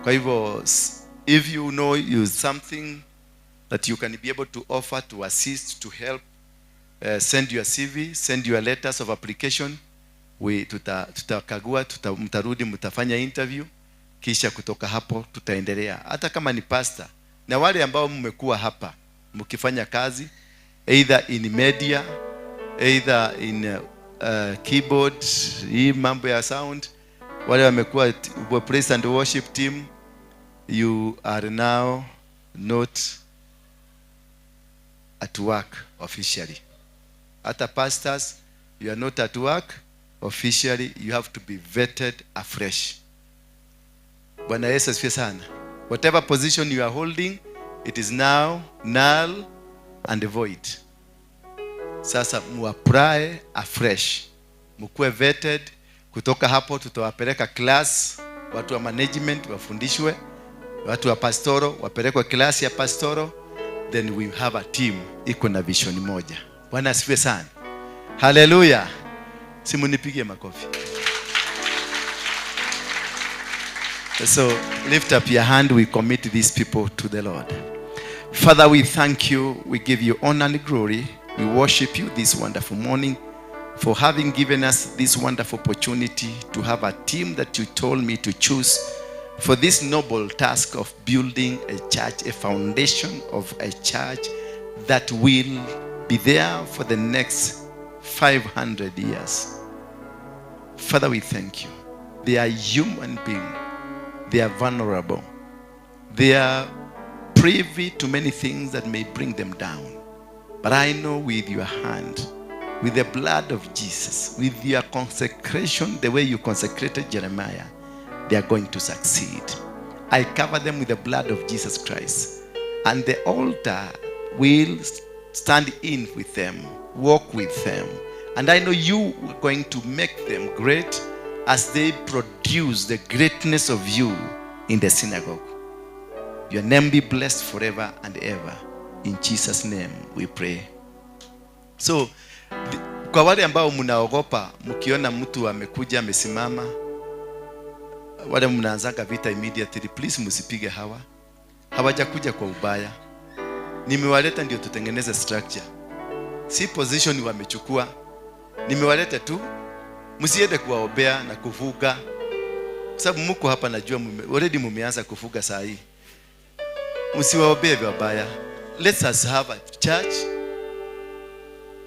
Kwa hivyo if you know you something that you can be able to offer, to assist, to help, send your CV, send your letters of application. We tutakagua, mtarudi, mtafanya interview, kisha kutoka hapo tutaendelea. Hata kama ni pastor na wale ambao mmekuwa hapa mkifanya kazi, either in media, either in keyboard, hii mambo ya sound, wale wamekuwa praise and worship team, you are now not at work officially. Hata pastors, you are not at work officially. You have to be vetted afresh. Bwana Yesu asifiwe sana. Whatever position you are holding, it is now null and void. Sasa muapply afresh, mkuwe vetted. Kutoka hapo tutawapeleka class, watu wa management wafundishwe, watu wa pastoral wapelekwe class ya pastoral, then we have a team iko na vision moja. Bwana asifiwe sana. Haleluya. Simunipigie makofi. So lift up your hand. We commit these people to the Lord. Father, we thank you. We give you honor and glory. We worship you this wonderful morning for having given us this wonderful opportunity to have a team that you told me to choose for this noble task of building a church, a foundation of a church that will be there for the next 500 years. Father, we thank you. They are human beings. They are vulnerable. They are privy to many things that may bring them down. But I know with your hand, with the blood of Jesus, with your consecration, the way you consecrated Jeremiah, they are going to succeed. I cover them with the blood of Jesus Christ. And the altar will stand in with them, walk with them. And I know you are going to make them great as they produce the greatness of you in the synagogue. Your name be blessed forever and ever. In Jesus' name we pray. So, kwa wale ambao mnaogopa mkiona mtu amekuja amesimama, wale mnaanzaga vita immediately, please msipige hawa. Hawajakuja kwa ubaya. Nimewaleta ndio tutengeneze structure. Si position wamechukua. Nimewaleta tu, msiende kuwaombea na kuvuga. Kwa sababu mko hapa, najua already mumeanza kufuga saa hii. Msiwaombee vibaya. Let us have a church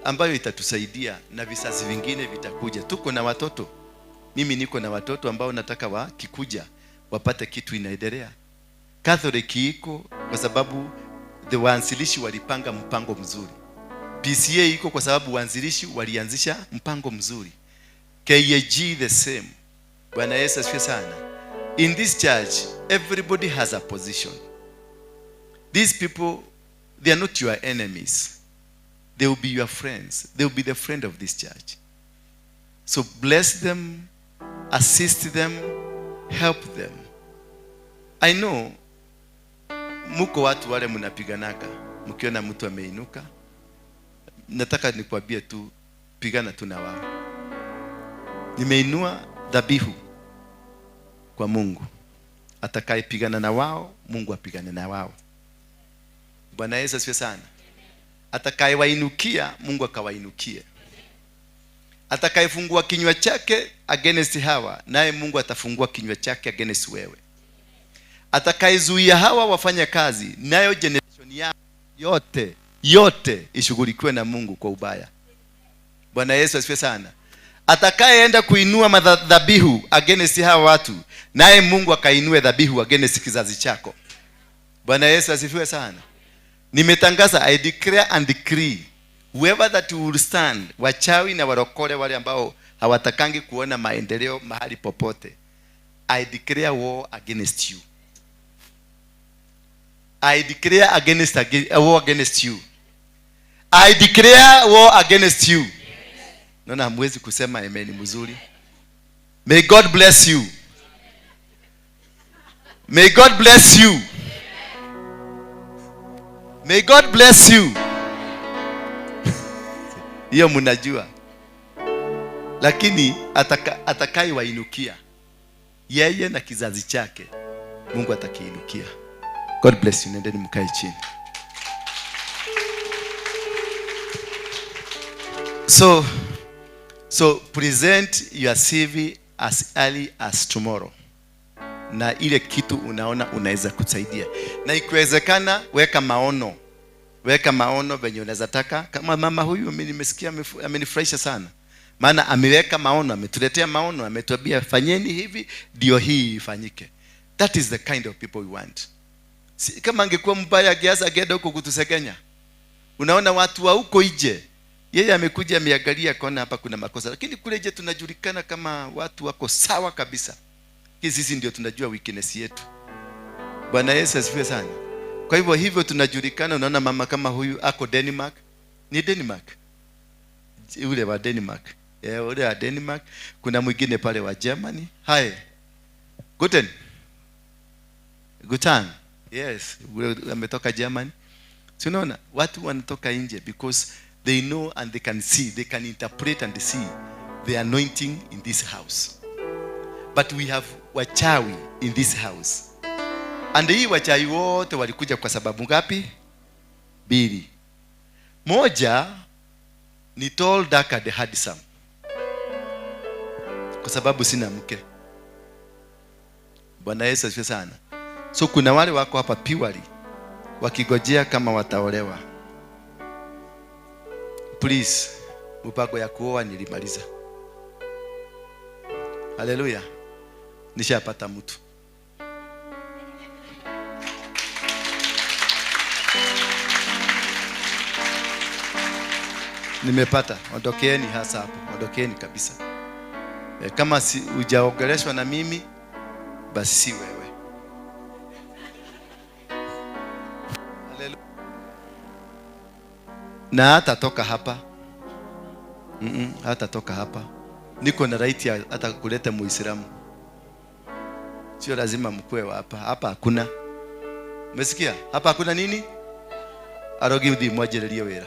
ambayo itatusaidia na vizazi vingine vitakuja. Tuko na watoto. Mimi niko na watoto ambao nataka wakikuja wapate kitu inaendelea. Catholic iko kwa sababu the waanzilishi walipanga mpango mzuri. PCEA iko kwa sababu waanzilishi walianzisha mpango mzuri. KAG the same. Bwana Yesu asifiwe sana. In this church, everybody has a position. These people, they are not your enemies. They will be your friends. They will be the friend of this church. So bless them, assist them, help them. I know muko watu wale mnapiganaga mkiona mtu ameinuka. Nataka nikwambie tu, pigana tu na wao. Nimeinua dhabihu kwa Mungu. Atakayepigana na wao, Mungu apigane na wao. Bwana Yesu asifiwe sana. Atakayewainukia, Mungu akawainukie. Atakayefungua kinywa chake against hawa, naye Mungu atafungua kinywa chake against wewe. Atakayezuia hawa wafanye kazi, nayo generation yao yote yote ishughulikiwe na Mungu kwa ubaya. Bwana Yesu asifiwe sana. Atakayeenda kuinua madhabihu against hawa watu, naye Mungu akainue dhabihu against kizazi chako. Bwana Yesu asifiwe sana. Nimetangaza, I declare and decree, Whoever that will stand, wachawi na warokore wale ambao hawatakangi kuona maendeleo mahali popote, I declare war against you. I declare war against you. I declare war against you. Naona hamwezi kusema amen mzuri. May God bless you. May God bless you. May God bless you. Hiyo mnajua. Lakini atakayewainukia yeye na kizazi chake, Mungu atakiinukia. God bless you. Nendeni mkae chini. So present your CV as early as tomorrow. Na ile kitu unaona unaweza kusaidia. Na ikiwezekana weka maono. Weka maono venye unaweza taka. Kama mama huyu mimi nimesikia amenifurahisha sana. Maana ameweka maono, ametuletea maono, ametuambia fanyeni hivi ndio hii ifanyike. That is the kind of people we want. Si, kama angekuwa mbaya angeanza agenda huko kutusegenya. Unaona watu wa huko nje, yeye amekuja ameangalia kona hapa kuna makosa, lakini kule nje tunajulikana kama watu wako sawa kabisa. Sisi ndio tunajua weakness yetu. Bwana Yesu asifiwe sana. Kwa hivyo hivyo tunajulikana. Unaona mama kama huyu ako Denmark. Ni Denmark. Ule wa Denmark. Ule wa Denmark. Kuna mwingine pale wa Germany. Hi. Guten. Guten. Yes, ule ametoka Germany. Si unaona watu wanatoka nje because they know and they can see, they can interpret and see the anointing in this house. But we have wachawi in this house. And hii wachawi wote walikuja kwa sababu ngapi? Mbili. Moja ni tall, dark and handsome. Kwa sababu sina mke. Bwana Yesu asifiwe sana. So kuna wale wako hapa purely wakigojea kama wataolewa. Please, mpango ya kuoa nilimaliza. Haleluya. Nishapata mtu. Nimepata. Ondokeeni hasa hapo. Ondokeeni kabisa. Kama si hujaongeleshwa na mimi, basi si wewe. Haleluya. Na hata toka hapa. Hata toka hapa. Niko na right ya hata kuleta Muislamu. Sio lazima mkue wa hapa. Hapa hakuna. Umesikia? Hapa hakuna nini? Arogi uthi mwanjĩrĩrie wĩra.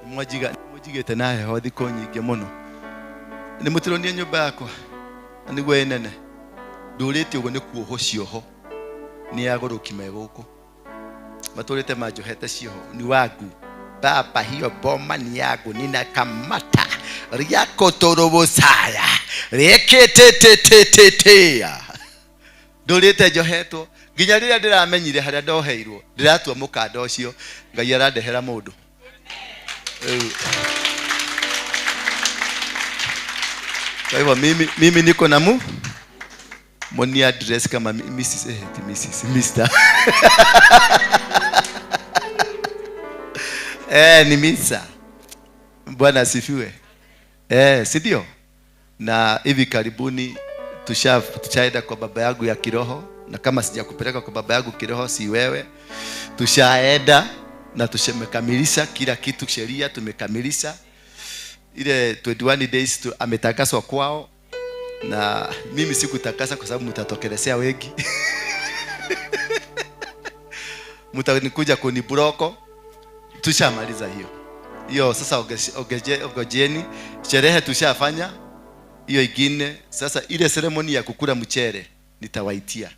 Mwanjigĩte na heho thikũ nyingĩ mũno. Nĩ mũtironie nyũmba yakwa. Na nĩguo ĩ nene. Ndũrĩte ũguo nĩ kuohwo cioho. Nĩ agũrũki me gũkũ. Matũrĩte manjohete cioho. Ni wangu. Baba, hiyo boma ni yangu, ninakamata ryako torobosaya reketetetetetea. Ndũrĩte njohetwo nginya rĩrĩa ndĩramenyire harĩa ndoheirwo, ndĩratua mũkanda ũcio, Ngai arandehera mũndũ. Kwa hivyo mimi niko na moni address kama Mrs. Mrs. Mr. Ni Misa. Bwana asifiwe. Si ndio? Na hivi karibuni tushaenda kwa baba yangu ya kiroho, na kama sijakupeleka kwa baba yangu kiroho si wewe. Tushaenda na tumekamilisha kila kitu, sheria tumekamilisha. Ile 21 days ametakaswa kwao, na mimi sikutakasa kwa sababu mtatokelezea wengi. Mtanikuja kunibroko. Tushamaliza hiyo. Hiyo sasa ogejeni sherehe tushafanya. Hiyo ingine sasa ile ceremony ya kukula mchere nitawaitia.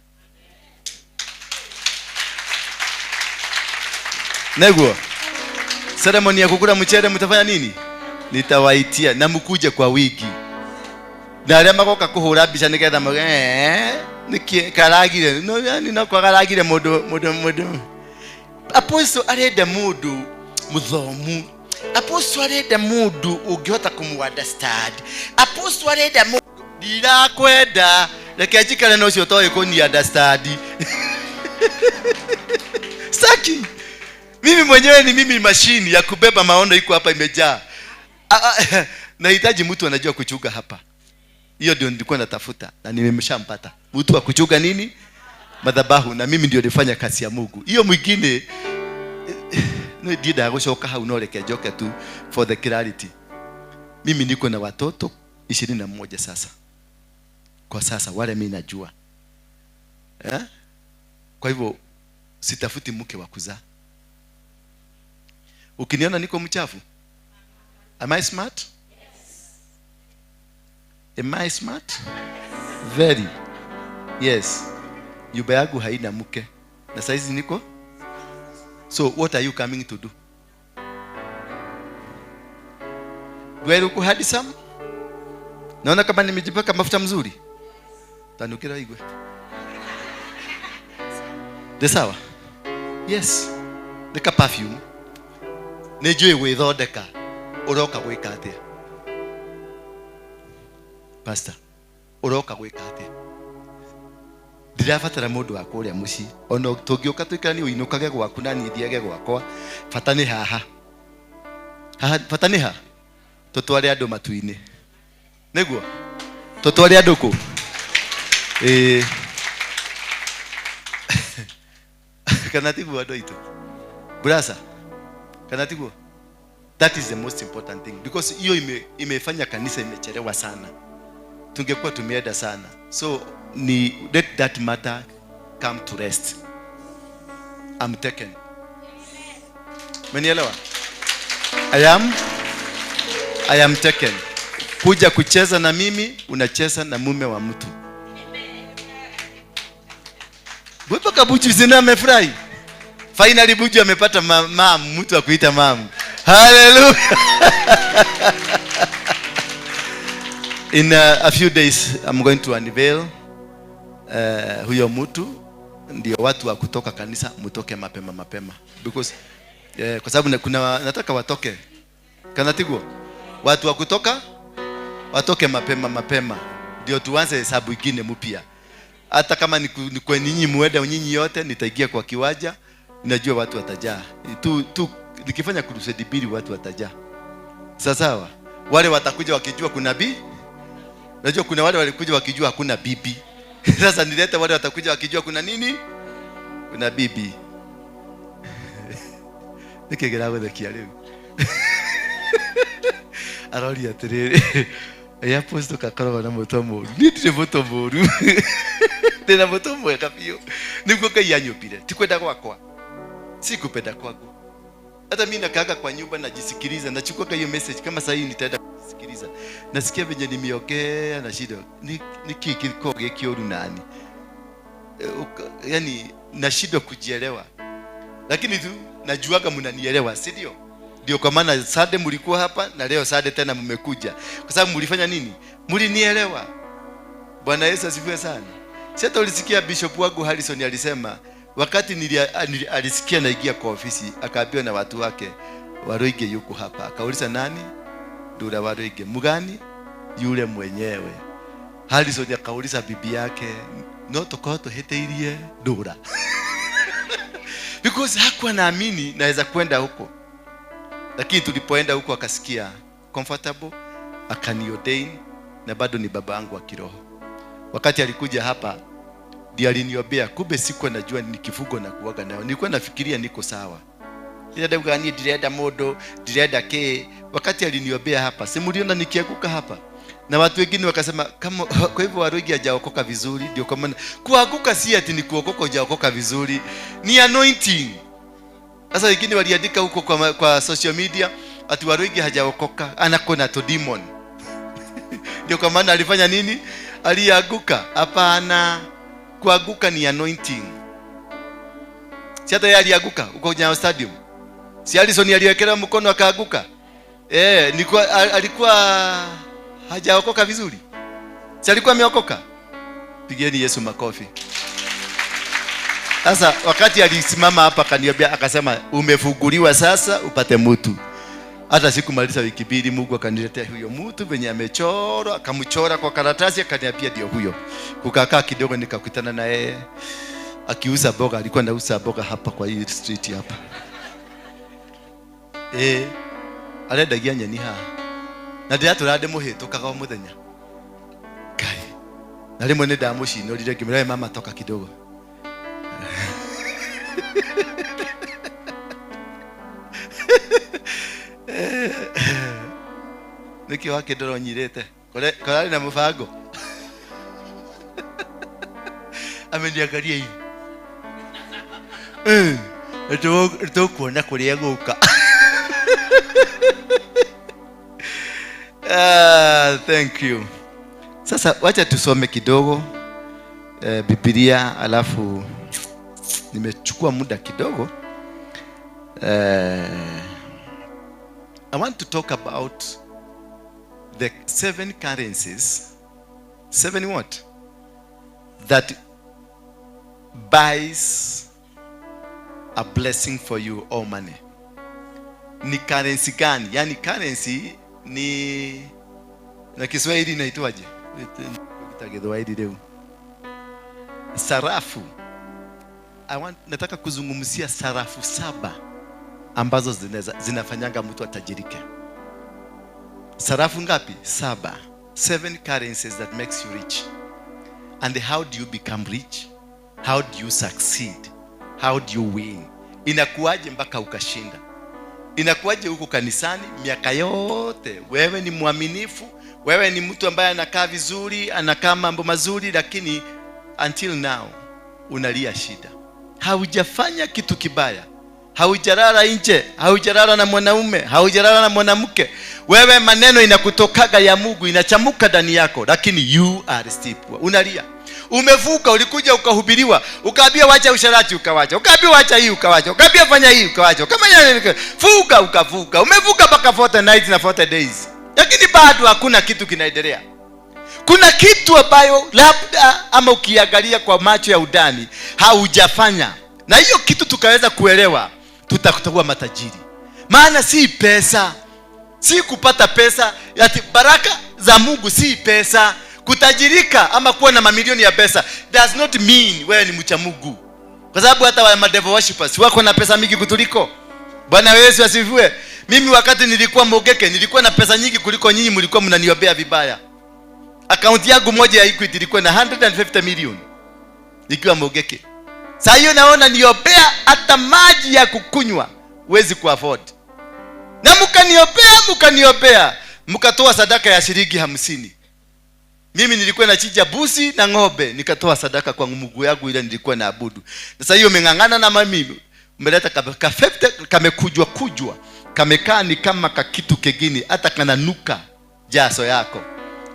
Neguo. Ceremony ya kukula mchere mtafanya nini? Nitawaitia na mkuje kwa wiki. Na aria magoka kuhura mbica nigetha niki karagire. No yani no kwagaragire mundu. Apostle arenda mundu muthomu. Apostle arenda mundu ungihota kumu understand. Apostle arenda mundu ndirakwenda reke njikare na ucio toĩ kũni understand. Saki. Mimi mwenyewe ni mimi mashini ya kubeba maono iko hapa imejaa. Nahitaji mtu anajua kuchuga hapa. Hiyo ndio nilikuwa natafuta na nimemshampata. Mtu wa kuchuga nini? Madhabahu, na mimi ndio nilifanya kazi ya Mungu. Hiyo mwingine no ndiendaga gucoka hau, no reke njoke tu for the clarity. Mimi niko na watoto 21 sasa. Kwa sasa wale mimi najua. Kwa hivyo sitafuti mke wa kuzaa. Ukiniona niko mchafu? Am I smart? Yes. Am I smart? Very. Yes. Nyumba yangu haina mke. Na saizi niko? So what are you coming to do? Do I look handsome? Naona kama nimejipaka mafuta mzuri. Tanukira igwe. Ndi sawa? Yes. Nika perfume. Nijui gwithondeka. Uroka gwika atia? Pastor, uroka gwika atia? Ndirabatara mundu wa kuria mucii. Ona tungiuka tuikaranie uinukage gwaku na niĩ thiage gwakwa. Bata nĩ haha. Haha, bata nĩ ha? Tutware andũ matu-inĩ. Nĩguo? Tutware andũ kũ? Kana tiguo andũ aitũ? Brasa, kana tiguo? That is the most important thing, because hiyo imefanya kanisa imechelewa sana. Tungekuwa tumeenda sana. So ni let that matter come to rest. I'm taken. Umenielewa? I am taken. Kuja kucheza na mimi, unacheza na mume wa mtu. Mpaka Buju zina amefurahi. Finally Buju amepata mam, mtu akuita mam. Hallelujah. In a few days I'm going to unveil huyo mtu, ndio watu wa kutoka kanisa mtoke mapema mapema, because kwa sababu kuna nataka watoke. Kana tiguo? Watu wa kutoka watoke mapema mapema, ndio tuanze hesabu nyingine mpya. Hata kama ni kwa ninyi muende nyinyi yote, nitaingia kwa kiwanja, najua watu watajaa. Tu nikifanya crusade mbili watu watajaa. Sawa sawa. Wale watakuja wakijua kuna bi. Najua kuna wale walikuja wakijua hakuna bibi. Sasa nileta wale watakuja wakijua kuna nini? Kuna bibi. Nikigera guthikia riu. Aroria atiriri. Ya posto kakoragwo na mũtwe mũru. Niĩ ndirĩ mũtwe mũru. Ndĩna mũtwe mwega biũ. Nĩguo Ngai anyũmbire. Ti kwenda gwakwa. Si kupenda kwangu. Hata mimi nakaanga kwa nyumba najisikiliza, nachukua hiyo message kama sasa hii nitaenda kusikiliza. Nasikia venye nimeongea na shida. Ni kiki koge kioru nani? Yaani nashindwa kujielewa. Lakini tu najuaga mnanielewa, si ndio? Ndio kwa maana Sunday mlikuwa hapa na leo Sunday tena mmekuja. Kwa sababu mlifanya nini? Mlinielewa. Bwana Yesu asifiwe sana. Sasa ulisikia Bishop wangu Harrison alisema wakati alisikia naingia kwa ofisi, akaambiwa na watu wake Waruinge yuko hapa. Akauliza nani? Ndura Waruinge. Mugani? Yule mwenyewe. Harrison akauliza bibi yake, no tukorwo tuhiteirie Ndura. Because hakuwa naamini naweza kwenda huko. Lakini tulipoenda huko akasikia comfortable, akaniordain na bado ni baba yangu wa kiroho. Wakati alikuja hapa ndiye aliniombea, kumbe sikuwa najua ni kifungo na kuaga nayo. Nilikuwa nafikiria niko sawa. Ila ndauga ni ndirenda mundu, ndirenda ki. Wakati aliniombea hapa, si mliona nikianguka hapa? Na watu wengine wakasema kama kwa hivyo Waruinge hajaokoka vizuri, ndio kwa maana kuanguka si ati ni kuokoka hujaokoka vizuri, ni anointing. Sasa wengine waliandika huko kwa social media ati Waruinge hajaokoka, anakona to demon. Ndio kwa maana alifanya nini? Alianguka. Hapana, kuanguka ni anointing. Si hata yeye alianguka huko Nyayo Stadium. Si Alison aliwekelea mkono akaanguka? Alikuwa hajaokoka vizuri. Si alikuwa ameokoka? Pigeni Yesu makofi. Sasa wakati alisimama hapa akaniambia, akasema umefunguliwa sasa upate mtu. Hata sikumaliza wiki mbili Mungu akaniletea huyo mtu venye amechora, akamchora kwa karatasi akaniambia ndio huyo. Kukakaa kidogo nikakutana na yeye akiuza mboga, alikuwa anauza mboga hapa kwa hii street hapa. Arendagia nyeni haha na ndĩratũra ndĩmũhĩtũkaga o mũthenya. Ngai, na rĩmwe nĩ ndamũcinorire ngĩmwĩra, "We mama, toka kidogo." Nĩkĩ wakĩndora ũnyirĩte? Kore na mũbango? Ameniangalia hivi. Tũkuona kũrĩa gũka. Thank you. Sasa wacha tusome kidogo Biblia, alafu nimechukua muda kidogo. I want to talk about the 7 currencies. 7 what? That buys a blessing for you or money. Ni currency gani? Yani currency ni na Kiswahili inaitwaje? Kiswahili leo. Sarafu. Nataka kuzungumzia sarafu 7 ambazo zinafanyanga mtu atajirike. Sarafu ngapi? 7. 7 currencies that makes you rich. And how do you become rich? How do you succeed? How do you win? Inakuwaje mpaka ukashinda? Inakuwaje huko kanisani miaka yote wewe ni mwaminifu, wewe ni mtu ambaye anakaa vizuri, anakaa mambo mazuri, lakini until now unalia shida. Haujafanya kitu kibaya. Haujalala nje, haujalala na mwanaume, haujalala na mwanamke. Wewe maneno inakutokaga ya Mungu, inachamuka ndani yako, lakini you are still poor. Unalia. Umevuka, ulikuja ukahubiriwa, ukaambia wacha usharati ukawacha, ukaambia wacha hii ukawacha, ukaambia fanya hii ukawacha, kama fuga ukavuka, umevuka mpaka 40 nights na 40 days. Lakini bado hakuna kitu kinaendelea. Kuna kitu ambayo labda ama ukiangalia kwa macho ya udani haujafanya. Na hiyo kitu tukaweza kuelewa, tutakuwa matajiri. Maana si pesa, si kupata pesa, ati baraka za Mungu si pesa. Kutajirika ama kuwa na mamilioni ya pesa does not mean wewe ni mcha Mungu. Kwa sababu hata wa devil worshippers wako na pesa mingi kutuliko. Bwana Yesu asifiwe. Mimi wakati nilikuwa Mogeke nilikuwa na pesa nyingi kuliko nyinyi mlikuwa mnaniombea vibaya. Akaunti yangu moja ya Equity ilikuwa na 150 million nikiwa Mogeke. Sasa hiyo naona niombea hata maji ya kukunywa huwezi kuafford. Na mkaniombea, mkatoa sadaka ya shilingi 50. Mimi nilikuwa nachinja busi na ng'ombe, nikatoa sadaka kwa Mungu yangu ile nilikuwa naabudu. Sasa hiyo umeng'ang'ana na mimi, umeleta ka 50 kamekujwa kujwa, kamekaa ni kama kakitu kingine, hata kananuka jaso yako.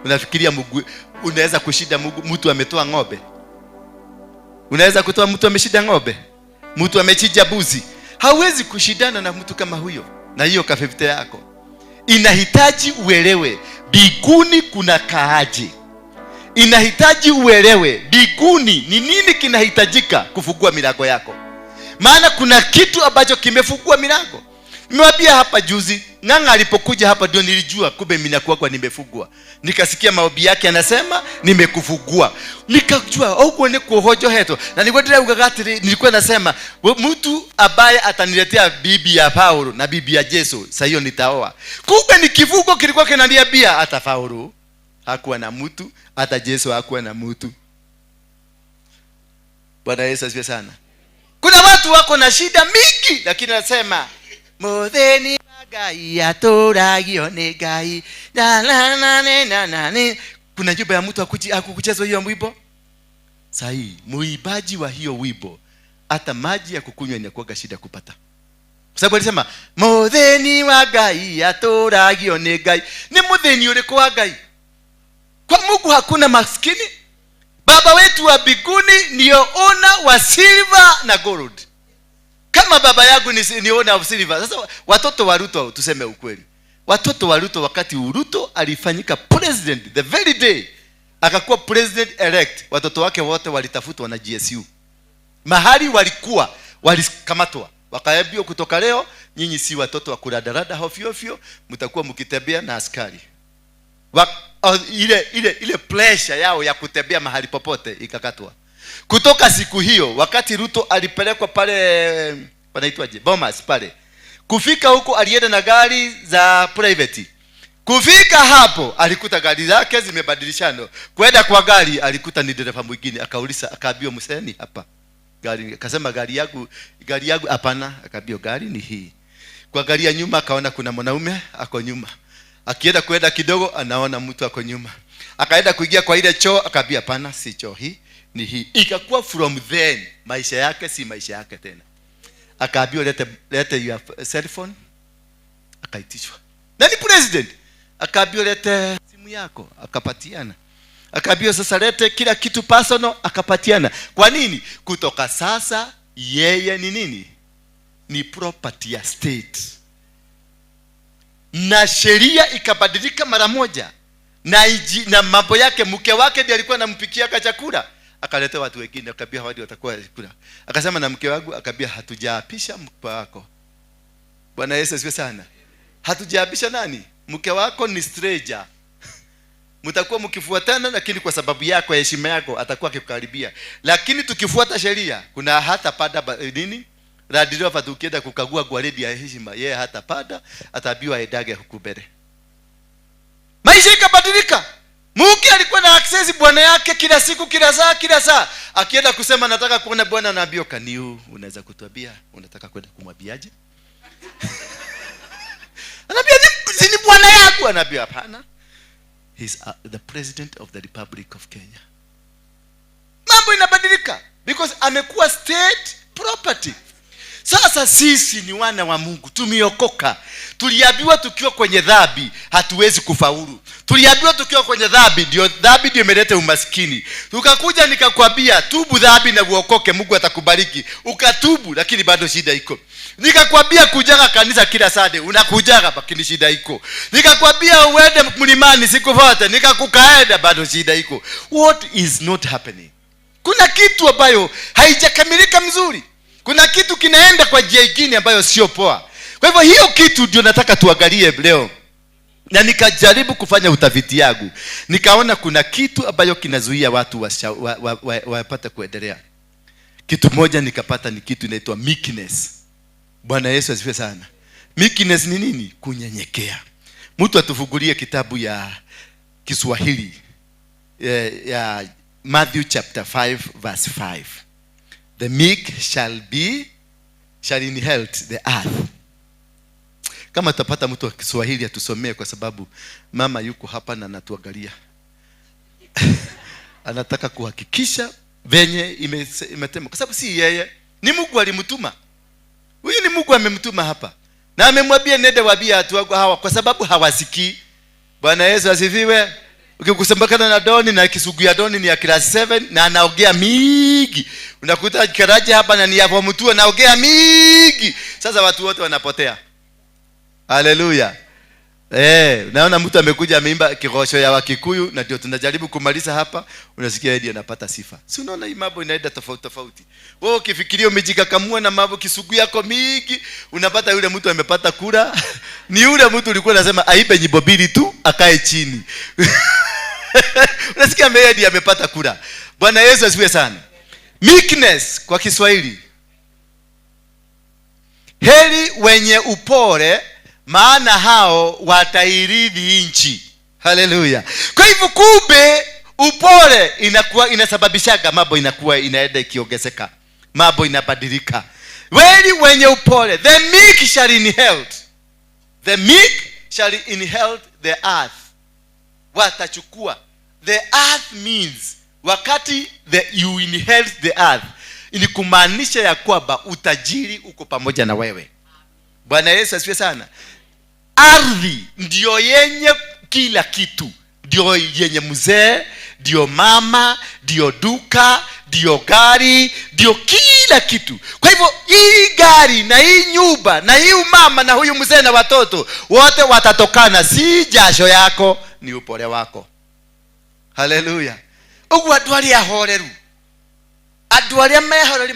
Unafikiria Mungu unaweza kushinda Mungu mtu ametoa ng'ombe? Unaweza kutoa mtu ameshinda ng'ombe? Mtu amechinja buzi? Hauwezi kushindana na mtu kama huyo. Na hiyo ka 50 yako. Inahitaji uelewe biguni kuna kaaje. Inahitaji uelewe biguni ni nini kinahitajika kufungua milango yako. Maana kuna kitu ambacho kimefungua milango. Nimewambia hapa juzi, Ng'ang'a alipokuja hapa ndio nilijua kumbe mimi nakuwa kwa nimefungua. Nikasikia maombi yake anasema nimekufungua. Nikajua huko ni kuhojo heto. Na nilikuwa nilikuwa nasema mtu ambaye ataniletea bibi ya Paulo na bibi ya Yesu, sasa hiyo nitaoa. Kumbe ni kivuko kilikuwa kinaniambia hata Paulo hakuwa na mtu, hata Yesu hakuwa na mtu. Bwana Yesu asifiwe sana. Kuna watu wako na shida mingi lakini anasema Mutheni Ngai atũragio nĩ Ngai na na na na na na. Kuna nyumba ya mtu hakukuchezwa hiyo wimbo? Sahi, muibaji wa hiyo wimbo hata maji ya kukunywa inakuwa shida kupata. Kwa sababu alisema Mutheni wa Ngai atũragio nĩ Ngai. Ni mutheni ũrĩkũ wa Ngai? Kwa Mungu hakuna maskini. Baba wetu wa mbinguni ndio owner wa silver na gold. Kama baba yangu ni owner of silver. Sasa watoto wa Ruto, tuseme ukweli. Watoto wa Ruto, wakati Ruto alifanyika president, the very day akakuwa president elect, watoto wake wote walitafutwa na GSU. Mahali walikuwa walikamatwa. Wakaambiwa kutoka leo nyinyi si watoto wa kuradarada hofyo hofyo, mtakuwa mkitembea na askari. Ile pressure yao ya kutembea mahali popote ikakatwa. Kutoka siku hiyo wakati Ruto alipelekwa pale panaitwaje, Bomas pale, Kufika huko alienda na gari za private. Kufika hapo alikuta gari zake zimebadilishana. Kwenda kwa gari alikuta ni dereva mwingine, akauliza, akaambiwa mseni hapa gari, akasema gari yangu hapana, akaambiwa gari ni hii. Kwa gari ya nyuma akaona kuna mwanaume ako nyuma. Akienda kwenda kidogo anaona mtu ako nyuma. Akaenda kuingia kwa ile choo akaambia hapana, si choo hii, ni hii. Ikakuwa from then maisha yake si maisha yake tena. Akaambiwa lete your cell phone. Akaitishwa. Na ni president. Akaambiwa lete simu yako, akapatiana. Akaambiwa sasa lete kila kitu personal, akapatiana. Kwa nini? Kutoka sasa yeye ni nini? Ni property ya state. Na sheria ikabadilika mara moja. Na mambo yake, mke wake ndiye alikuwa anampikia chakula. Akaleta watu wengine, akaambia hawa ndio watakuwa chakula. Akasema na mke wangu, akaambia hatujaapisha mke wako. Bwana Yesu asifiwe sana. Hatujaapisha nani? Mke wako ni stranger. Mtakuwa mkifuatana, lakini kwa sababu yako, heshima yako, atakuwa akikukaribia. Lakini tukifuata sheria, kuna hata pada nini? Land Rover tukienda kukagua gwaridi ya heshima, yeye hata pada, ataambiwa aendage huku mbele. Maisha ikabadilika. Mke alikuwa na access bwana yake kila siku, kila saa, kila saa. Akienda kusema nataka kuona bwana, anaambiwa kaniu, unaweza kutuambia unataka kwenda kumwambiaje? Anaambia ni bwana yangu, anaambia hapana. He's the president of the Republic of Kenya. Mambo inabadilika because amekuwa state property. Sasa sisi ni wana wa Mungu, tumeokoka. Tuliambiwa tukiwa kwenye dhambi hatuwezi kufaulu. Tuliambiwa tukiwa kwenye dhambi, ndio dhambi ndio imeleta umaskini. Tukakuja nikakwambia tubu dhambi na uokoke, Mungu atakubariki. Ukatubu, lakini bado shida iko. Nikakwambia kujaga kanisa kila Sunday, unakujaga lakini shida iko. Nikakwambia uende mlimani sikufuate, nikakukaenda bado shida iko. What is not happening? Kuna kitu ambayo haijakamilika mzuri. Kuna kitu kinaenda kwa njia nyingine ambayo sio poa. Kwa hivyo hiyo kitu ndio nataka tuangalie leo. Na nikajaribu kufanya utafiti yangu. Nikaona kuna kitu ambayo kinazuia watu wapate kuendelea. Kitu moja nikapata ni kitu inaitwa meekness. Bwana Yesu asifiwe sana. Meekness ni nini? Kunyenyekea. Mtu atufungulie kitabu ya Kiswahili ya Matthew chapter 5 verse 5. The meek shall inherit the earth. Kama tutapata mtu wa Kiswahili atusomee, kwa sababu mama yuko hapa na anatuangalia. Anataka kuhakikisha venye imetema. Kwa sababu si yeye, ni Mungu alimtuma. Huyu ni Mungu amemtuma hapa. Na amemwambia nende waambie watu wangu hawa, kwa sababu hawasikii. Bwana Yesu asifiwe. Ukikusambakana na Doni na Kisugu ya Doni ni ya class 7 na anaongea mingi. Unakuta Karaje hapa na ni ya form 2 anaongea mingi. Sasa watu wote wanapotea. Haleluya. Naona mtu amekuja ameimba kigosho ya Wakikuyu na ndio tunajaribu kumaliza hapa, unasikia yeye anapata sifa. Si unaona hii mambo inaenda tofauti tofauti. Wewe ukifikiria umejikakamua na mambo Kisugu yako mingi, unapata yule mtu amepata kura. Ni yule mtu ulikuwa unasema aibe nyimbo mbili tu akae chini. Unasikia yeye amepata kura. Bwana Yesu asifiwe sana. Meekness kwa Kiswahili. Heri wenye upole, maana hao watairithi nchi. Haleluya. Kwa hivyo kumbe upole inakuwa inasababishaga mambo inakuwa inaenda ikiongezeka. Mambo inabadilika. Heri wenye upole, the meek shall inherit. The meek shall inherit the earth. Watachukua. The earth means wakati you inherit the earth, ni kumaanisha ya kwamba utajiri uko pamoja na wewe. Bwana Yesu asifiwe sana. Ardhi ndio yenye kila kitu. Ndio yenye mzee, ndio mama, ndio duka, ndio gari, ndio kila kitu. Kwa hivyo hii gari na hii nyumba na hii mama na huyu mzee na watoto wote watatokana, si jasho yako, ni upole wako. Haleluya. Uguo andu aria ahoreru, andu aria mehoreri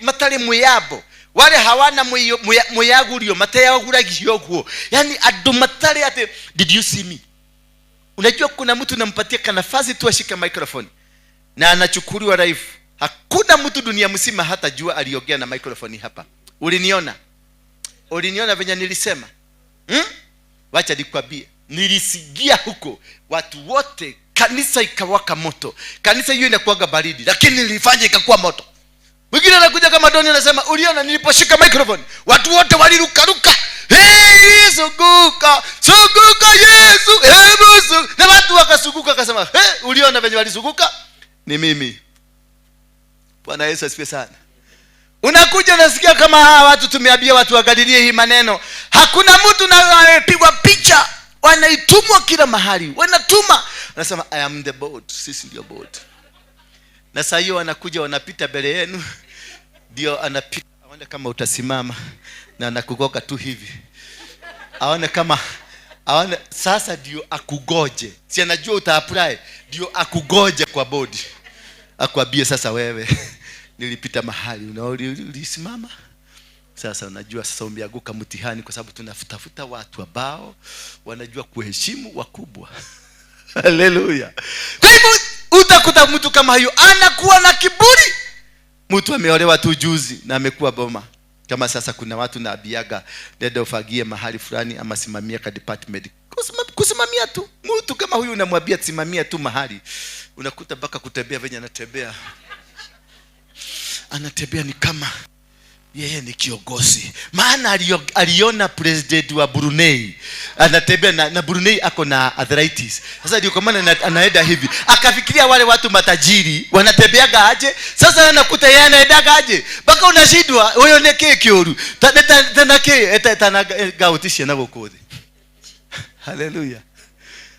matari muyambo, wale hawana muyagurio, mateyaguragio guo. Yani andu matari ati did you see me? Unajua kuna mtu unampatia kanafasi tu ashike microphone na anachukuliwa live. Hakuna mtu dunia mzima hata jua aliongea na microphone hapa. Uliniona? Uliniona venye nilisema? Wacha nikwambie, nilisikia huko watu wote, kanisa ikawaka moto. Kanisa hiyo inakuwaga baridi, lakini nilifanya ikakuwa moto. Mwingine anakuja kama Doni anasema, uliona niliposhika microphone watu wote walirukaruka. Hey, suguka, suguka Yesu, hebu suguka. Na watu wakasuguka, akasema, hey, uliona venye walisuguka? Ni mimi. Bwana Yesu asifiwe sana. Unakuja unasikia kama hawa watu tumeambia watu wakadirie hii maneno. Hakuna mtu na amepigwa picha, wanaitumwa kila mahali. Wanatuma. Wanasema I am the board, sisi ndio board. Na saa hiyo wanakuja wanapita mbele yenu. Ndio anapita, aone kama utasimama na anakugoka tu hivi. Aone kama aone sasa ndio akugoje. Si anajua uta-apply, ndio akugoje kwa board. Akwambie sasa wewe nilipita mahali ulisimama. Sasa unajua sasa umeanguka mtihani, kwa sababu tunafutafuta watu ambao wanajua kuheshimu wakubwa. Haleluya. Kwa hivyo utakuta mtu kama hiyo anakuwa na kiburi. Mtu ameolewa tu juzi na amekuwa boma. Kama sasa kuna watu na abiaga nenda ufagie mahali fulani ama simamia ka department. Kusimamia tu. Mtu kama huyu unamwambia simamia tu mahali, unakuta mpaka kutembea venye anatembea. Anatembea ni kama yeye ni kiongozi. Maana aliona president wa Brunei anatembea na Brunei ako na arthritis. Sasa ndio kwa maana anaenda hivi. Akafikiria wale watu matajiri wanatembeaga aje? Sasa anakuta yeye anaendaga aje? Mpaka unashindwa huyo ni keki oru. Tena ke tena gautishe na gukuri. Hallelujah.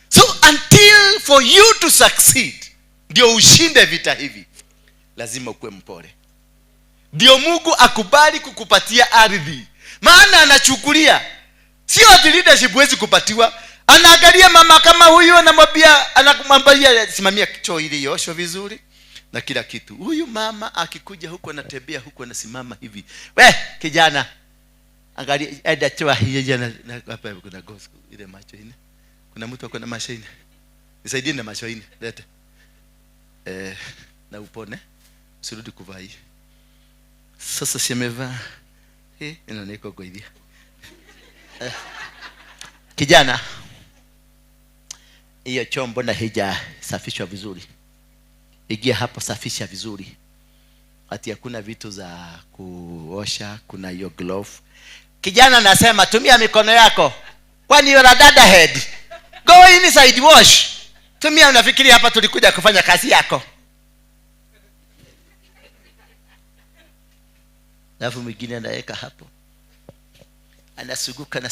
So until for you to succeed, ndio ushinde vita hivi, lazima ukuwe mpole. Ndio Mungu akubali kukupatia ardhi. Maana anachukulia sio ati leadership huwezi kupatiwa. Anaangalia mama kama huyu, anamwambia, anakumwambia simamia choo ili iosho vizuri na kila kitu. Huyu mama akikuja huku anatembea huku anasimama hivi. We kijana, angalia enda choo hii jana hapa kuna gospel ile macho ine. Kuna mtu ako na macho ine. Nisaidie na macho ine. Leta. Na upone. Usirudi kuvaa hii. Sasa si amevaa. Inaonekana kwa hivi. Kijana, hiyo choo mbona haijasafishwa vizuri? Ingia hapo safisha vizuri. Ati hakuna vitu za kuosha, kuna hiyo glove. Kijana nasema tumia mikono yako. Kwani you're a dada head. Go inside wash. Tumia, unafikiri hapa tulikuja kufanya kazi yako? Alafu mwingine anaweka hapo. Anasuguka na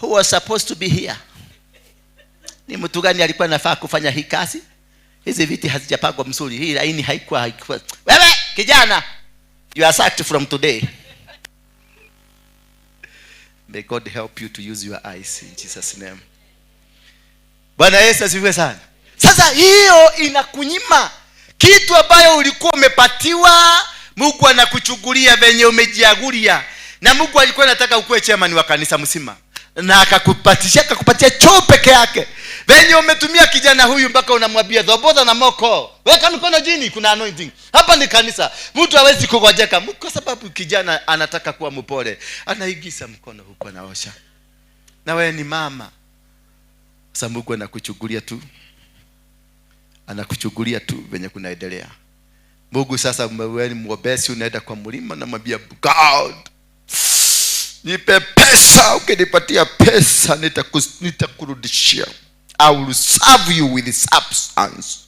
who was supposed to be here? Ni mtu gani alikuwa anafaa kufanya hii kazi? Hizi viti hazijapangwa mzuri. Hii laini haikuwa. Wewe kijana, you are sacked from today. May God help you to use your eyes in Jesus name. Bwana Yesu asifiwe sana. Sasa hiyo inakunyima kitu ambayo ulikuwa umepatiwa. Mungu anakuchukulia venye umejiagulia. Na Mungu alikuwa anataka ukuwe chairman wa kanisa mzima. Na akakupatia choo peke yake. Venye umetumia kijana huyu mpaka unamwambia dhobodha na moko. Weka mikono chini, kuna anointing. Hapa ni kanisa. Mtu hawezi kugojeka kwa sababu kijana anataka kuwa mpole. Anaigisa mkono huko anaosha. Na wewe ni mama. Sasa Mungu anakuchukulia tu. Anakuchukulia tu venye kunaendelea. Mungu sasa wewe ni muombezi, unaenda kwa mlima na mwambia God, nipe pesa, ukinipatia pesa nitakurudishia. I will serve you with substance.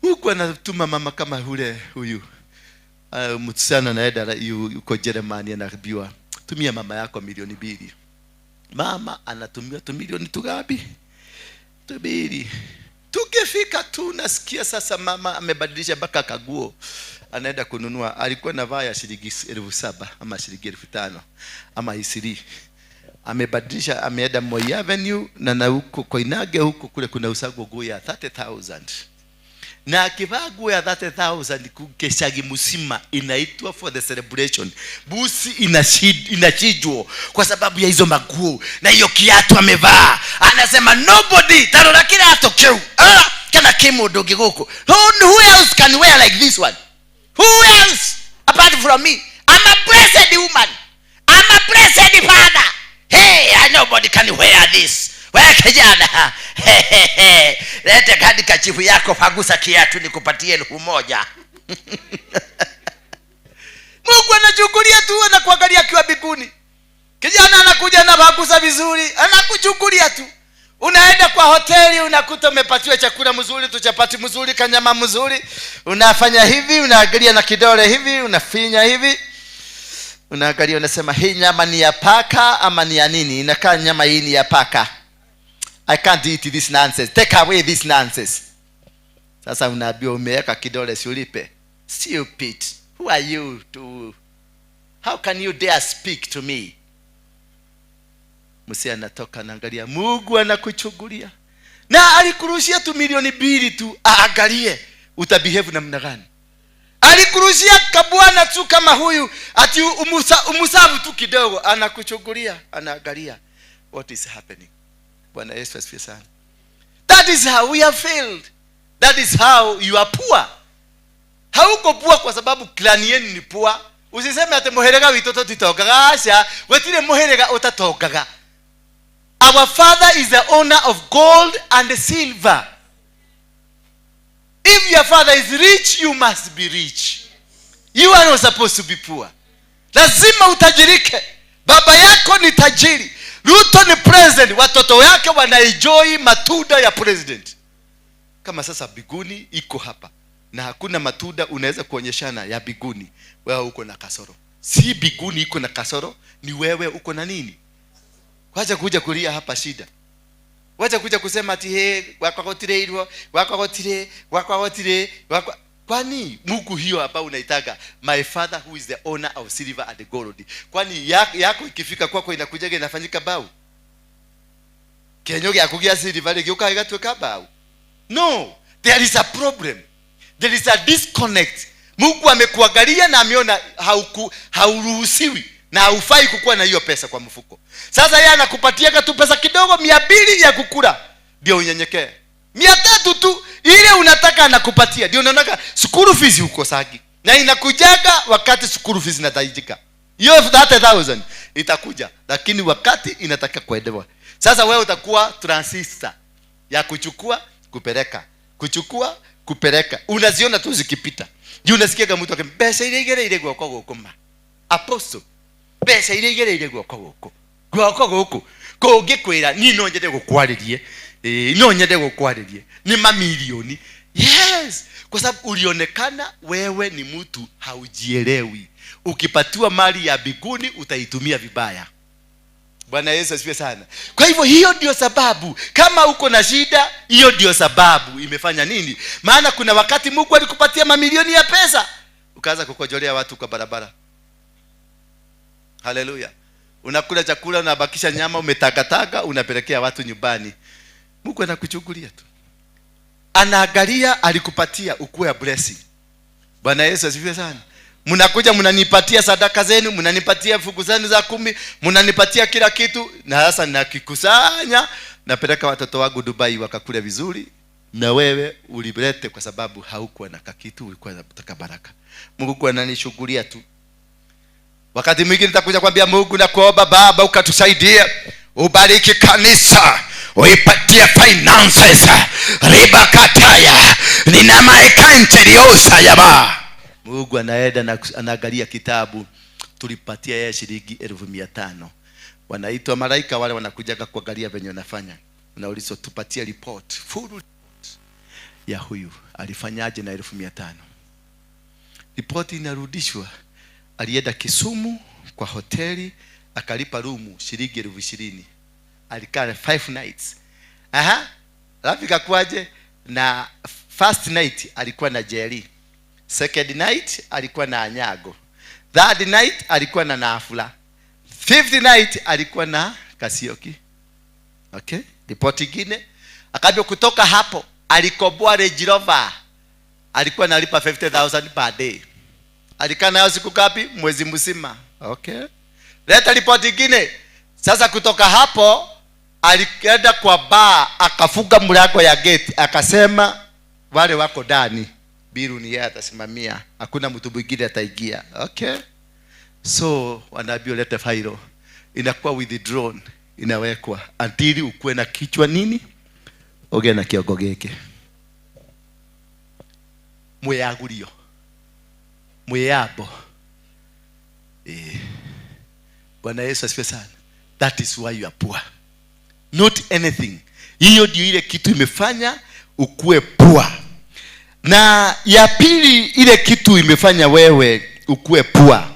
Huko anatuma mama kama yule huyu. Msichana anaenda yuko Jeremani anaambiwa tumia mama yako 2,000,000. Mama anatumia tu milioni tugapi? 2. Tukifika tu nasikia sasa mama amebadilisha mpaka kaguo. Anaenda kununua. Alikuwa anavaa ya shilingi 7,000 ama shilingi 5,000 ama 20. Amebadilisha, ameenda Moi Avenue na huko Koinange huko kule kuna usago nguo ya 30,000. Na akivaa nguo ya 30,000 kukeshagi msima inaitwa for the celebration. Busi inashijwa kwa sababu ya hizo maguo na hiyo kiatu amevaa. Anasema nobody tarora kiatu kiu. Kana kimo dogi huko. Who else can wear like this one? Who else apart from me? I'm a blessed woman. I'm a blessed father. Hey, I nobody can wear this. Wewe kijana, hey, hey, hey. Lete kadi kachifu yako, pagusa kiatu nikupatie 1000. Mungu anachukulia tu, anakuangalia akiwa mbinguni. Kijana anakuja na pagusa vizuri, anakuchukulia tu. Unaenda kwa hoteli unakuta umepatiwa chakula mzuri, tu chapati mzuri, kanyama mzuri. Unafanya hivi, unaangalia na kidole hivi, unafinya hivi. Unaangalia unasema hii nyama ni ya paka ama ni ya nini? Inakaa nyama hii ni ya paka. I can't eat this nonsense. Take away this nonsense. Sasa unaambiwa umeweka kidole si ulipe. Stupid. Who are you to? How can you dare speak to me? Musa anatoka anaangalia, Mungu anakuchungulia. Na alikurushia tu 2 milioni tu, aangalie utabehave namna gani. Alikurushia kabwana tu kama huyu ati umusavu tu kidogo, anakuchungulia, anaangalia what is happening. Bwana Yesu asifiwe sana. That is how we have failed. That is how you are poor. Hauko poor kwa sababu clan yenu ni poor. Usiseme ati muherega witu tutitongaga. Acha, gutire muherega utatongaga. Our father is the owner of gold and silver. If your father is rich, you must be rich. You are not supposed to be poor. Lazima utajirike. Baba yako ni tajiri. Ruto ni president. Watoto wake wanaenjoy matunda ya president. Kama sasa biguni iko hapa na hakuna matunda unaweza kuonyeshana ya biguni, wewe uko na kasoro. Si biguni iko na kasoro, ni wewe uko na nini? Wacha kuja kulia hapa shida. Wacha kuja kusema ati he gwakwa gutire irwo, gwakwa gutire, gwakwa gutire, gwakwa. Kwani Mungu hiyo hapa unaitaka my father who is the owner of silver and gold. Kwani yako ikifika kwako inakujaga inafanyika bau? Kenyo gyaku gya silver gĩũkaga gĩgatuĩka bau? No, there is a problem. There is a disconnect. Mungu amekuangalia na ameona hauruhusiwi na haufai kukuwa na hiyo pesa kwa mfuko. Sasa yeye anakupatia tu pesa kidogo 200 ya kukula, ndio unyenyekee. 300 tu ile unataka anakupatia, ndio unaona school fees hukosagi. Na inakujaga wakati school fees inahitajika. Hiyo 30,000 itakuja, lakini wakati inataka kuendewa. Sasa wewe utakuwa transistor ya kuchukua kupeleka, kuchukua kupeleka. Unaziona tu zikipita. Juu unasikia kama mtu akisema mbeca iria igereire guoko guku ma. Apostle, mbeca iria igereire guoko guku. Guoko guku. Kũngĩkwĩra niĩ no nyende gũkwarĩrie. No nyende gũkwarĩrie. Ni mamilioni. Yes, kwa sababu ulionekana wewe ni mtu haujielewi. Ukipatiwa mali ya mbinguni utaitumia vibaya. Bwana Yesu asifiwe sana. Kwa hivyo hiyo ndio sababu. Kama uko na shida, hiyo ndio sababu imefanya nini? Maana kuna wakati Mungu alikupatia mamilioni ya pesa, ukaanza kukojolea watu kwa barabara. Haleluya. Unakula chakula, unabakisha nyama, umetagataga, unapelekea watu nyumbani. Mungu anakuchukulia tu. Anaangalia alikupatia ukuwe a blessing. Bwana Yesu asifiwe sana. Mnakuja mnanipatia sadaka zenu, mnanipatia fungu zenu za 10, mnanipatia kila kitu, na sasa nakikusanya, napeleka watoto wangu Dubai wakakule vizuri, na wewe ulilete kwa sababu haukuwa na kakitu, ulikuwa unataka baraka. Mungu ananishughulia tu. Wakati mwingine nitakuja kwambia Mungu na kuomba Baba ukatusaidie, ubariki kanisa, uipatie finances, riba kataya, nina maekanteriosa yaba. Mungu anaenda na anaangalia kitabu, tulipatia yeye shilingi 500,000. Wanaitwa malaika wale wanakuja kuangalia venye wanafanya. Unaulizwa tupatie report, full report ya huyu alifanyaje na 500,000. Report inarudishwa, alienda Kisumu kwa hoteli akalipa rumu shilingi 20,000. Alikaa 5 nights. Aha. Alafu ikakuaje? Na first night alikuwa na Jerry. Second night alikuwa na Anyago. Third night alikuwa na Nafula. Fifth night alikuwa na Kasioki. Okay? Report ingine. Akaambia kutoka hapo alikoboa Range Rover. Alikuwa analipa 50,000 per day. Alikaa nayo siku ngapi? Mwezi mzima. Okay. Leta report ingine. Sasa kutoka hapo alienda kwa bar, akafunga mlango ya gate, akasema wale wako ndani, biru ni yeye atasimamia, hakuna mtu mwingine ataingia. Okay. So wanaambiwa lete failo, inakuwa withdrawn, inawekwa until ukuwe na kichwa nini, oge na kiongo giki mwiyagurio mwiyambo. Bwana Yesu asifiwe sana. That is why you are poor, not anything. Hiyo ndio ile kitu imefanya ukuwe poor. Na ya pili, ile kitu imefanya wewe ukuwe poor,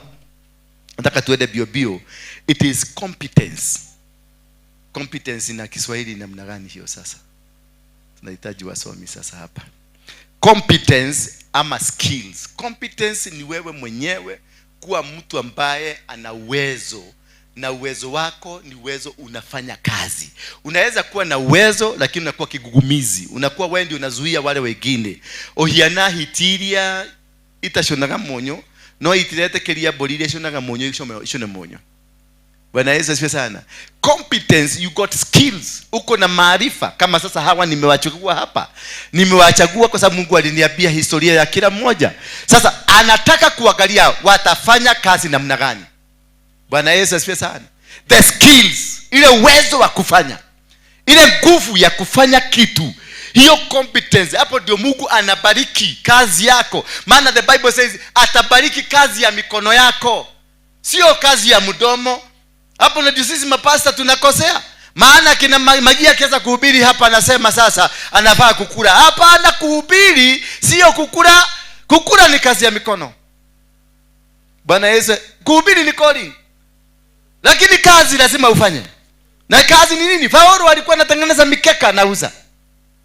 nataka tuende bio bio, it is competence. Competence na Kiswahili namna gani hiyo sasa? Tunahitaji wasomi sasa hapa. Competence ama skills. Competence ni wewe mwenyewe kuwa mtu ambaye ana uwezo, na uwezo wako ni uwezo unafanya kazi. Unaweza kuwa na uwezo lakini unakuwa kigugumizi, unakuwa wewe ndio unazuia wale wengine. Ohiana hitiria itashonaga monyo no itiretekeria mbori iria iconaga monyo icone monyo. Bwana Yesu asifiwe sana. Competence, you got skills, uko na maarifa. Kama sasa hawa nimewachagua hapa, nimewachagua kwa sababu Mungu aliniambia historia ya kila mmoja. Sasa anataka kuangalia watafanya kazi namna gani. Bwana Yesu asifiwe sana. The skills, ile uwezo wa kufanya, ile nguvu ya kufanya kitu, hiyo competence. Hapo ndio Mungu anabariki kazi yako. Maana the Bible says atabariki kazi ya mikono yako, sio kazi ya mdomo. Hapo ndio sisi mapasta tunakosea. Maana kina Magia akianza kuhubiri hapa anasema sasa anafaa kukula. Hapana, kuhubiri sio kukula. Kukula ni kazi ya mikono. Bwana Yesu, kuhubiri ni calling, lakini kazi lazima ufanye. Na kazi ni nini? Paulo alikuwa anatengeneza mikeka anauza.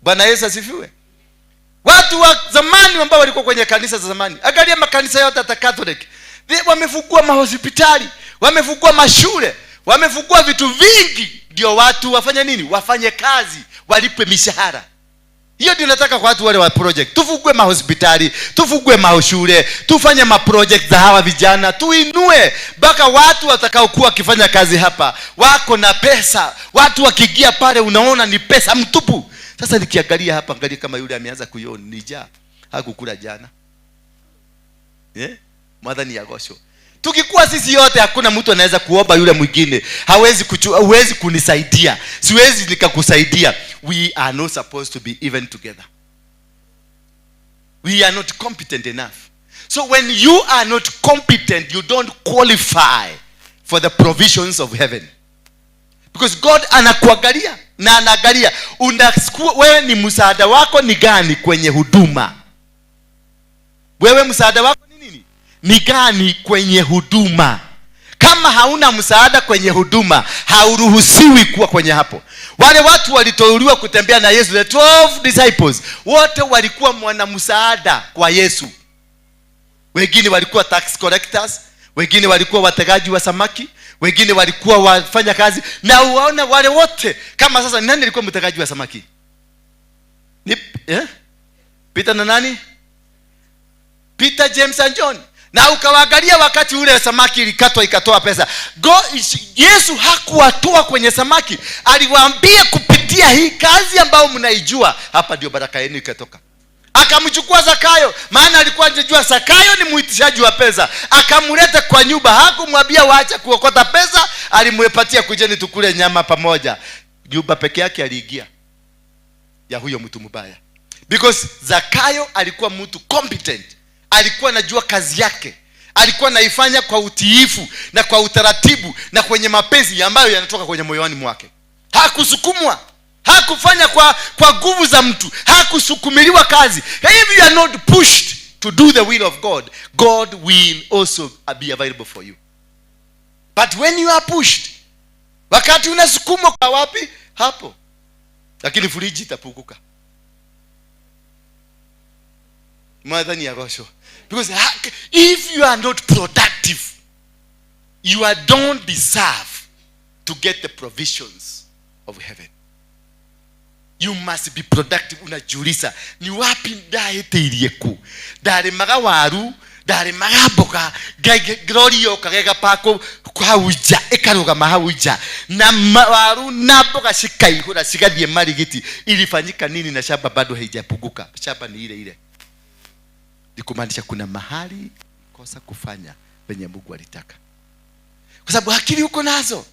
Bwana Yesu asifiwe. Watu wa zamani ambao walikuwa kwenye kanisa za zamani, angalia makanisa yote hata Catholic, wamefungua mahospitali, wamefungua mashule, wamefungua vitu vingi, ndio watu wafanye nini? Wafanye kazi, walipwe mishahara. Hiyo ndio nataka kwa watu wale wa project. Tufungue mahospitali, tufungue mashule, tufanye ma project za hawa vijana, tuinue mpaka watu watakaokuwa wakifanya kazi hapa wako na pesa. Watu wakiingia pale unaona ni pesa mtupu. Sasa nikiangalia hapa, angalia kama yule ameanza kuiona ni njaa, hakukula jana. Mwathani agocwo. Tukikuwa sisi yote hakuna mtu anaweza kuomba yule mwingine. Hawezi huwezi kunisaidia, siwezi nikakusaidia. We are not supposed to be even together. We are not competent enough. So when you are not competent, you don't qualify for the provisions of heaven. Because God anakuangalia na anaangalia wewe ni msaada wako ni gani kwenye huduma. Wewe msaada wako ni nini? Ni gani kwenye huduma? Kama hauna msaada kwenye huduma, hauruhusiwi kuwa kwenye hapo. Wale watu waliteuliwa kutembea na Yesu, the 12 disciples, wote walikuwa mwana msaada kwa Yesu. Wengine walikuwa tax collectors, wengine walikuwa wategaji wa samaki, wengine walikuwa wafanya kazi. Na uwaona wale wote, kama sasa nani alikuwa mtegaji wa samaki? Ni Peter na nani? Peter, James and John. Na ukawaangalia wakati ule samaki ilikatwa ikatoa pesa. Yesu hakuwatoa kwenye samaki, aliwaambia kupitia hii kazi ambayo mnaijua, hapa ndio baraka yenu ikatoka. Akamchukua Zakayo, maana alikuwa anajua Zakayo ni muitishaji wa pesa. Akamleta kwa nyumba, hakumwambia waache kuokota pesa, alimwepatia kujeni tukule nyama pamoja. Nyumba peke yake aliingia ya huyo mtu mbaya. Because Zakayo alikuwa mtu competent. Alikuwa anajua kazi yake. Alikuwa anaifanya kwa utiifu na kwa utaratibu na kwenye mapenzi ambayo yanatoka kwenye moyoni mwake. Hakusukumwa. Hakufanya kwa nguvu za mtu. Hakusukumiliwa kazi. If you are not pushed to do the will of God, God will also be available for you. But when you are pushed, wakati unasukumwa kwa wapi? Hapo. Lakini friji itapunguka. Mwathani agocwo. Because if you are not productive, you are don't deserve to get the provisions of heaven. You must be productive. Unajiuliza, ni wapi ndaheteirie ku? Ndarĩmaga waru, ndarĩmaga mboga, lori yokaga ĩgapakwo hau nja, ĩkarũgama hau nja. Na waru na mboga cikaihũra cigathiĩ marigiti. Ilifanyika nini na shamba bado haijapunguka? Shamba ni ile ile. Ni kumaanisha kuna mahali kosa kufanya penye Mungu alitaka. Kwa sababu akili uko nazo,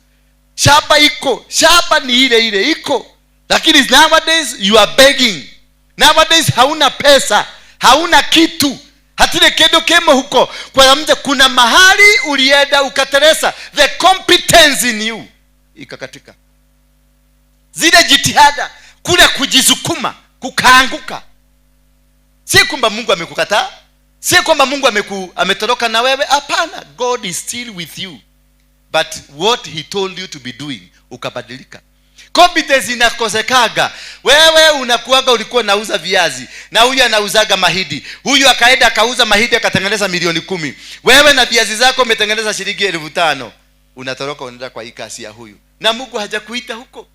shamba iko, shamba ni ile ile iko, lakini nowadays you are begging. Nowadays hauna pesa, hauna kitu, hatile kedo kemo huko kwa mja. Kuna mahali ulienda ukateresa, the competence in you ikakatika, zile jitihada kule kujisukuma kukaanguka. Si kwamba Mungu amekukataa, si kwamba Mungu ametoroka na wewe. Hapana, God is still with you, but what he told you to be doing ukabadilika. Competence inakosekaga. Wewe unakuaga ulikuwa nauza viazi na huyu anauzaga mahidi, huyu akaenda akauza mahidi akatengeneza 10,000,000. Wewe na viazi zako umetengeneza shilingi 5,000. Unatoroka unaenda kwa hii kasi ya huyu, na Mungu hajakuita huko,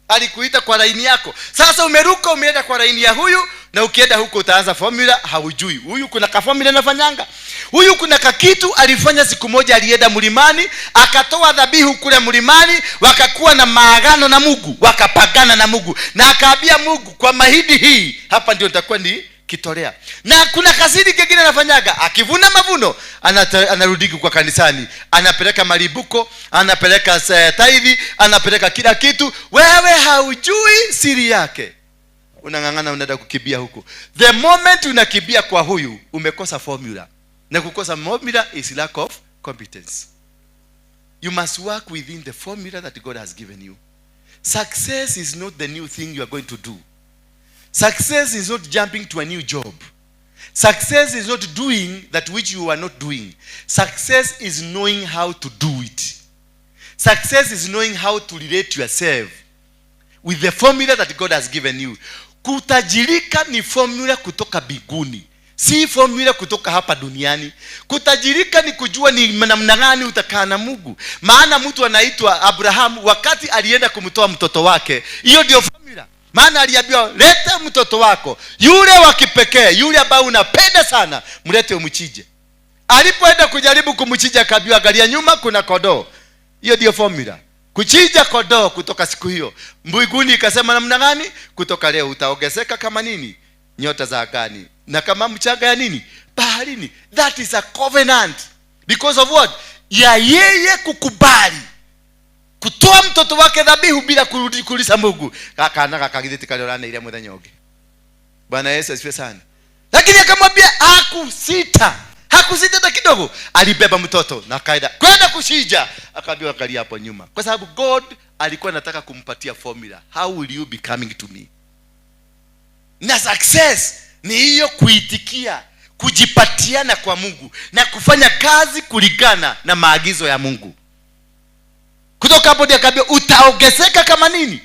alikuita kwa laini yako. Sasa umeruka umeenda kwa laini ya huyu, na ukienda huko utaanza formula haujui. Huyu kuna ka formula anafanyanga, huyu kuna kakitu alifanya siku moja, alienda mlimani akatoa dhabihu kule mlimani, wakakuwa na maagano na Mungu, wakapagana na Mungu, na akaambia Mungu, kwa mahidi hii hapa ndio nitakuwa ni kitolea. Na kuna kasiri kingine anafanyaga, akivuna mavuno anarudi kwa kanisani, anapeleka malibuko, anapeleka tithe, anapeleka kila kitu. Wewe haujui siri yake, unang'ang'ana unaenda kukimbia huko. The moment unakimbia kwa huyu, umekosa formula, na kukosa formula is lack of competence. You must work within the formula that God has given you. Success is not the new thing you are going to do. Success is not jumping to a new job. Success is not doing that which you are not doing. Success is knowing how to do it. Success is knowing how to relate yourself with the formula that God has given you. Kutajirika ni formula kutoka mbinguni, si formula kutoka hapa duniani. Kutajirika ni kujua ni namna gani utakaa na Mungu. Maana mtu anaitwa Abraham, wakati alienda kumtoa mtoto wake, hiyo ndio formula. Maana aliambiwa, leta mtoto wako yule wa kipekee, yule ambaye unapenda sana, mlete umchinje. Alipoenda kujaribu kumchinja, akaambiwa angalia nyuma kuna kondoo. Hiyo ndio formula, kuchinja kondoo. Kutoka siku hiyo mbinguni ikasema namna gani? Kutoka leo utaongezeka kama nini? Nyota za angani, na kama mchanga ya nini? Baharini. That is a covenant. Because of what? Ya yeye kukubali kutoa mtoto wake dhabihu bila kurudi kulisa Mungu. Kana kakagithiti kale orana ile muthenya ungi. Bwana Yesu asifiwe sana. Lakini akamwambia hakusita. Hakusita hata kidogo. Alibeba mtoto na akaenda kwenda kuchinja. Akaambiwa angalia hapo nyuma. Kwa sababu God alikuwa anataka kumpatia formula. How will you be coming to me? Na success ni hiyo kuitikia, kujipatiana kwa Mungu na kufanya kazi kulingana na maagizo ya Mungu. Kutoka hapo ndiye akaambia utaongezeka kama nini?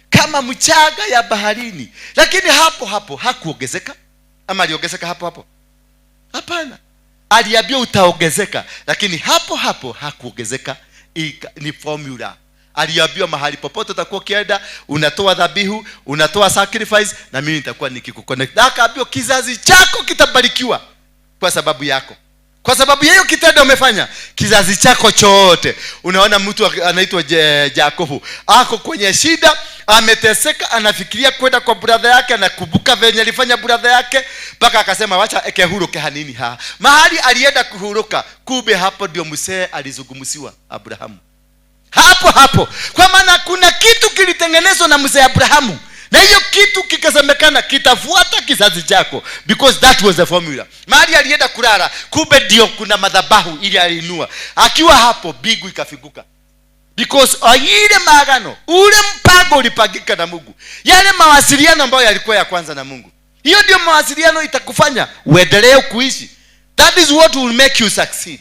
Kama mchanga ya baharini. Lakini hapo hapo hakuongezeka. Ama aliongezeka hapo hapo? Hapana. Aliambiwa utaongezeka, lakini hapo hapo hakuongezeka. Ni formula. Aliambiwa mahali popote utakuwa ukienda, unatoa dhabihu, unatoa sacrifice, na mimi nitakuwa nikikuconnect. Na akaambiwa kizazi chako kitabarikiwa kwa sababu yako. Kwa sababu hiyo kitendo umefanya, kizazi chako chote. Unaona mtu anaitwa Jakobu, ako kwenye shida, ameteseka, anafikiria kwenda kwa brother yake, anakumbuka venye alifanya brother yake, mpaka akasema wacha ekehuruke hanini ha. Mahali alienda kuhuruka, kumbe hapo ndio mzee alizungumziwa Abrahamu. Hapo hapo. Kwa maana kuna kitu kilitengenezwa na mzee Abrahamu, na hiyo kitu kikasemekana kitafuata kizazi chako, because that was the formula. Mahali alienda kulala, kumbe ndio kuna madhabahu ili aliinua. Akiwa hapo mbingu ikafiguka. Because ile maagano, ule mpango ulipangika na Mungu, yale mawasiliano ambayo yalikuwa ya kwanza na Mungu, hiyo ndio mawasiliano itakufanya uendelee kuishi. That is what will make you succeed.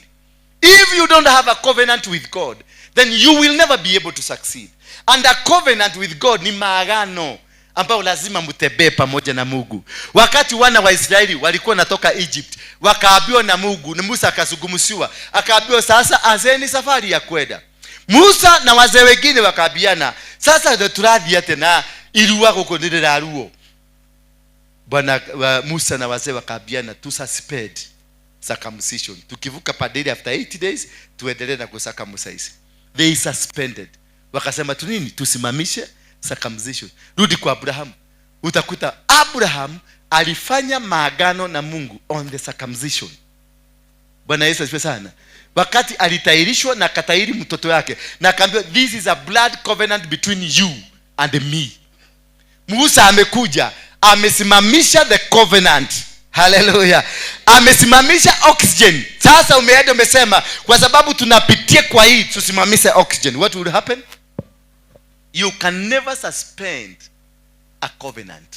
If you don't have a covenant with God, then you will never be able to succeed. And a covenant with God ni maagano ambao lazima mtembee pamoja na Mungu. Wakati wana wa Israeli walikuwa natoka Egypt, wakaambiwa na Mungu, na Musa akazungumziwa, akaambiwa sasa anzeni safari ya kwenda. Musa na wazee wengine wakaambiana, sasa ndio turathia tena irua guku ndiriraruo. Bwana Musa na wazee wakaambiana tu suspend circumcision. Tukivuka padiri after 80 days tuendelee na kucircumcise. They suspended. Wakasema tu nini? Tusimamishe circumcision. Rudi kwa Abraham. Utakuta Abraham alifanya maagano na Mungu on the circumcision. Bwana Yesu asifiwe sana. Wakati alitahirishwa na akatahiri mtoto yake na akaambiwa, this is a blood covenant between you and me. Musa amekuja, amesimamisha the covenant. Hallelujah. Amesimamisha oxygen. Sasa umeenda umesema kwa sababu tunapitia kwa hii tusimamishe oxygen. What will happen? You can never suspend a covenant.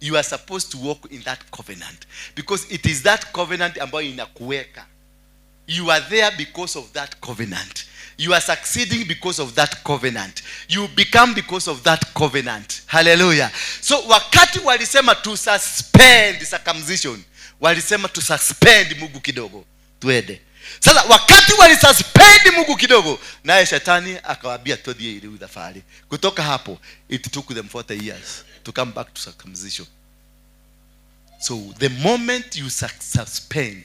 You are supposed to walk in that covenant, because it is that covenant ambayo inakuweka. You are there because of that covenant. You are succeeding because of that covenant. You become because of that covenant. Hallelujah. So wakati walisema to suspend circumcision, walisema to suspend Mungu kidogo, tuende. Sasa wakati walisuspend Mungu kidogo, naye shetani akawaambia tudie ile safari. Kutoka hapo it took them 40 years to come back to circumcision. So the moment you suspend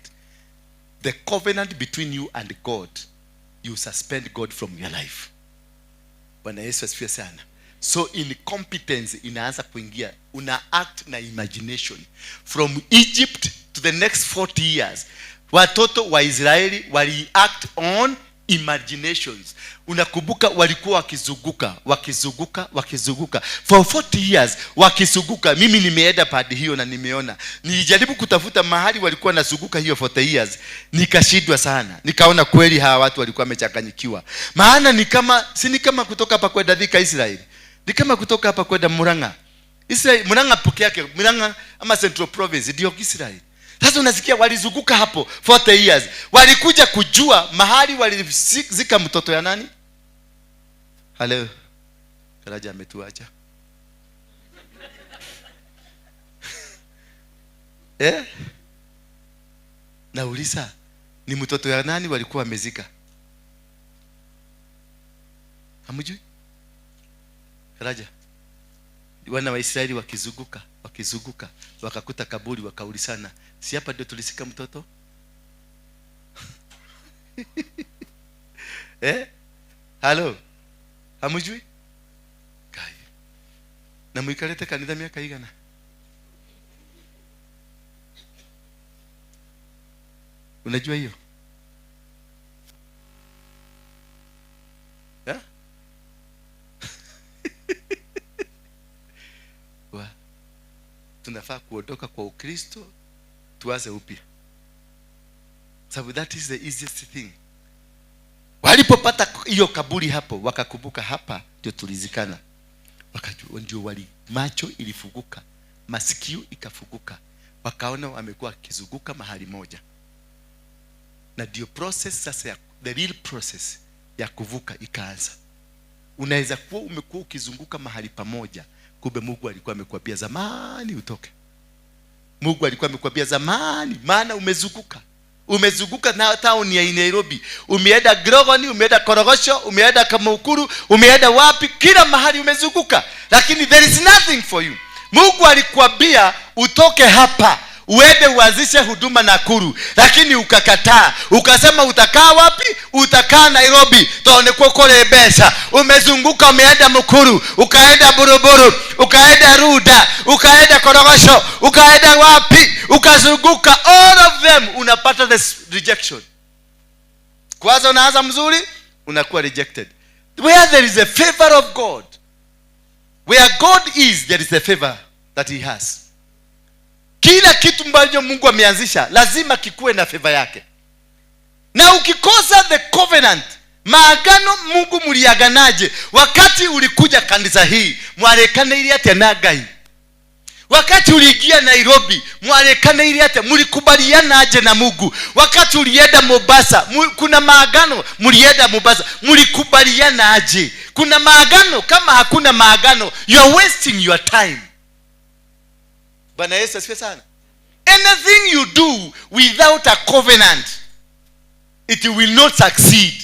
the covenant between you and God, you suspend God from your life. Bwana Yesu asifiwe sana. So incompetence inaanza kuingia. Una act na imagination. From Egypt to the next 40 years, watoto wa Israeli wali act on imaginations. Unakumbuka walikuwa wakizunguka, wakizunguka, wakizunguka for 40 years, wakizunguka. Mimi nimeenda padi hiyo na nimeona. Nilijaribu kutafuta mahali walikuwa wanazunguka hiyo 40 years, nikashindwa sana. Nikaona kweli hawa watu walikuwa wamechanganyikiwa. Maana ni kama, si ni kama kutoka hapa kwenda Thika Israeli. Ni kama kutoka hapa kwenda Murang'a. Israeli, Murang'a peke yake, Murang'a ama Central Province ndio Israeli. Sasa unasikia walizunguka hapo 40 years. Walikuja kujua mahali walizika mtoto ya nani? Hello. Karaja ametuacha. Nauliza, ni mtoto ya nani walikuwa wamezika? Hamjui? Karaja. Wana wa Israeli wakizunguka, wakizunguka, wakakuta kaburi, wakaulizana, si hapa ndio tulisika mtoto? Halo. Hamjui? Kai. Na muikalete kanitha miaka igana. Unajua hiyo? Tunafaa kuondoka kwa Ukristo tuanze upya. Sababu that is the easiest thing. Walipopata hiyo kaburi hapo, wakakumbuka hapa ndio tulizikana. Wakajua ndio wali, macho ilifunguka, masikio ikafunguka, wakaona wamekuwa kizunguka mahali moja. Na ndio process sasa ya, the real process ya kuvuka ikaanza. Unaweza kuwa umekuwa ukizunguka mahali pamoja, kumbe Mungu alikuwa amekuambia zamani utoke. Mungu alikuwa amekuambia zamani, maana umezunguka. Umezunguka na town ya Nairobi, umeenda Grogoni, umeenda Korogosho, umeenda Kamukuru, umeenda wapi, kila mahali umezunguka, lakini there is nothing for you. Mungu alikuambia utoke hapa uende uanzishe huduma Nakuru, lakini ukakataa. Ukasema utakaa wapi? Utakaa Nairobi, tuone kule mbeca. Umezunguka, umeenda Mukuru, ukaenda Buruburu, ukaenda Ruda, ukaenda Korogosho, ukaenda wapi? Ukazunguka all of them, unapata this rejection. Kwanza unaanza mzuri, unakuwa rejected. Where there is a favor of God, where God is, there is a favor that he has. Kila kitu ambacho Mungu ameanzisha lazima kikuwe na favor yake. Na ukikosa the covenant, maagano Mungu muliaganaje wakati ulikuja kanisa hii, mwarekane ili ate na Ngai. Wakati uliingia Nairobi, mwarekane ili ate, mulikubaliana aje na Mungu. Wakati ulienda Mombasa, kuna maagano, mulienda Mombasa, mulikubaliana aje. Kuna maagano. Kama hakuna maagano, you are wasting your time. Bwana Yesu asifiwe sana. Anything you do without a covenant, it will not succeed.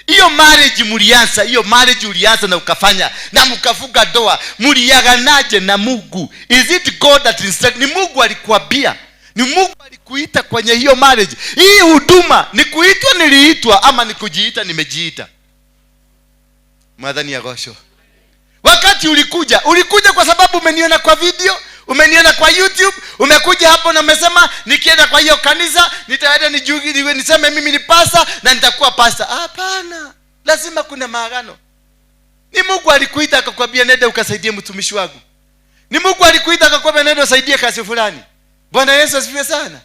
Hiyo marriage mulianza, hiyo marriage ulianza na ukafanya na mkafunga ndoa, muliaganaje na Mungu? Is it God that instruct? Ni Mungu alikuambia? Ni Mungu alikuita kwenye hiyo marriage? Hii huduma ni kuitwa niliitwa ama ni kujiita nimejiita? Mwadhani ya gosho. Wakati ulikuja, ulikuja kwa sababu umeniona kwa video, Umeniona kwa YouTube, umekuja hapo na umesema nikienda kwa hiyo kanisa nitaenda nijugi, niseme mimi ni pasta na nitakuwa pasta. Hapana, lazima kuna maagano. Ni Mungu alikuita akakwambia nenda ukasaidie mtumishi wangu. Ni Mungu alikuita akakwambia nenda usaidie kazi fulani. Bwana Yesu asifiwe sana.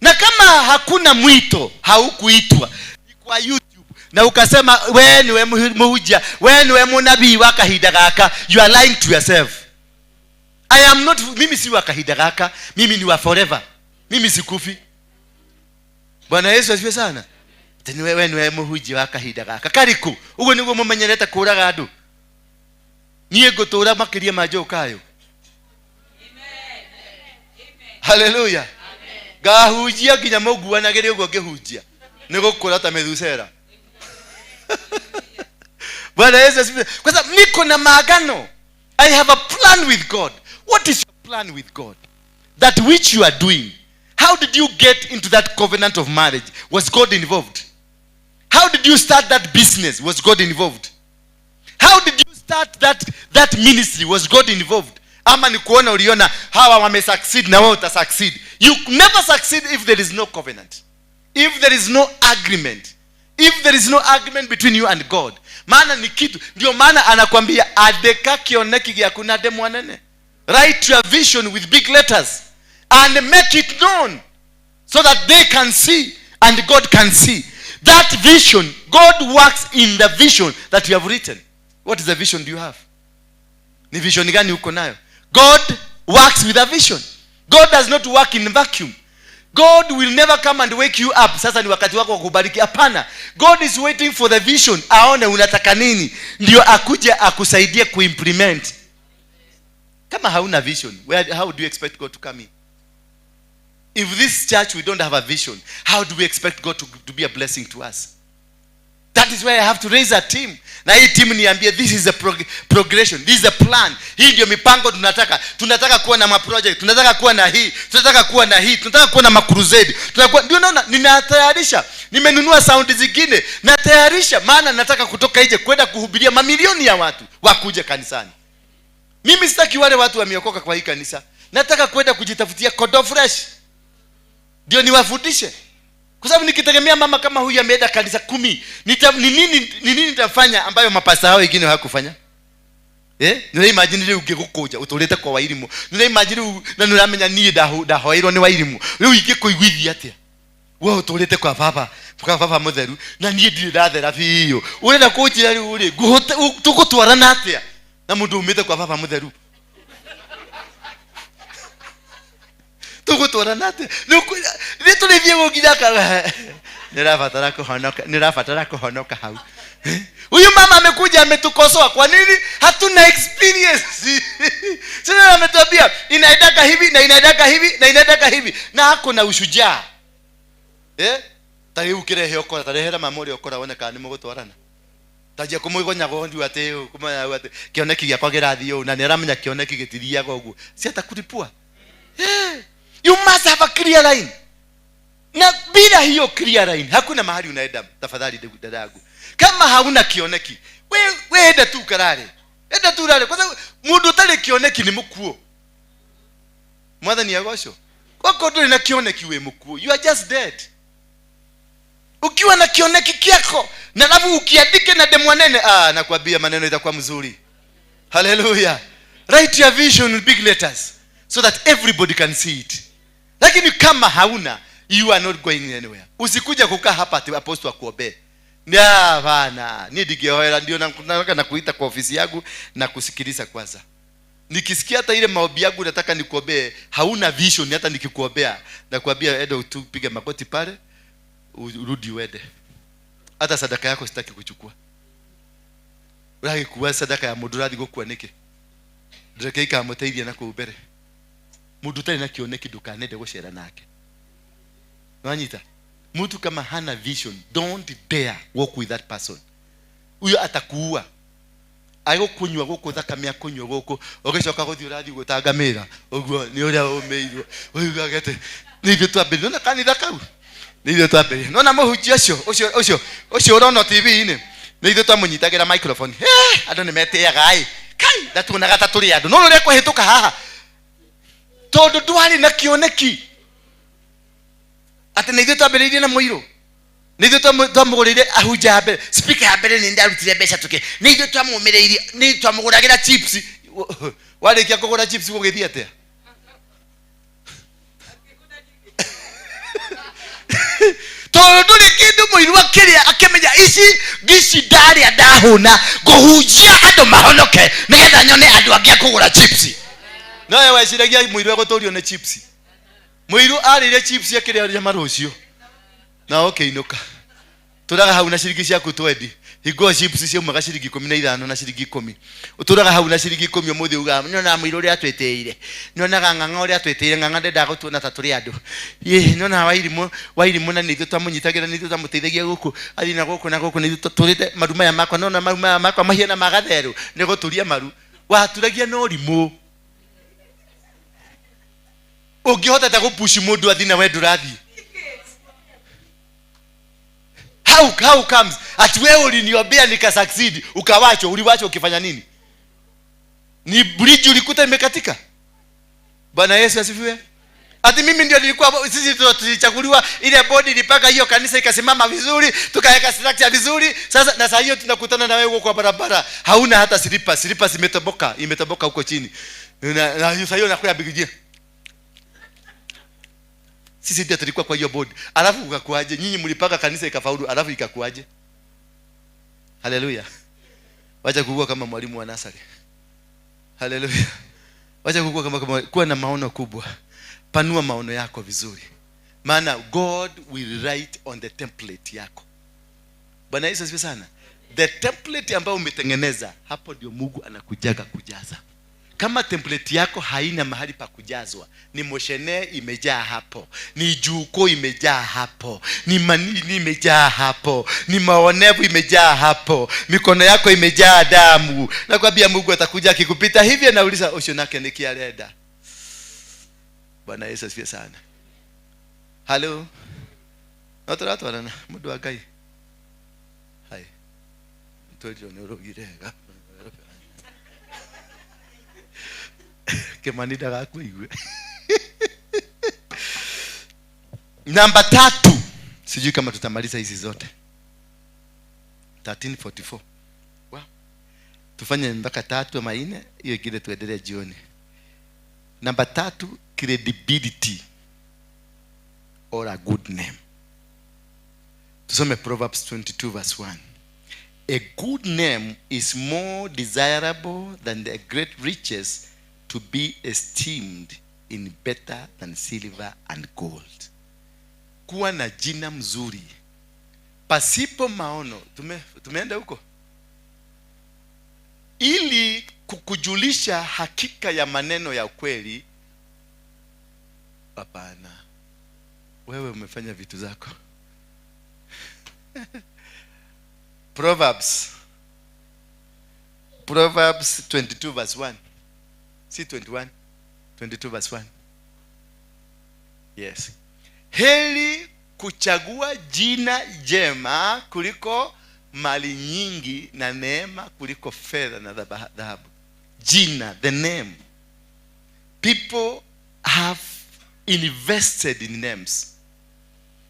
Na kama hakuna mwito, haukuitwa kwa YouTube na ukasema we niwe muhunjia, we niwe munabii wa kahinda gaka, you are lying to yourself. I am not, mimi si wa kahinda gaka, mimi ni wa forever. Mimi sikufi. Bwana Yesu asifiwe sana. Teni wewe niwe muhunjia wa kahinda gaka. Kariku, uguo niguo mumenyerete kuraga andu. Niĩ ngũtũra makĩria ma njũkayo. Hallelujah. Ngahunjia nginya mũnguanagĩre ũguo ngĩhunjia. Nĩ gũkũra ta methusera. Bwana Yesu asifiwe. Kwa sababu niko na maagano. I have a plan with God. What is your plan with God? That which you are doing. How did you get into that covenant of marriage? Was God involved? How did you start that business? Was God involved? How did you start that ministry? Was God involved? Ama ni kuona uliona hawa wame succeed na wewe uta succeed. You never succeed if there is no covenant. If there is no agreement. If there is no agreement between you and God. Maana ni kitu, ndio maana anakuambia adeka kioneki gyaku na demu wanene. Write your vision with big letters and make it known so that they can see and God can see. That vision, God works in the vision that you have written. What is the vision do you have? Ni vision gani uko nayo? God works with a vision. God does not work in vacuum. God will never come and wake you up. Sasa ni wakati wako wa kubariki. Hapana. God is waiting for the vision. Aone unataka nini. Ndio akuje akusaidie kuimplement. Kama hauna vision, how do you expect God to come in? If this church we don't have a vision, how do we expect God to be a blessing to us? That is why I have to raise a team. Na hii team niambie, this is a progression. This is a plan. Hii ndio mipango tunataka. Tunataka kuwa na ma-project. Tunataka kuwa na hii. Tunataka kuwa na hii. Tunataka kuwa na ma-crusade. Tunakuwa, ndio naona ninatayarisha. Nimenunua sound zingine. Natayarisha maana nataka kutoka nje kwenda kuhubiria mamilioni ya watu wakuje kanisani. Mimi sitaki wale watu wameokoka kwa hii kanisa. Nataka kwenda kujitafutia kondoo fresh. Ndio niwafundishe. Kwa sababu nikitegemea mama kama huyu ameenda kanisa 10, ni nini nitafanya ambayo mapasta hao wengine hawakufanya? Nĩ imagine rĩu ngĩgũkũnja ũtũrĩte kwa Wairimu. Nĩ imagine rĩu na nĩ ũramenya niĩ ndahoeirwo nĩ Wairimu. Rĩu ingĩkũiguithia atĩa? Wewe ũtũrĩte kwa baba, kwa baba mũtheru na niĩ ndirĩ ndathera biũ. Ũrenda kũnjĩra rĩu rĩ, tũgũtwarana atĩa na mũndũ umĩte kwa baba mũtheru? Tũgũtwarana atĩa? Nĩ tũrĩthiĩ gũkinya nĩrabatara kũhonoka, nĩrabatara kũhonoka hau. Huyu mama amekuja ametukosoa. Kwa nini? Hatuna experience. Sasa ametuambia inaendaka hivi na inaendaka hivi na inaendaka hivi na hako na ushujaa. Tari ukirehe okora, tarehera mama ũrĩa ũkora wone kana nĩmũgũtwarana. Tanjia kũmũgonya gondu atĩ kũmenya atĩ kĩoneki gĩakwa kĩrathiĩ ũũ na nĩaramenya kĩoneki gĩtithiaga ũguo. Si atakulipua. You must have a clear line. Na bila hiyo clear line hakuna mahali unaenda. Tafadhali dadangu, kama hauna kioneki we enda tu karare, enda tu rare, kwa sababu mundu utari kioneki ni mukuo. Mwathani agocwo. Kwako nduri na kioneki we mukuo, you are just dead. Ukiwa na kioneki kiako na alafu ukiandike na demu nene, nakwambia maneno itakuwa mzuri. Hallelujah. Write your vision in big letters so that everybody can see it. Lakini kama hauna, you are not going anywhere. Usikuja kukaa hapa ati apostle akuombee. Hapana, ni ndigehoera ndio nataka nakuita kwa ofisi yangu na kusikiliza kwanza. Nikisikia hata ile maombi yangu nataka nikuombee, hauna vision hata nikikuombea, nakwambia enda tupige magoti pale, urudi uende. Hata sadaka yako sitaki kuchukua. Uragikuwa sadaka ya mundu urathi gukua niki? Ndreke ikamuteithia na kuu mbere. Mundu utari na kioneki ndukanende gucera nake. Wanyita? Mtu kama hana vision, don't dare walk with that person. Huyo atakuua. Agũkũnyua gũkũ thakame akũnyua gũkũ, ũgĩcoka gũthiĩ ũrathiĩ gũtangamĩra. Ũguo nĩ ũrĩa ũmĩirwo. Ũiguaga atĩ nĩ ithuĩ twambĩrĩria. Nĩwona kanitha kau? Nĩ ithuĩ twambĩrĩria. Nĩwona mũhunjia ũcio, ũcio, ũcio, ũcio ũrona TV-inĩ? Nĩ ithuĩ twamũnyitagĩra microphone. Andũ nĩ metĩaga ĩ. Kai, ndatuonaga ta tũrĩ andũ. No ũrĩa kũhĩtũka haha. Tondu ndwarĩ na kĩoneki. Atĩ nĩ ithuĩ twambĩrĩirie na mũirũ. Nĩ ithuĩ twamũgũrĩire ahunjia ya mbere. Speaker ya mbere nĩ ndarutire mbeca tũkĩ. Nĩ ithuĩ twamũmĩrĩirie, nĩ ithuĩ twamũgũragĩra chips. Warĩkia kũgũra chips gũgĩthiĩ atĩa? Tondũ ndũrĩ kĩndũ mũiru akĩrĩa akĩmenya ici ngici ndarĩa ndahũna ngũhunjia andũ mahonoke nĩgetha nyone andũ angĩ a kũgũra chips. No we weciragia mũiru egũtũrio nĩ chips. Mũiru arĩire chips akĩrĩa nyama rũciũ na ũkĩinũka. Tũraga hau na ciringi ciaku twendi. Hingo chips ciaumaga ciringi 15 na ciringi 10. Ũtũraga hau na ciringi 10 ũmũthĩ ugaga nyonaga mũiru ũrĩa atwĩtĩire. Nyonaga ng'ang'a ũrĩa atwĩtĩire, ng'ang'a ndendaga gũtuona ta tũrĩ andũ. Ĩ, nyonaga Wairimũ na nĩ ithuĩ twamũnyitagĩra, nĩ ithuĩ twamũteithagia gũkũ, athiĩ na gũkũ na gũkũ, nĩ ithuĩ tũtũrĩte maru maya makwa, nona maru maya makwa mahiana ma gatherũ, nĩ gũturia maru. Waturagia na ũrimũ. Ũngĩhota ta gũpush mũndũ athiĩ na we ndũrathiĩ. How comes ati wewe uliniombea nika succeed ukawachwa? Uliwachwa ukifanya nini? Ni bridge ulikuta imekatika? Bwana Yesu asifiwe. Ati mimi ndio nilikuwa, sisi tulichaguliwa, ile bodi ilipaka hiyo kanisa ikasimama vizuri, tukaweka structure vizuri. Sasa na saa hiyo tunakutana na wewe huko kwa barabara, hauna hata slippers, slippers imetoboka huko chini. Na saa hiyo nakula bigijia. Sisi ndio tulikuwa kwa hiyo board. Alafu ukakuaje? Nyinyi mlipaka kanisa ikafaulu, alafu ikakuaje? Haleluya. Wacha kukua kama mwalimu wa nasari. Haleluya. Wacha kukua kama kuwa na maono kubwa. Panua maono yako vizuri. Maana God will write on the template yako. Bwana Yesu asifiwe sana. The template ambayo umetengeneza, hapo ndio Mungu anakujaga kujaza. Kama template yako haina mahali pa kujazwa, ni moshene imejaa hapo, ni juko imejaa hapo, ni manini imejaa hapo, ni maonevu imejaa hapo, mikono yako imejaa damu. Nakwambia Mungu atakuja akikupita hivi anauliza osho nake ni kiareda. Bwana Yesu asifiwe sana. Hello. Notoratwarana mundu wa Ngai. Hai. Twĩrirwo nĩ ũrugire wega. Kimani ndagakuigue. Namba 3. Sijui kama tutamaliza hizi zote. 1344. Wow. Tufanye mpaka 3 ama 4, hiyo ingine tuendelee jioni. Namba 3, credibility or a good name. Tusome Proverbs 22 verse 1. A good name is more desirable than the great riches, to be esteemed in better than silver and gold. Kuwa na jina mzuri pasipo maono. Tumeenda huko ili kukujulisha hakika ya maneno ya ukweli. Hapana, wewe umefanya vitu zako. Proverbs 22 verse 1. See 21, 22 verse 1. Yes. Heri kuchagua jina jema kuliko mali nyingi, na neema kuliko fedha na dhahabu. Jina, the name. People have invested in names.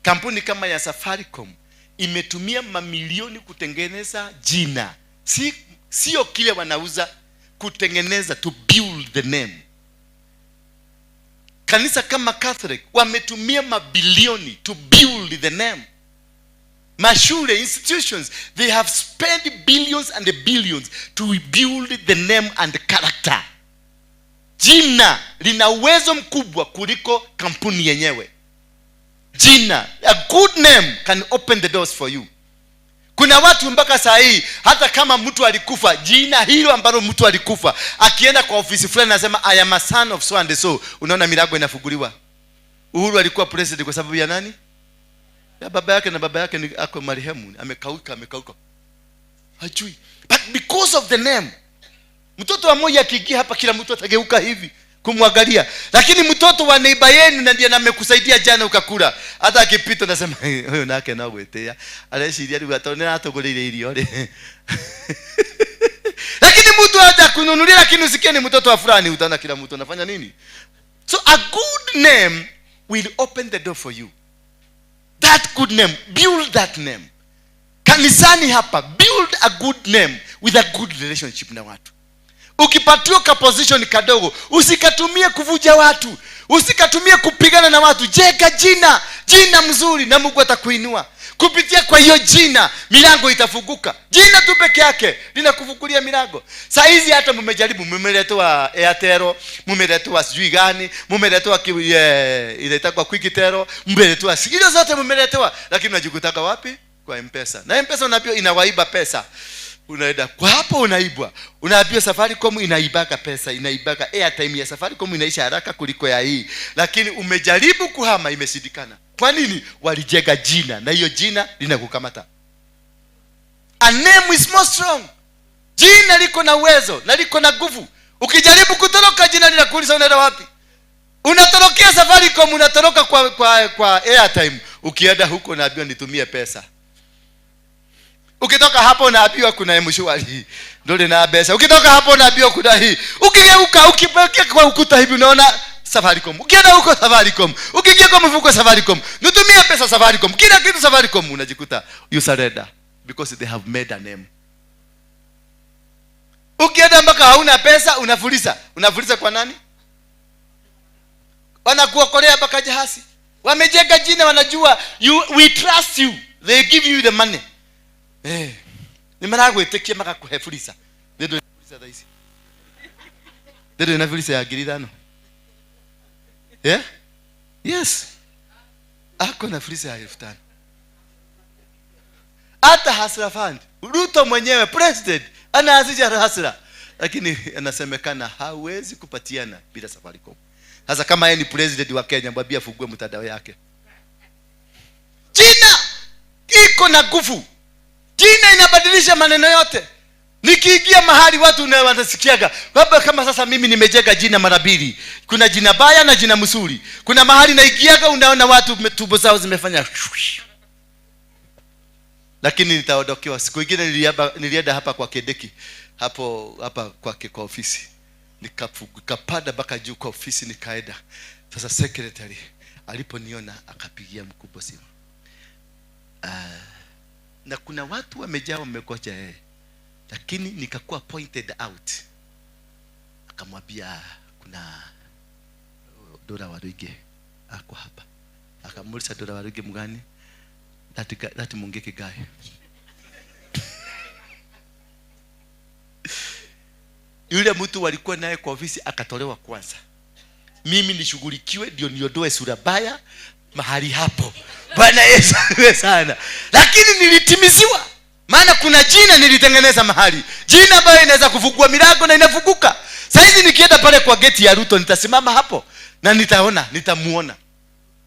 Kampuni kama ya Safaricom imetumia mamilioni kutengeneza jina. Sio kile wanauza, kutengeneza, to build the name. Kanisa kama Catholic wametumia mabilioni to build the name. Mashule, institutions, they have spent billions and billions to build the name and the character. Jina lina uwezo mkubwa kuliko kampuni yenyewe. Jina, a good name can open the doors for you. Kuna watu mpaka saa hii, hata kama mtu alikufa, jina hilo ambalo mtu alikufa, akienda kwa ofisi fulani anasema I am a son of so and so, unaona milango inafunguliwa. Uhuru alikuwa president kwa sababu ya nani? Ya baba yake, na baba yake ni ako marehemu, amekauka. Hajui. But because of the name, mtoto wa moja akiingia hapa kila mtu atageuka hivi kumwangalia. Lakini mtoto wa neighbor yenu na ndiye amekusaidia jana ukakula, hata akipita nasema huyo nake na gwetea areciria riu atonera atugurire irio ri. Lakini mtu haja kununulia, lakini usikie ni mtoto wa fulani, utaona kila mtu anafanya nini? So a good name will open the door for you. That good name, build that name. Kanisani hapa, build a good name with a good relationship na watu. Ukipatiwa ka position kadogo, usikatumie kuvuja watu, usikatumie kupigana na watu. Jenga jina, jina mzuri, na Mungu atakuinua. Kupitia kwa hiyo jina, milango itafunguka. Jina tu peke yake linakufungulia milango. Saa hizi hata mmejaribu, mmeletewa Airtel, mmeletewa sijui gani, mmeletewa inaitwa Quicktelo, mmeletewa hizo zote mmeletewa, lakini unajikutaka wapi? Kwa M-Pesa. Na M-Pesa unaambiwa inawaiba pesa. Unaenda kwa hapo unaibwa. Unaambiwa Safaricom inaibaka pesa, inaibaka airtime ya Safaricom inaisha haraka kuliko ya hii. Lakini umejaribu kuhama, imeshindikana. Kwa nini? Walijenga jina, na hiyo jina linakukamata. A name is more strong. Jina liko na uwezo na liko na nguvu. Ukijaribu kutoroka, jina linakuuliza unaenda wapi? Unatorokea Safaricom, unatoroka kwa airtime. Ukienda huko unaambiwa nitumie pesa. Ukitoka hapo unaambiwa kuna M-Shwari, ndio na pesa. Ukitoka hapo unaambiwa kuna hii. Ukigeuka, ukipeleka kwa ukuta hivi unaona Safaricom. Ukienda huko Safaricom, ukiingia kwa mfuko Safaricom, nitumie pesa Safaricom, kila kitu Safaricom, unajikuta you surrender because they have made a name. Ukienda mpaka hauna pesa unafuliza. Unafuliza kwa nani? Wanakuokolea mpaka jahasi. Wamejenga jina, wanajua you, we trust you. They give you the money. Ni maragwitikia makakuhe fuliza. Ndio fuliza thaa ici. Ndio na fuliza ya 5,000. Yeah? Yes. Ako na fuliza ya 5,000. Hata Hustler Fund, Ruto mwenyewe president anaanzisha Hustler, lakini anasemekana hawezi kupatiana bila Safaricom. Sasa kama yeye ni president wa Kenya, mwambie afungue mtandao yake. Jina iko na nguvu. Jina inabadilisha maneno yote. Nikiingia mahali watu wanasikiaga, baba, kama sasa mimi nimejenga jina mara mbili. Kuna jina baya na jina mzuri. Kuna mahali naigiaga unaona watu tumbo zao zimefanya. Lakini nitaondokewa. Siku nyingine nilienda hapa kwa Kedeki, hapo hapa kwake kwa ofisi. Nikapanda mpaka juu kwa ofisi nikaenda. Sasa secretary aliponiona akapigia mkubwa simu. Na kuna watu wamejaa wamekocha yeye. Lakini nikakuwa pointed out. Akamwambia kuna Dora Waruige ako hapa. Akamuuliza Dora Waruige mgani? That Mungiki guy. Yule mtu walikuwa naye kwa ofisi akatolewa kwanza. Mimi nishughulikiwe ndio niondoe sura baya mahali hapo. Bwana Yesu asifiwe sana. Lakini nilitimiziwa. Maana kuna jina nilitengeneza mahali. Jina ambayo inaweza kufungua milango na inafunguka. Saizi nikienda pale kwa geti ya Ruto nitasimama hapo na nitaona, nitamuona.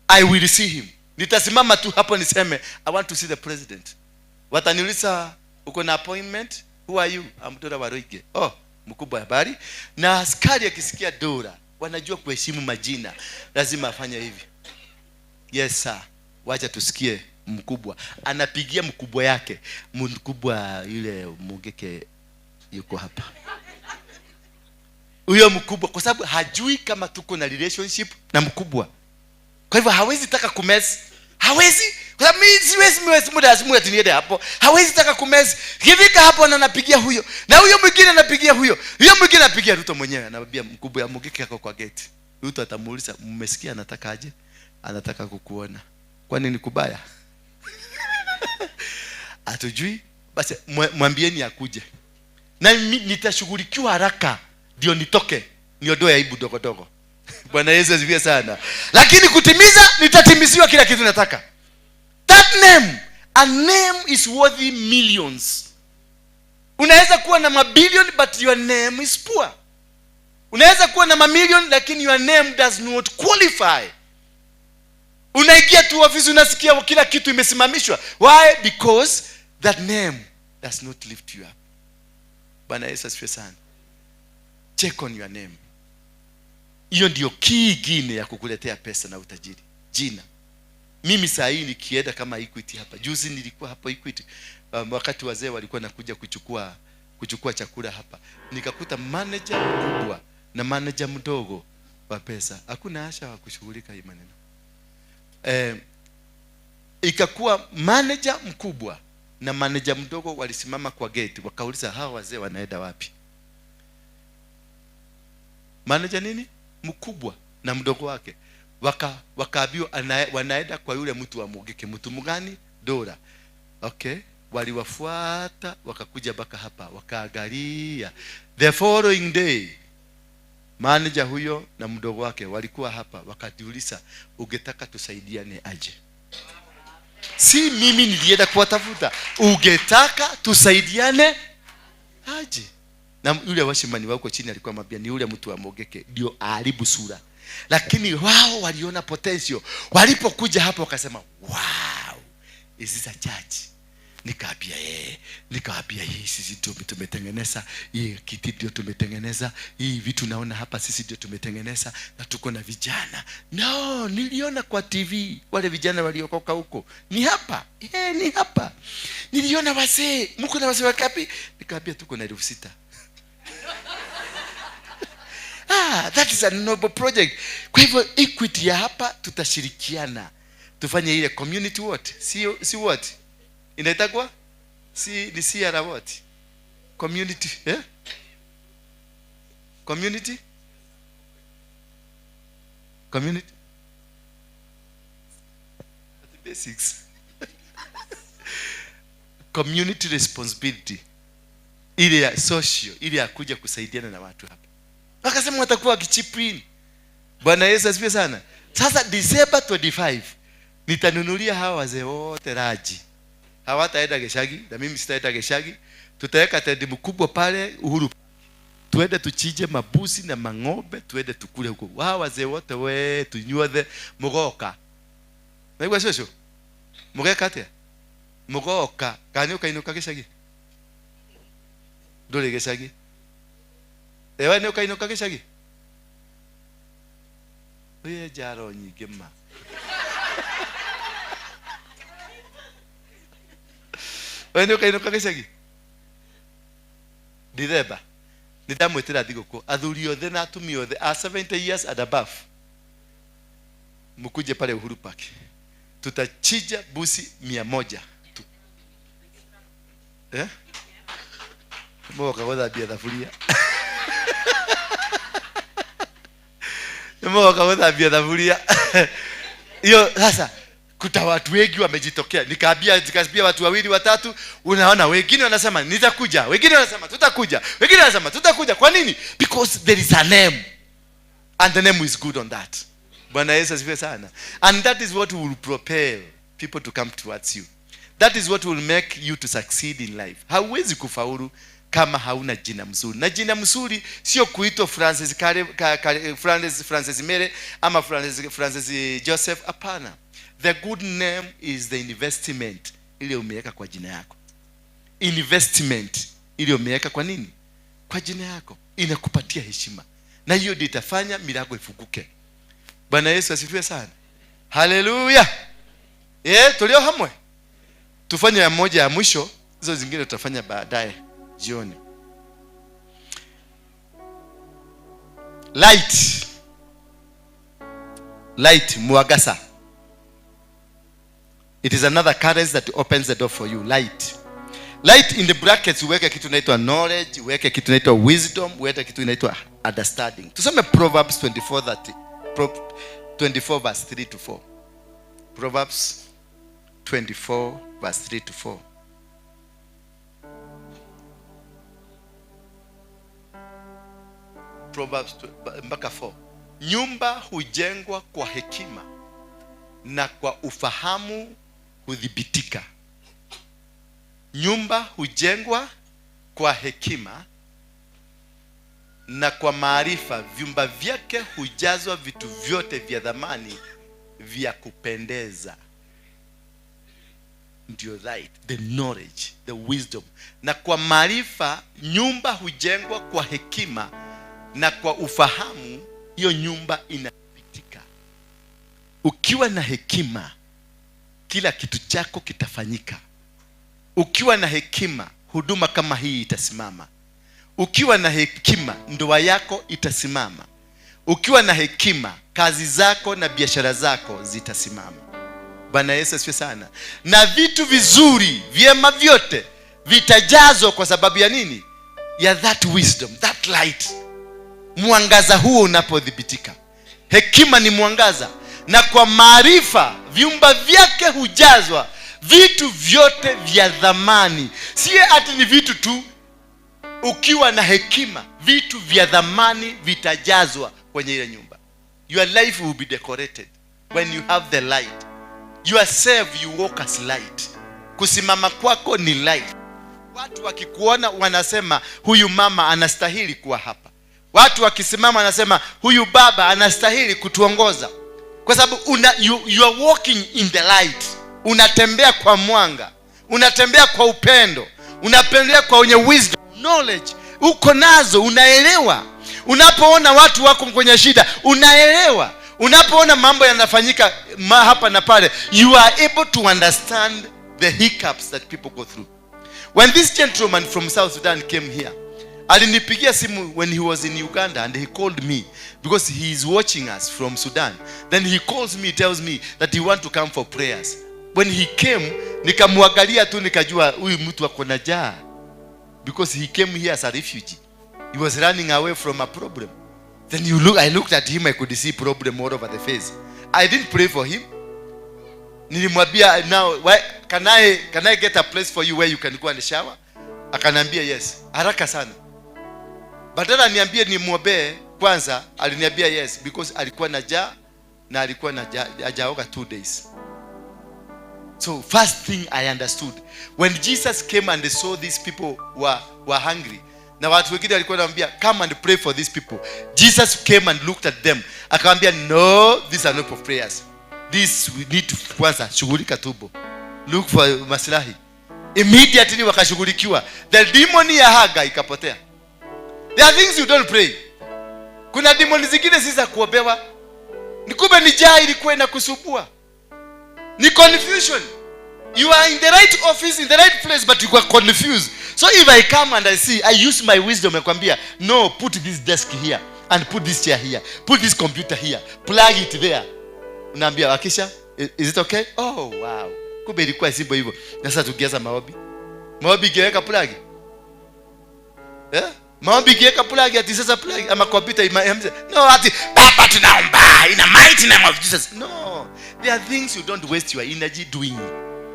I will see him. Nitasimama tu hapo niseme I want to see the president. Wataniuliza uko na appointment? Who are you? I'm Dora Waruige. Oh, mkubwa habari. Na askari akisikia Dora, wanajua kuheshimu majina. Lazima afanye hivi. Yes sir. Wacha tusikie mkubwa. Anapigia mkubwa yake. Mkubwa yule Mungeke yuko hapa. Huyo mkubwa kwa sababu hajui kama tuko na relationship na mkubwa. Kwa hivyo hawezi taka kumess. Hawezi. Kwa sababu mimi siwezi muda asimu ati niende hapo. Hawezi taka kumess. Kifika hapo na anapigia huyo. Na huyo mwingine anapigia huyo. Huyo mwingine anapigia Ruto mwenyewe. Anamwambia mkubwa ya Mungeke yako kwa gate. Ruto atamuuliza mmesikia anataka aje? Anataka kukuona. Kwani ni kubaya? Hatujui. Basi mwambieni akuje. Na nitashughulikiwa haraka ndio nitoke. Niondoe aibu dogo dogo. Bwana Yesu asifiwe sana. Lakini kutimiza nitatimiziwa kila kitu nataka. That name, a name is worthy millions. Unaweza kuwa na mabilion but your name is poor. Unaweza kuwa na mamilion lakini your name does not qualify. Unaingia tu ofisi unasikia kila kitu imesimamishwa. Why? Because that name does not lift you up. Bwana Yesu asifiwe sana. Check on your name. Hiyo ndio key ingine ya kukuletea pesa na utajiri. Jina. Mimi saa hii nikienda kama Equity hapa. Juzi nilikuwa hapo Equity. Wakati wazee walikuwa nakuja kuchukua chakula hapa. Nikakuta manager mkubwa na manager mdogo Wa pesa. Hakuna asha wa kushughulika hii maneno. Ikakuwa manager mkubwa na manager mdogo walisimama kwa gate, wakauliza hawa wazee wanaenda wapi? Manager nini? Mkubwa na mdogo wake. Wakaambiwa wanaenda kwa yule mtu wa Mugeke. Mtu mgani? Dora. Okay. Waliwafuata wakakuja mpaka hapa, wakaangalia. The following day manager huyo na mdogo wake walikuwa hapa, wakatiuliza ungetaka tusaidiane aje? Si mimi nilienda kuwatafuta, ungetaka tusaidiane aje? Na yule washimani wako chini alikuwa anamwambia ni yule mtu wa Mugeke ndio aharibu sura. Lakini wao waliona potential. Walipokuja hapo wakasema wow, is this a church? Nikaambia yeye, nikaambia hii sisi ndio tumetengeneza, hii kiti ndio tumetengeneza, hii vitu naona hapa sisi ndio tumetengeneza, na tuko na vijana. No, niliona kwa TV wale vijana waliokoka huko. Ni hapa. Ni hapa. Niliona wazee, mko na wazee wangapi? Nikaambia tuko na 6,000. That is a noble project. Kwa hivyo Equity ya hapa tutashirikiana. Tufanye ile community what? Si what? Inaitagwa? Si ni CR what? Community, eh? Community? Community? The basics. Community responsibility. Ile ya social, ile ya kuja kusaidiana na watu hapa. Wakasema watakuwa wakichip in. Bwana Yesu asifiwe sana. Sasa December 25 nitanunulia hawa wazee wote raji. Hawataenda Geshagi na mimi sitaenda Geshagi. Tutaweka tendi mkubwa pale Uhuru. Tuende tuchinje mabuzi na mang'ombe, tuende tukule huko. Hawa wazee wote we tunyuothe mugoka. Naigua shosho? Mugeka atia? Mugoka. Kana ukainuka Geshagi? Nduri Geshagi? Ewe ni ukainuka Geshagi? Oye jaro nyingi ma. Wewe ni ukainuka Geshagi? Dithemba. Nindamwitira thigũkũ athuri othe na atumia othe a 70 years and above mkuje pale Uhuru Park. Tutachinja busi 100 tu. Mwoka gũthambia thaburia. Mwoka gũthambia thaburia. Hiyo sasa kuta watu wengi wamejitokea. Nikaambia watu wawili watatu, unaona wengine wanasema nitakuja, wengine wanasema tutakuja, wengine wanasema tutakuja. Kwa nini? Because there is a name and the name is good on that. Bwana Yesu asifiwe sana. And that is what will propel people to come towards you. That is what will make you to succeed in life. Hauwezi kufaulu kama hauna jina mzuri. Na jina mzuri sio kuitwa Francis Francis Mere ama Francis Joseph, hapana. The good name is the investment ile umeweka kwa jina yako. Investment ile umeweka kwa nini? Kwa jina yako. Inakupatia heshima. Na hiyo ndio itafanya milango ifunguke. Bwana Yesu asifiwe sana. Haleluya. Tulio hamwe. Tufanye ya moja ya mwisho, hizo zingine tutafanya baadaye jioni. Light. Light, mwagasa. It is another currency that opens the door for you. Light. Light in the brackets, uweke kitu inaitwa knowledge, uweke kitu inaitwa wisdom, uweke kitu inaitwa understanding. Tusome Proverbs 24 verse 3 to 4. Proverbs 24 verse 3 to 4. Proverbs mpaka 4. Nyumba hujengwa kwa hekima na kwa ufahamu hudhibitika. Nyumba hujengwa kwa hekima na kwa maarifa, vyumba vyake hujazwa vitu vyote vya thamani vya kupendeza. Ndio right, the knowledge, the wisdom. Na kwa maarifa, nyumba hujengwa kwa hekima na kwa ufahamu, hiyo nyumba inathibitika. Ukiwa na hekima, kila kitu chako kitafanyika. Ukiwa na hekima, huduma kama hii itasimama. Ukiwa na hekima, ndoa yako itasimama. Ukiwa na hekima, kazi zako na biashara zako zitasimama. Bwana Yesu asifiwe sana. Na vitu vizuri, vyema vyote vitajazwa kwa sababu ya nini? Ya that wisdom, that light. Mwangaza huo unapodhibitika. Hekima ni mwangaza, na kwa maarifa vyumba vyake hujazwa vitu vyote vya dhamani. Si ati ni vitu tu. Ukiwa na hekima, vitu vya dhamani vitajazwa kwenye ile nyumba. Your life will be decorated when you have the light. Yourself, you walk as light. Kusimama kwako ni light. Watu wakikuona wanasema huyu mama anastahili kuwa hapa. Watu wakisimama wanasema huyu baba anastahili kutuongoza. Kwa sababu you are walking in the light. Unatembea kwa mwanga, unatembea kwa upendo, unatembea kwa wenye wisdom, knowledge uko nazo, unaelewa. Unapoona watu wako kwenye shida, unaelewa. Unapoona mambo yanafanyika hapa na pale, you are able to understand the hiccups that people go through. When this gentleman from South Sudan came here, alinipigia simu when he was in Uganda, and he called me because he is watching us from Sudan. Then he calls me, tells me that he want to come for prayers. When he came, nikamwangalia tu nikajua huyu mtu ako na njaa, because he came here as a refugee. He was running away from a problem. Then I looked at him, I could see problem all over the face. I didn't pray for him. Nilimwambia, now why, can I get a place for you where you can go and shower? Akanambia yes, haraka sana. Badala niambie nimwombee kwanza, aliniambia yes because alikuwa na njaa na alikuwa na hajaoga 2 days. So first thing I understood, when Jesus came and saw these people were hungry, na watu wengine walikuwa wanamwambia come and pray for these people. Jesus came and looked at them, akamwambia no, these are not for prayers. This we need to kwanza shughulika tumbo, look for maslahi. Immediately wakashughulikiwa, the demon ya haga ikapotea. There are things you don't pray. Kuna demon zingine si za kuombewa, ni kumbe ni njaa ilikuwa inakusumbua, ni confusion. You are in the right office, in the right place, but you are confused. So if I come and I see, I use my wisdom and kwambia, no, put this desk here and put this chair here, put this computer here, plug it there. Unaambia wakisha, is it okay? Oh wow, kumbe ilikuwa simple hivyo. Na sasa tukianza maombi, maombi ikiweka plug, maombi ikiweka plug, ati sasa plug ama computer no, ati baba tunaomba in the mighty name of Jesus. No, there are things you don't waste your energy doing.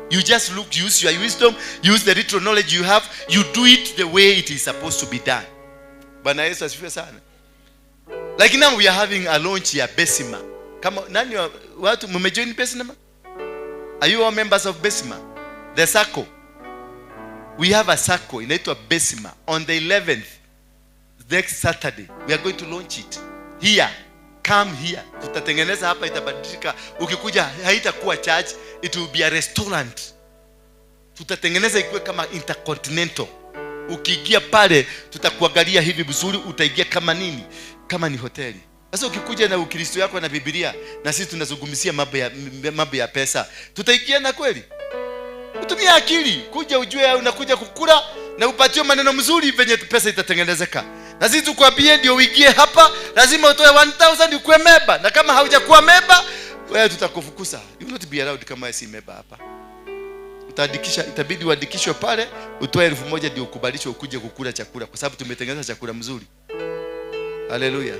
You just look, use your wisdom, use the little knowledge you have, you do it the way it is supposed to be done. Bwana Yesu asifiwe sana. Like now we are having a launch ya Besima. Kama nani watu mmejoin Besima? Are you all members of Besima? The SACCO. We have a SACCO inaitwa Besima. On the 11th, next Saturday, we are going to launch it. Here, come here. Tutatengeneza hapa, itabadilika. Ukikuja haitakuwa church, it will be a restaurant. Tutatengeneza ikuwe kama Intercontinental. Ukiingia pale tutakuangalia hivi vizuri, utaingia kama nini? Kama ni hoteli. Sasa ukikuja na Ukristo yako na Biblia, na sisi tunazungumzia mambo ya pesa, tutaingia na kweli? Utumie akili, kuja ujue unakuja kukula na upatiwe maneno mzuri venye pesa itatengenezeka. Na sisi tukwambie ndio uingie hapa, lazima utoe 1000 ukuwe member, na kama haujakuwa member, wewe tutakufukuza. You will not be allowed kama si member hapa. Utaandikisha, itabidi uandikishwe pale, utoe 1000 ndio ukubalishwe ukuje kukula chakula, kwa sababu tumetengeneza chakula mzuri. Haleluya.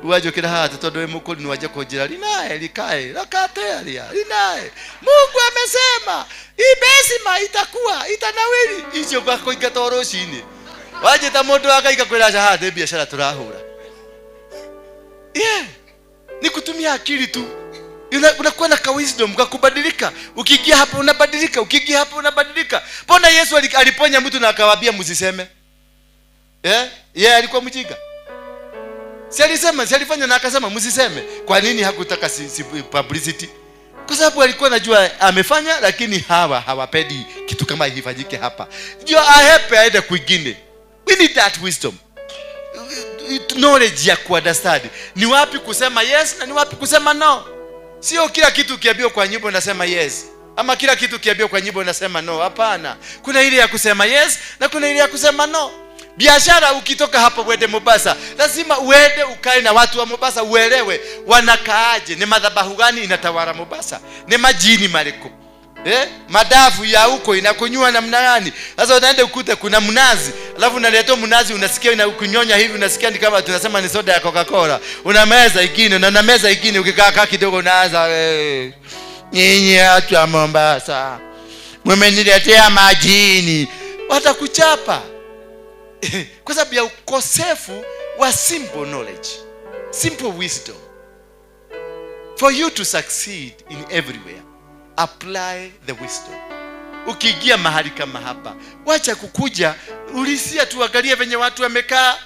Uwaje kila hata tondu mukuri ni waje kujira linae likae lakate alia linae. Mungu amesema ibesima itakuwa itanawiri icio gwako ingatoro cini. Waje ta mundu akaika kwira shahada biashara turahura. Yeah. Ni kutumia akili tu. Unakuwa na ka wisdom kwa kubadilika. Ukiingia hapo unabadilika, ukiingia hapo unabadilika. Mbona Yesu aliponya mtu na akawaambia msiseme? Yeye alikuwa mjinga. Si alisema, si alifanya na akasema msiseme. Kwa nini hakutaka publicity? Kwa sababu alikuwa anajua amefanya, lakini hawapendi kitu kama ifanyike hapa. Ndio ahepe aende kwingine. We need that wisdom. Knowledge ya kuunderstand. Ni wapi kusema yes na ni wapi kusema no. Sio kila kitu ukiambiwa kwa nyimbo unasema yes, ama kila kitu ukiambiwa kwa nyimbo unasema no. Hapana. Kuna ile ya kusema yes na kuna ile ya kusema no. Biashara, ukitoka hapa uende Mombasa, lazima uende ukae na watu wa Mombasa, uelewe wanakaaje, ni madhabahu gani inatawala Mombasa, ni majini mareko, madafu ya huko inakunywa namna gani. Sasa unaenda ukute kuna mnazi, alafu unaletewa mnazi, unasikia inakunyonya hivi, unasikia ni kama tunasema ni soda ya Coca-Cola. Unameza ingine na unameza ingine, ukikaa kaa kidogo unaanza nyinyi watu wa Mombasa mmeniletea majini, watakuchapa. Kwa sababu ya ukosefu wa simple knowledge, simple wisdom. For you to succeed in everywhere, apply the wisdom. Ukiingia mahali kama hapa, wacha kukuja ulisia tu, angalia venye watu wamekaa.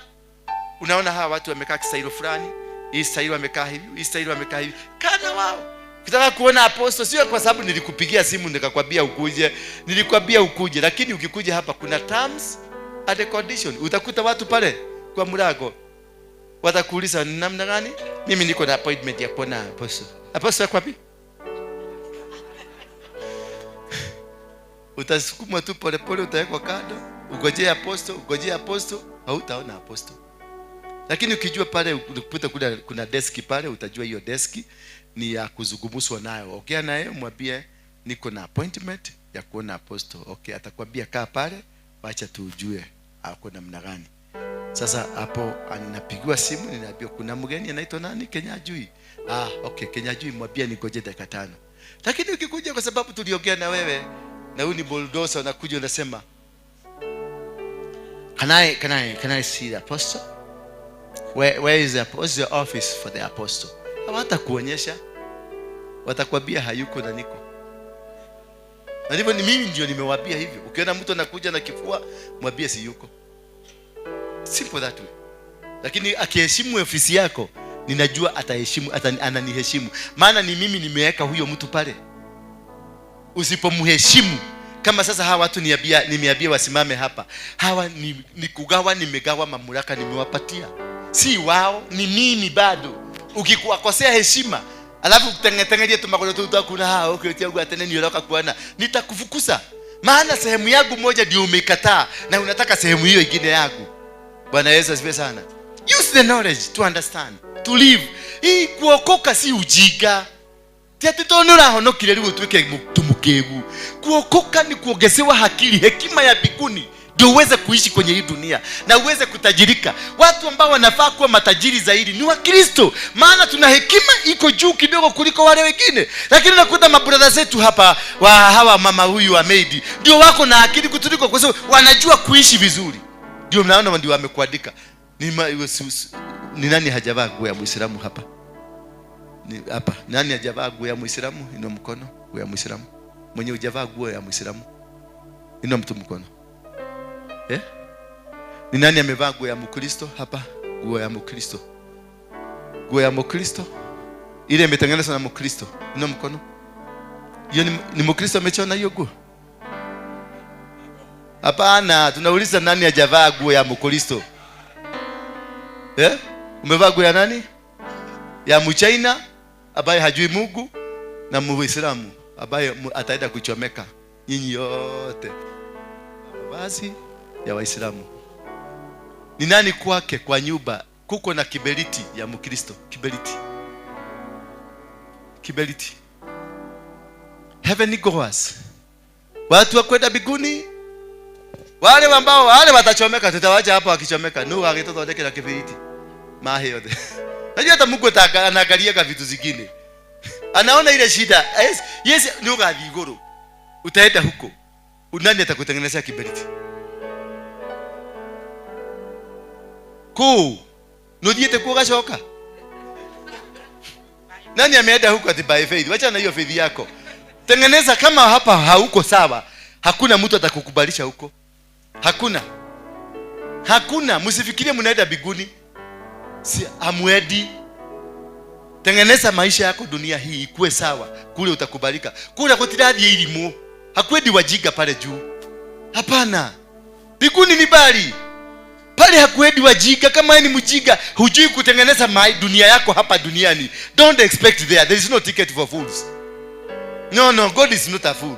Unaona hawa watu wamekaa kistailo fulani, hii staili wamekaa hivi, hii staili wamekaa hivi. Kana wao. Ukitaka kuona apostle, sio kwa sababu nilikupigia simu nikakwambia ukuje, nilikwambia ukuje, lakini ukikuja hapa kuna terms and condition. Utakuta watu pale kwa mlango watakuuliza ni namna gani? Mimi niko na appointment ya kuona apostle. Apostle yuko wapi? Utasukumwa tu pole pole, utawekwa kando, ungojee apostle, ungojee apostle, hautaona apostle. Lakini ukijua pale ukikuta kuna deski pale, utajua hiyo deski ni ya kuzungumzwa nayo. Ongea naye, mwambie niko na appointment ya kuona apostle. Okay, atakwambia kaa pale, wacha tujue ako namna gani. Sasa hapo anapigiwa simu, ninaambiwa kuna mgeni anaitwa nani? Kenyajui. Ah, okay, Kenyajui, mwambie ningoje dakika 5. Lakini ukikuja kwa sababu tuliongea na wewe na huyu ni bulldozer, unakuja unasema can I see the apostle? Where is the what's the office for the apostle? Hawatakuonyesha. Watakwambia hayuko na niko. Na hivyo ni mimi ndio nimewaambia hivyo. Ukiona mtu anakuja na kifua, mwambie si yuko. Simple that way. Lakini akiheshimu ofisi yako, ninajua ataheshimu, ananiheshimu. Maana ni mimi nimeweka huyo mtu pale. Usipomheshimu, kama sasa hawa watu nimeambia wasimame hapa. Hawa ni kugawa, nimegawa mamlaka, nimewapatia. Si wao, ni mimi bado. Ukikuwakosea heshima, alafu kutengetengelia tu makono tu kuna hao, ukitia uga tena nioloka kuona, nitakufukuza. Maana sehemu yangu moja ndio umekataa na unataka sehemu hiyo ingine yangu. Bwana Yesu asifiwe sana. Use the knowledge to understand, to live. Hii kuokoka si ujinga. Ti ati tondu urahonokire riu utuike mtu mkegu. Kuokoka ni kuongezewa akili, hekima ya mbinguni, ndio uweze kuishi kwenye hii dunia na uweze kutajirika. Watu ambao wanafaa kuwa matajiri zaidi ni Wakristo, maana tuna hekima iko juu kidogo kuliko wale wengine. Lakini unakuta mabrother zetu hapa wa hawa mama huyu wa maid ndio wako na akili kutuliko, kwa sababu wanajua kuishi vizuri. Ndio mnaona ndio wamekuandika. Ni nani hajavaa nguo ya Muislamu hapa? Ni hapa. Nani hajavaa nguo ya Muislamu? Inua mkono. Nguo ya Muislamu. Mwenye hujavaa nguo ya Muislamu, inua mtu mkono. Ni nani amevaa nguo ya Mkristo hapa? Nguo ya Mkristo. Nguo ya Mkristo ile imetengenezwa na Mkristo. Inua mkono. Hiyo ni Mkristo amechona hiyo nguo? Hapana, tunauliza nani hajavaa nguo ya Mkristo? Umevaa nguo ya nani? Ya Mchina ambaye hajui Mungu na Muislamu ambaye ataenda kuchomeka. Nyinyi yote mavazi ya Waislamu. Ni nani kwake kwa nyumba kuko na kiberiti ya Mkristo? Kiberiti. Kiberiti. Heaven goers. Watu wa kwenda mbinguni, wale ambao wale watachomeka, tutawacha hapo wakichomeka. Nuhu akitotoa na kiberiti. Mahi yote. Najua hata Mungu anaangalia vitu zingine. Anaona ile shida. Yes, yes, ni ugathi iguru. Utaenda huko. Nani atakutengenezea kiberiti? Kuu. Nuthiete kuo gacoka? Nani ameenda huko ati by faith? Wacha na hiyo faith yako. Tengeneza kama hapa hauko sawa. Hakuna mtu atakukubalisha huko. Hakuna. Hakuna. Msifikirie mnaenda mbinguni. Si hamuendi. Tengeneza maisha yako dunia hii ikuwe sawa. Kule utakubalika. Kule kutirathi elimu. Hakwendi wajiga pale juu. Hapana. Mbinguni ni bali. Pale hakuendi wajiga. Kama ni mjiga, hujui kutengeneza dunia yako hapa duniani. Don't expect there. There is no ticket for fools. No, no, God is not a fool.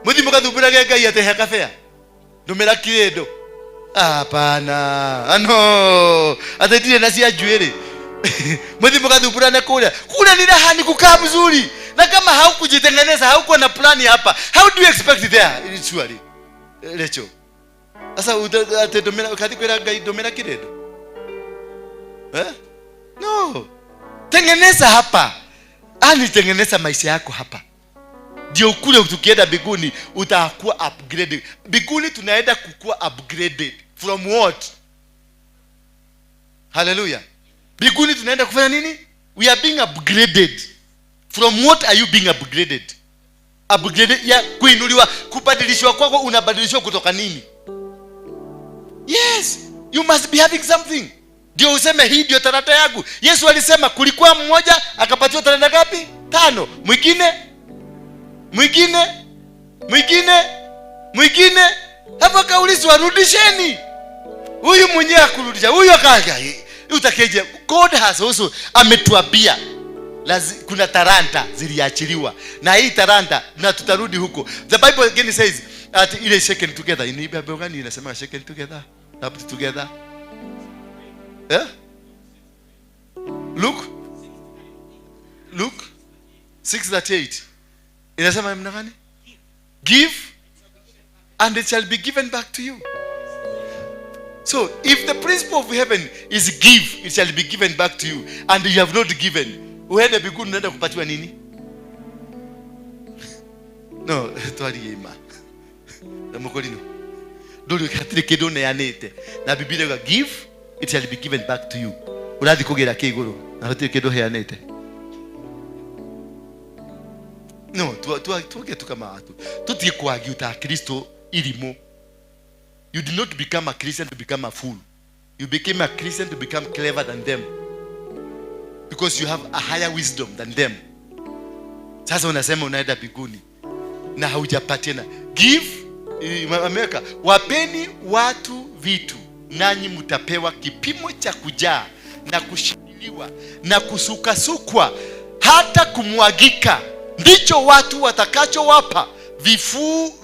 Muthi mukathumburaga Ngai ate he kabea. Ndumira kindo. Hapana. Ano, ata ndirĩ na cia njuĩrĩ. Mwithi mukathumbũrane kũrĩa. Kule ni raha, ni kukaa mzuri. Na kama haukujitengeneza, haukuwa na plani hapa, how do you expect there? Surely. Rachel. Sasa ate ndũmĩra ũkathi kwĩra Ngai ndũmĩra kĩrĩndo. Eh? No. Tengeneza hapa. Ani tengeneza maisha yako hapa. Ndio kule tukienda mbinguni utakuwa upgraded. Mbinguni tunaenda kukua upgraded. From what? Hallelujah. Mbinguni tunaenda kufanya nini? We are being upgraded. From what are you being upgraded? Upgraded ya kuinuliwa, kubadilishwa kwako, unabadilishwa kutoka nini? Yes, you must be having something. Ndio useme hii ndio talanta yangu. Yesu alisema kulikuwa mmoja akapatiwa talanta ngapi? 5. Mwingine, mwingine, mwingine, mwingine. Hapo akaulizwa rudisheni. Huyu mwenyewe akurudisha. Huyu akaja. Utakeje? God has also ametuambia kuna talanta ziliachiliwa. Na hii talanta na tutarudi huko. The Bible again says at ile shaken together. Ni Bible gani inasema shaken together? Rubbed together. Eh? Luke Luke 6:38. Inasema namna gani? Give and it shall be given back to you. So if the principle of heaven is give, it shall be given back to you, and you have not given, uende mbinguni unaenda kupatiwa nini? No, twarie ima. Na mukorino. Nduri hatiri kindu neanite. Na Biblia iga give, it shall be given back to you. Urathi kugira ki iguru na hatiri kindu heanite. No, tuge tu kama watu. Tutie kwagiu ta Kristo irimo. You did not become a Christian to become a fool. You became a Christian to become clever than them. Because you have a higher wisdom than them. Sasa unasema unaenda mbinguni na haujapatiana. Give, America, wapeni watu vitu nanyi mtapewa kipimo cha kujaa na kushikiliwa na kusukasukwa hata kumwagika. Ndicho watu watakachowapa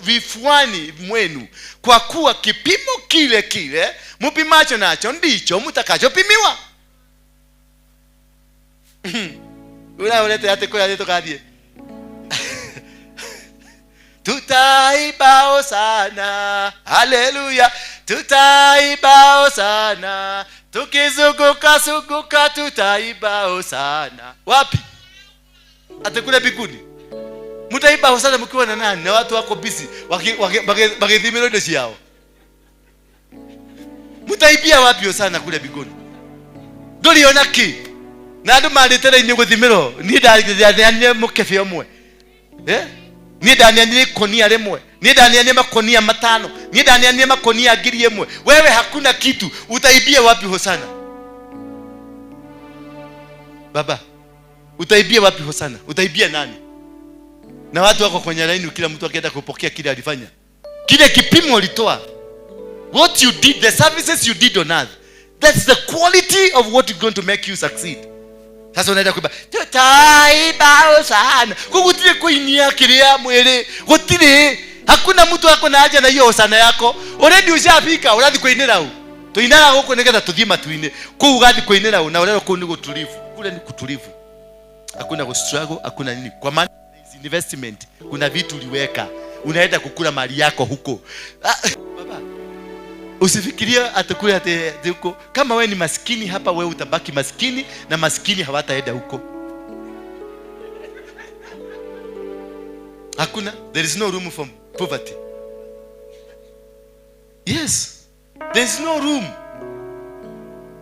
vifuani mwenu, kwa kuwa kipimo kile kile mupimacho nacho ndicho mtakachopimiwa. Ura ulete ate kwa yetu kadie. Tutaibao sana, haleluya, tutaibao sana, tukizunguka sunguka tutaibao sana. Wapi? Ate kule mbinguni. Mutaiba sana mkiwa na nani? Na watu wako busy wakithimira indo ciao. Mutaibia wapi sana kule mbinguni? Nduriona ki? Na andu marite raini guthimirwo. Ni ndaneanire mukebe umwe. Eh? Ni ndaneanire ikonia rimwe. Ni ndaneanire makonia 5. Ni ndaneanire makonia 1000. Wewe hakuna kitu. Utaibia wapi hosana? Baba, utaibia wapi hosana? Utaibia nani? Na watu wako kwenye laini, kila mtu akienda kupokea kile alifanya. Kile kipimo ulitoa. What you did, the services you did on earth, that's the quality of what is going to make you succeed. Sasa unaenda kuiba. Tutaiba sana. Kugutire kuinia kiria mwili. Gutire. Hakuna mtu ako na haja na hiyo hosana yako. Already ushafika, urathi kuinira u. Tuinaga huko nigetha tuthie matuine. Kuu ugathi kuinira u na urero kuu ni gutulivu. Kule ni kutulivu. Hakuna kustruggle, hakuna nini. Kwa maana investment, kuna vitu uliweka. Unaenda kukula mali yako huko. Baba, usifikirie atakula ate huko. Kama wewe ni maskini hapa, wewe utabaki maskini na maskini hawataenda huko. Hakuna, there is no room for poverty. Yes, there is no room.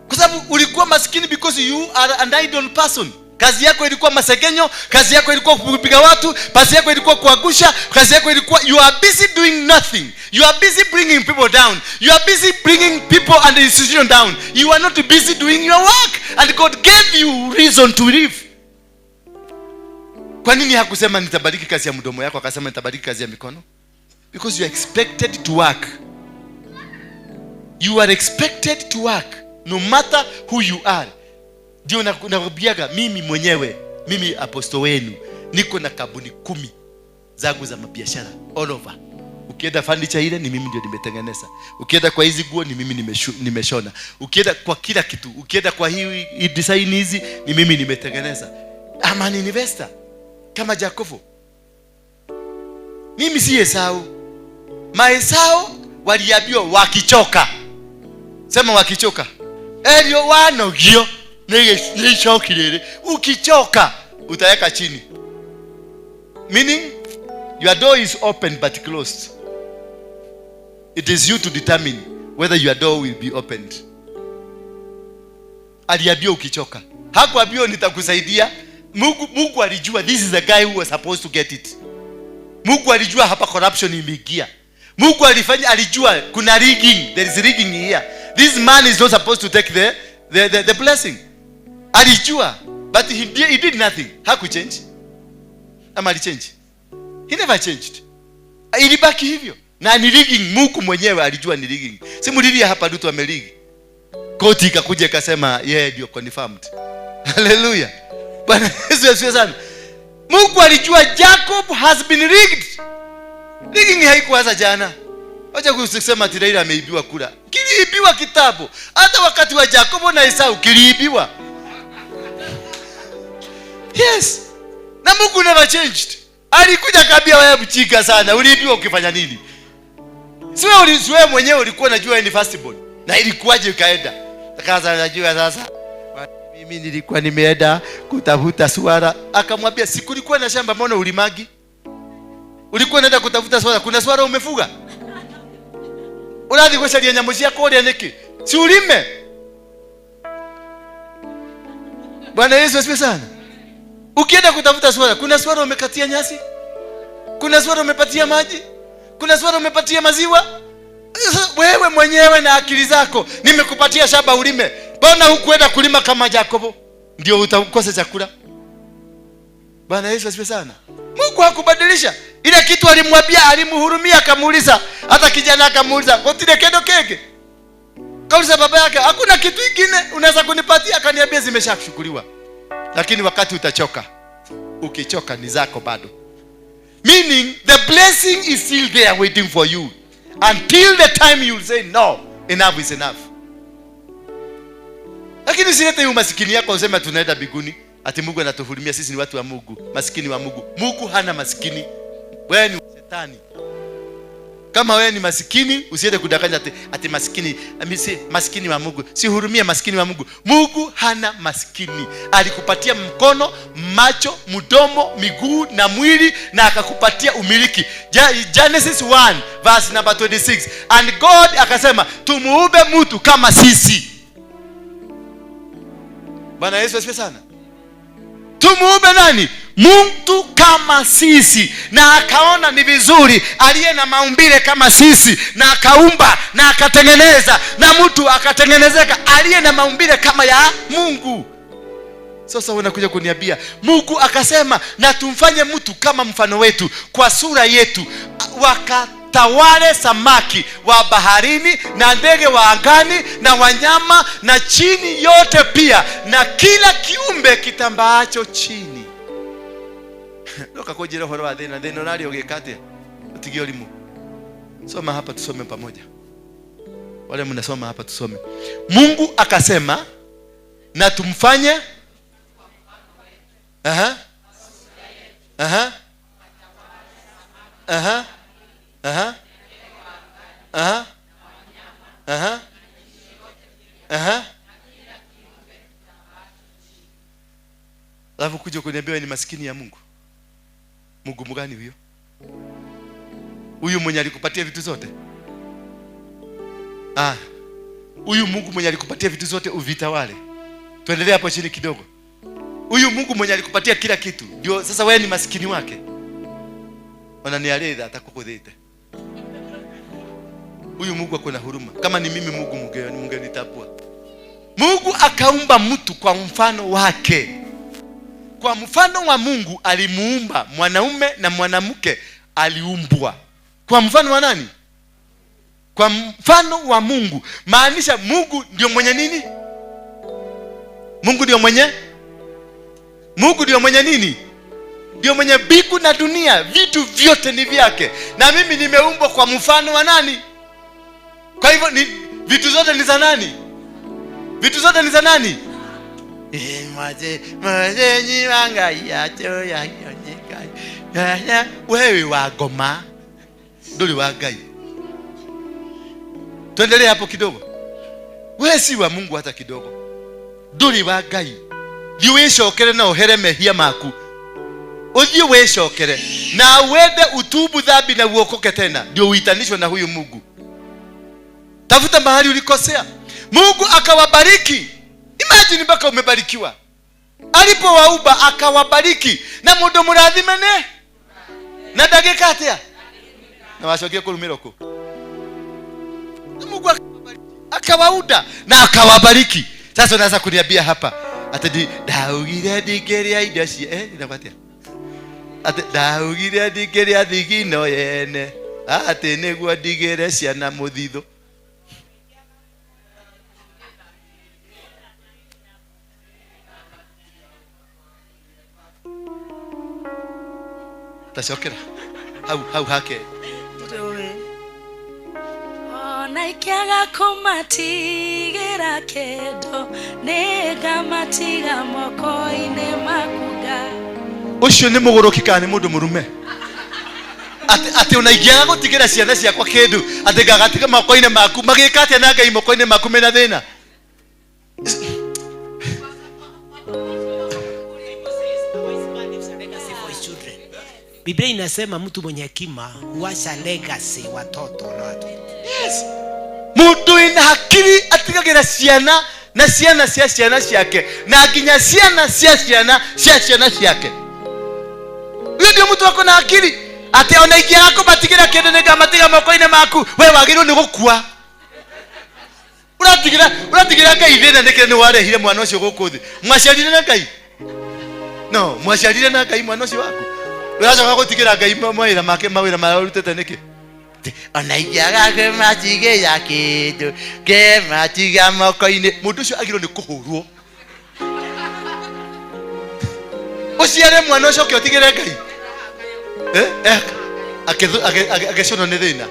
Kwa sababu ulikuwa maskini because you are an idle person. Kazi yako ilikuwa masegenyo, kazi yako ilikuwa kupiga watu, kazi yako ilikuwa kuangusha, kazi yako ilikuwa, you are busy doing nothing. You are busy bringing people down. You are busy bringing people and the institution down. You are not busy doing your work. And God gave you reason to live. Kwa nini hakusema nitabariki kazi ya mdomo yako, akasema nitabariki kazi ya mikono? Because you are expected to work. You are expected to work no matter who you are. Ndio nakwambiaga mimi mwenyewe, mimi apostle wenu, niko na kampuni 10 zangu za mabiashara all over. Ukienda furniture ile ni mimi ndio nimetengeneza. Ukienda kwa hizi nguo ni mimi nimeshona. Ukienda kwa kila kitu, ukienda kwa hii design hizi ni mimi nimetengeneza. I'm an investor kama Jakobo. Mimi si Esau. Maesau waliambiwa wakichoka. Sema wakichoka. Elio wanogio nigicokirire. Ukichoka utaweka chini. Meaning your door is open but closed. It is you to determine whether your door will be opened. Aliambiwa ukichoka. Hakuambiwa nitakusaidia. Mungu alijua this is the guy who was supposed to get it. Mungu alijua hapa corruption imeingia. Mungu alijua kuna rigging. There is rigging here. This man is not supposed to take the blessing. Alijua, but he did nothing. Hakuchange. Ama alichange? He never changed. Ilibaki hivyo. Na ni rigging, Mungu mwenyewe alijua ni rigging. Si mlilia hapa Ruto amerigi. Koti ikakuja ikasema yeye ndio confirmed. Hallelujah. Bwana Yesu asifiwe sana. Mungu alijua Jacob has been rigged. Rigging haikuanza jana. Wacha kusema ati Raila ameibiwa kura. Kiliibiwa kitabu. Hata wakati wa Jacob na Esau kiliibiwa. Yes. Na Mungu never changed. Alikuja kaambia wewe mchika sana, uliibiwa ukifanya nini? Siwe mwenyewe ulikuwa unajua ni firstborn. Na ilikuwaje ukaenda? Sasa unajua sasa mimi nilikuwa nimeenda kutafuta swara. Akamwambia si kulikuwa na shamba, mbona ulimagi? Ulikuwa unaenda kutafuta swara, kuna swara umefuga? Urathi gwacaria nyamu cia kuria niki? Si ulime. Bwana Yesu asifiwe sana. Ukienda kutafuta swara, kuna swara umekatia nyasi? Kuna swara umepatia maji? Kuna swara umepatia maziwa? Wewe mwenyewe na akili zako, nimekupatia shamba ulime. Mbona hukuenda kulima kama Jakobo? Ndio utakosa chakula. Bwana Yesu asifiwe sana. Mungu hakubadilisha. Ile kitu alimwambia, alimhurumia, akamuuliza. Hata kijana akamuuliza, "Gotire kendo keke?" Kauliza baba yake, "Hakuna kitu kingine unaweza kunipatia?" Akaniambia zimeshachukuliwa. Lakini wakati utachoka, ukichoka ni zako bado. Meaning the blessing is still there waiting for you until the time you will say no, enough is enough. Lakini usilete umasikini yako useme tunaenda mbinguni, ati Mungu anatuhurumia, sisi ni watu wa Mungu, masikini wa Mungu. Mungu hana masikini. Wewe ni shetani. Kama wewe ni masikini, usiende kudanganya ati masikini, masikini wa Mungu. Si hurumia masikini wa Mungu. Mungu hana masikini. Alikupatia mkono, macho, mdomo, miguu na mwili na akakupatia umiliki. Genesis 1 verse number 26. And God akasema, tumuumbe mtu kama sisi. Bwana Yesu asifiwe sana. Tumuumbe nani? Mtu kama sisi. Na akaona ni vizuri aliye na maumbile kama sisi, na akaumba na akatengeneza, na mtu akatengenezeka aliye na maumbile kama ya Mungu. Sasa unakuja kuniambia Mungu akasema na tumfanye mtu kama mfano wetu, kwa sura yetu, wakatawale samaki wa baharini na ndege wa angani na wanyama na chini yote pia na kila kiumbe kitambaacho chini. Loka kujira horo wa thina thina urari ugikate utige ulimu. Soma hapa tusome pamoja. Wale mnasoma hapa tusome. Mungu akasema na tumfanye aha aha aha aha aha aha aha. Alafu kuja kuniambia ni maskini ya Mungu. Mungu mgani huyo? Huyu mwenye alikupatia vitu zote? Huyu Mungu mwenye alikupatia vitu zote uvitawale. Tuendelee hapo chini kidogo. Huyu Mungu mwenye alikupatia kila kitu, ndio sasa wewe ni maskini wake. Wananialeza atakukuthite. Huyu Mungu akona huruma. Kama ni mimi Mungu mungenitapua. Mungu akaumba mtu kwa mfano wake. Kwa mfano wa Mungu alimuumba, mwanaume na mwanamke aliumbwa. Kwa mfano wa nani? Kwa mfano wa Mungu. Maanisha Mungu ndio mwenye nini? Mungu ndio mwenye? Mungu ndio mwenye nini? Ndio mwenye mbingu na dunia, vitu vyote ni vyake. Na mimi nimeumbwa kwa mfano wa nani? Kwa hivyo ni vitu zote ni za nani? Vitu zote ni za nani? Wewe wa ngoma nduri wa Ngai. Tuendelee hapo kidogo. Wewe si wa Mungu hata kidogo. Nduri wa Ngai. Thiĩ wĩcokere na ũhere mehia maku. Ũthiĩ wĩcokere na uende utubu dhambi na uokoke tena, ndio uitanishwe na huyu Mungu. Tafuta mahali ulikosea. Mungu akawabariki. Imagine mpaka umebarikiwa. Alipowauba akawabariki na mundu murathime ne na ndagika atia na wacokie kurumira ku. Mungu akawauda na akawabariki. Sasa unaweza kuniambia hapa ati ndaugire ndingĩrĩa indo cia inabatia ati ndaugire ndingĩrĩa thigino yene ati nĩguo ndigĩre ciana mũthithũ. Tacokera hau hau hake. Ona ikiaga kũmatigĩra kĩndũ, nĩngamatiga moko-inĩ maku Ngai. Ũcio nĩ mũgũrũki kana nĩ mũndũ mũrume? Atĩ ona ingĩaga gũtigĩra ciana ciakwa kĩndũ, atĩ ngagatiga moko-inĩ maku, magĩka atĩa na Ngai moko-inĩ maku mena thĩna? Biblia inasema mtu mwenye hekima huacha legacy watoto na watoto. Yes. Mtu ina akili atigagira ciana na ciana cia ciana ciake na nginya ciana cia ciana cia ciana ciake. Huyo ndio mtu wako na akili. Ati ona ingĩaga kũmatigĩra kĩndũ nĩngamatiga moko-inĩ maku, we wagĩrĩirwo nĩ gũkua. Ũratigĩra Ngai thĩna nĩkĩ nĩ warehire mwana ũcio gũkũ thĩ? Mwaciarire na Ngai? No, mwaciarire na Ngai mwana ũcio waku. Ũracoka gũtigĩra Ngai mawĩra make, mawĩra marĩa ũrutĩte nĩkĩ? Ona ingĩaga kũmatigĩra kĩndũ, ngĩmatiga moko-inĩ. Mũndũ ũcio agĩrĩirwo nĩ kũhũrwo. Ũciare mwana ũcoke ũtigĩre Ngai. Agĩconwo nĩ thĩna.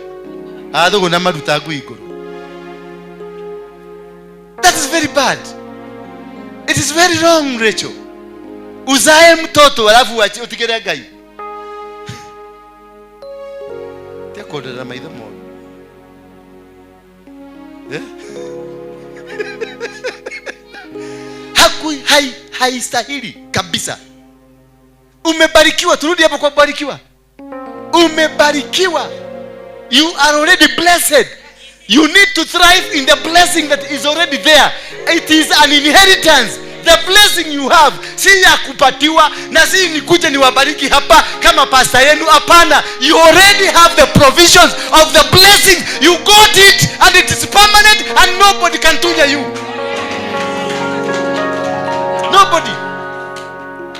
Athũgũ na maruta ngui igũrũ. That is very bad. It is very wrong, Rachel. Uzae mtoto alafu utigĩre Ngai. Kondera maitho moru. Haistahili kabisa. Umebarikiwa, turudi hapo kwa kubarikiwa. Umebarikiwa. You are already blessed. You need to thrive in the blessing that is already there. It is an inheritance. The blessing you have si ya kupatiwa na si nikuje niwabariki hapa kama pastor yenu. Hapana, you already have the provisions of the blessing. You got it and it is permanent and nobody can tunya you. Nobody.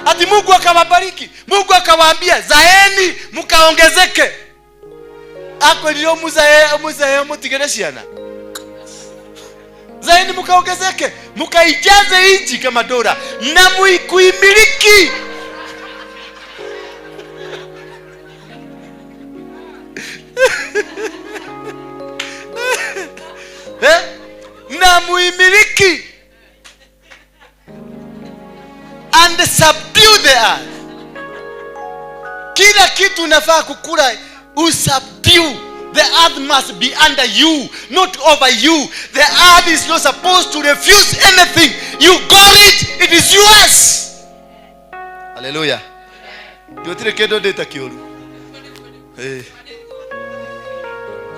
Ati Mungu akawabariki, Mungu akawaambia zaeni mkaongezeke. Akwelio muzae mutigere ciana. Zaeni mkaongezeke, mkaijaze inchi kama dora na muikuimiliki. Na muimiliki and subdue the earth. Kila kitu unafaa kukula usubdue. The earth must be under you, not over you. The earth is not supposed to refuse anything. You got it, it is yours. Hallelujah. Gũtirĩ kĩndũ ndĩta kĩũru.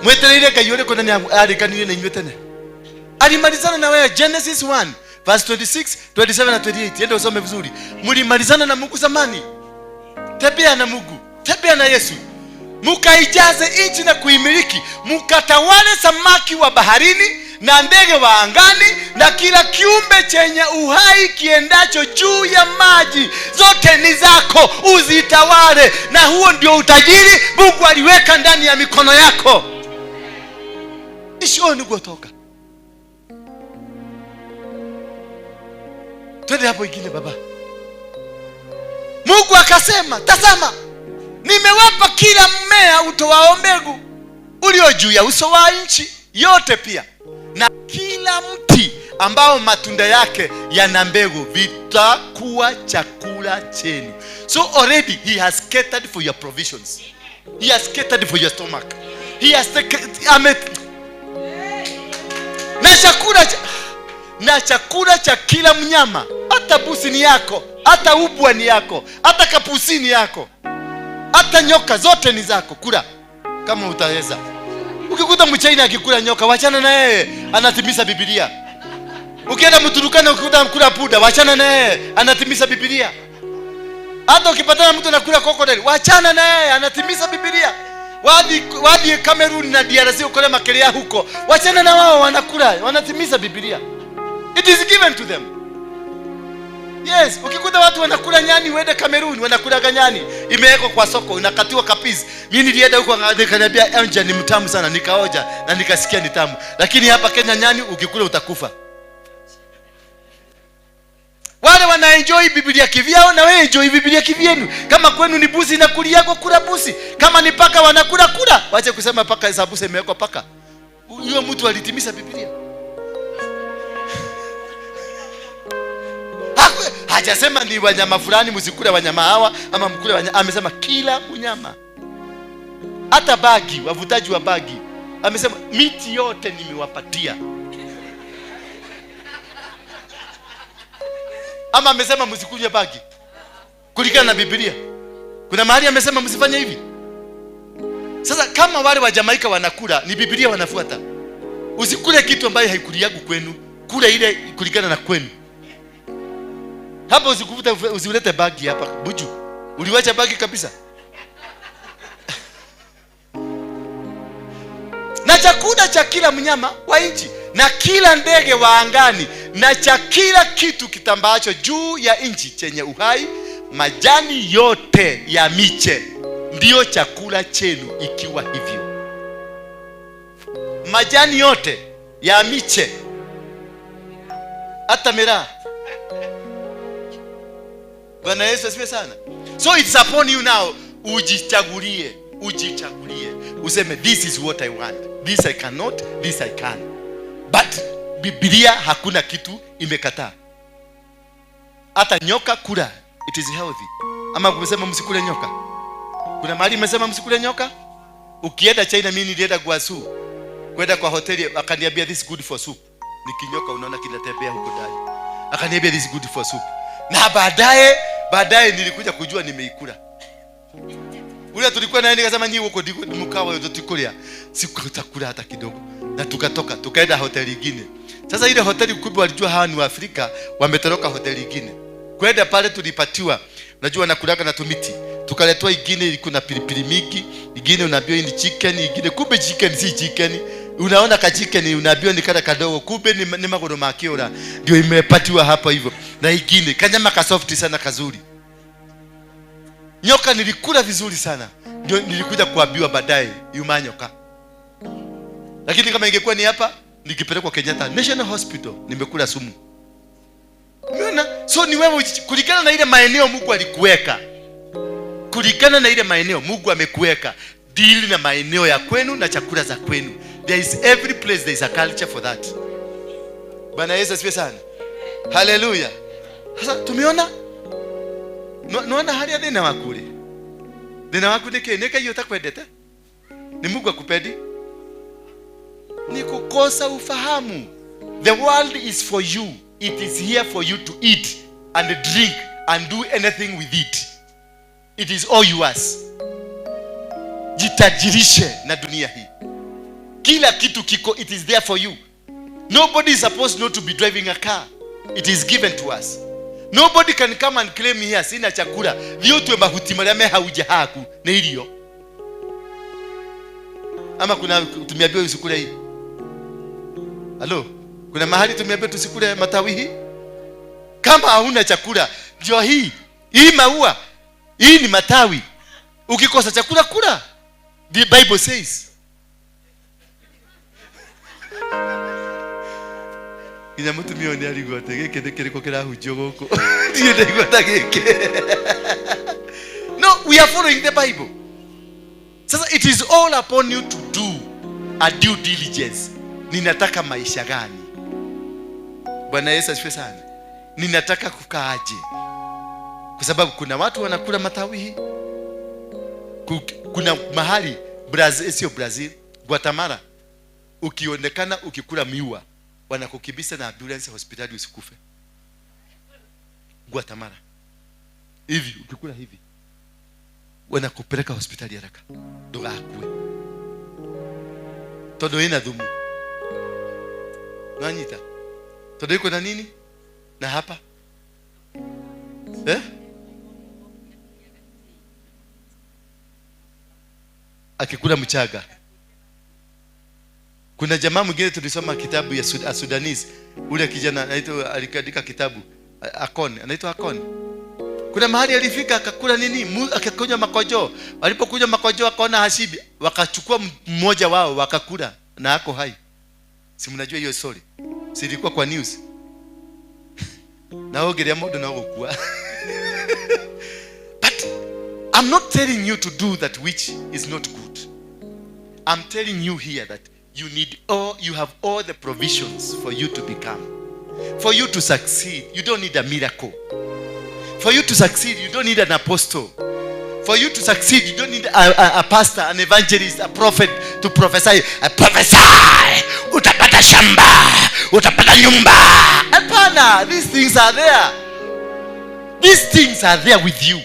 Mwetereire Ngai ũrĩkũ na nĩarĩkanire na inyuĩ tene? Alimalizana na wewe Genesis 1 verse 26, 27 na 28. Enda usome vizuri. Mlimalizana na Mungu zamani. Tembea na Mungu, tembea na Yesu. Mukaijaze nchi na kuimiliki, mukatawale samaki wa baharini na ndege wa angani na kila kiumbe chenye uhai kiendacho juu ya maji. Zote ni zako, uzitawale. Na huo ndio utajiri Mungu aliweka ndani ya mikono yako. Isho ni kutoka. Twende hapo ingine baba. Mungu akasema, tazama, nimewapa kila mmea utoao mbegu ulio juu ya uso wa nchi yote, pia na kila mti ambao matunda yake yana mbegu, vitakuwa chakula chenu. So already he has catered for your provisions. He has catered for your stomach. He has taken, ame, na chakula cha kila mnyama, hata busi ni yako, hata ubwa ni yako, hata kapusi ni yako, hata nyoka zote ni zako. Kula kama utaweza. Ukikuta mchaina akikula nyoka, wachana na yeye, anatimiza Biblia. Ukienda Mturukana ukikuta mkula puda, wachana na yeye, anatimiza Biblia. Hata ukipatana mtu anakula crocodile, wachana na yeye, anatimiza Biblia. Wadi Cameroon na DRC ukole makelea huko, wachana na wao, wanakula, wanatimiza Biblia. It is given to them. Yes, ukikuta watu wanakula nyani, uende Cameroon wanakula nyani, imewekwa kwa soko, inakatiwa kapisi. Mimi nilienda huko nikaniambia anja ni mtamu sana, nikaoja na nikasikia ni tamu. Lakini hapa Kenya nyani ukikula utakufa. Wale wana enjoy Biblia kivyao na wewe enjoy Biblia kivyenu. Kama kwenu ni busi na kuliago kula busi, kama ni paka wanakula kula. Wache kusema paka hesabu imewekwa paka. Huyo mtu alitimiza Biblia. Hajasema ni wanyama fulani msikule wanyama hawa ama mkule wanyama. Amesema kila mnyama. Hata bagi, wavutaji wa bagi. Amesema miti yote nimewapatia. Ama amesema msikunywe bagi. Kulingana na Biblia. Kuna mahali amesema msifanye hivi. Sasa kama wale wa Jamaika wanakula, ni Biblia wanafuata. Usikule kitu ambaye haikuliagu kwenu, kula ile kulingana na kwenu. Hapa usikuvuta, usilete bagi hapa. Buju. Uliwacha bagi kabisa. Na chakula cha kila mnyama wa nchi, na kila ndege wa angani, na cha kila kitu kitambaacho juu ya nchi chenye uhai, majani yote ya miche ndiyo chakula chenu. Ikiwa hivyo, majani yote ya miche, hata miraa. Bwana Yesu asifiwe sana. So it's upon you now, ujichagulie, ujichagulie. Useme this is what I want. This I cannot, this I can. But Biblia hakuna kitu imekataa. Hata nyoka kula, it is healthy. Ama kusema msikule nyoka. Kuna mahali imesema msikule nyoka? Ukienda China, mimi nilienda Guangzhou. Kwenda kwa hoteli akaniambia this is good for soup. Nikinyoka unaona kinatembea huko ndani. Akaniambia this is good for soup. Na baadaye nilikuja kujua nimeikula. Ule tulikuwa naye nikasema nyinyi huko ndiko mkawa yote tukulia. Sikutakula hata kidogo. Na tukatoka tukaenda hoteli nyingine. Sasa ile hoteli kubwa walijua hawa ni Waafrika, wametoroka hoteli nyingine. Kwenda pale tulipatiwa, unajua nakulaga na tumiti. Tukaletwa ingine ilikuwa na pilipili mingi, ingine unaambiwa ni chicken, ingine kumbe chicken si chicken. Unaona ka chicken unaambiwa ni kana kadogo, kumbe ni magoro makiora ndio imepatiwa hapa hivyo. Na ingine kanyama ka soft sana kazuri. Nyoka nilikula vizuri sana. Ndio nilikuja kuambiwa baadaye yuma nyoka. Lakini kama ingekuwa ni hapa nikipelekwa Kenyatta National Hospital nimekula sumu. Umeona? So ni wewe kulingana na ile maeneo Mungu alikuweka. Kulingana na ile maeneo Mungu amekuweka. Deal na maeneo ya kwenu na chakula za kwenu. There is every place there is a culture for that. Bwana Yesu asifiwe sana. Hallelujah. Sasa tumeona Nuona hali ya thina waku ri. Thina waku ni kĩ? Nĩ Ngai ũtakwendete? Ni Mungu akupendi? Ni kukosa ufahamu. The world is for you. It is here for you to eat and drink and do anything with it. It is all yours. Jitajirishe na dunia hii. Kila kitu kiko, it is there for you. Nobody is supposed not to be driving a car. It is given to us. Nobody can come and claim here sina chakula. Thiĩ ũtue mahuti marĩa me hau nja haku nĩ irio. Ama kuna tumeambiwa usikule hii. Halo, kuna mahali tumeambiwa tusikule matawi hii? Kama hauna chakula, ndio hii. Hii maua, hii ni matawi. Ukikosa chakula kula. The Bible says. Nginya mutumia ũyũ nĩ arigwo atĩ gĩkĩ nĩ kĩrĩkũ kĩrahunjio gũkũ. Ndirĩ ndaigua ta gĩkĩ. No, we are following the Bible. Sasa it is all upon you to do a due diligence. Ninataka maisha gani? Bwana Yesu asifiwe sana. Ninataka kukaaje? Kwa sababu kuna watu wanakula matawi. Kuna mahali Brazil, sio Brazil, Guatemala, ukionekana ukikula miwa wanakukimbiza na ambulance hospitali usikufe. Guatemala. Hivi ukikula hivi wanakupeleka hospitali haraka. Ndugakue. Tondu ina thumu. Nanyita. Tondu iko na nini? Na hapa. Eh? Akikula mchaga. Kuna jamaa mwingine tulisoma kitabu ya Sudanese, ule kijana anaitwa, aliandika kitabu Akon, anaitwa Akon. Kuna mahali alifika akakula nini? Akakunywa makojo. Walipokunywa makojo akaona hashibi, wakachukua mmoja wao wakakula na ako hai. Si mnajua hiyo story? Si ilikuwa kwa news. Na ogeria modo na ogokua. But I'm not telling you to do that which is not good. I'm telling you here that you need all, you have all the provisions for you to become. For you to succeed, you don't need a miracle. For you to succeed, you don't need an apostle. For you to succeed, you don't need a pastor, an evangelist, a prophet to prophesy. I prophesy! Utapata shamba! Utapata nyumba! Hapana! These things are there. These things are there with you.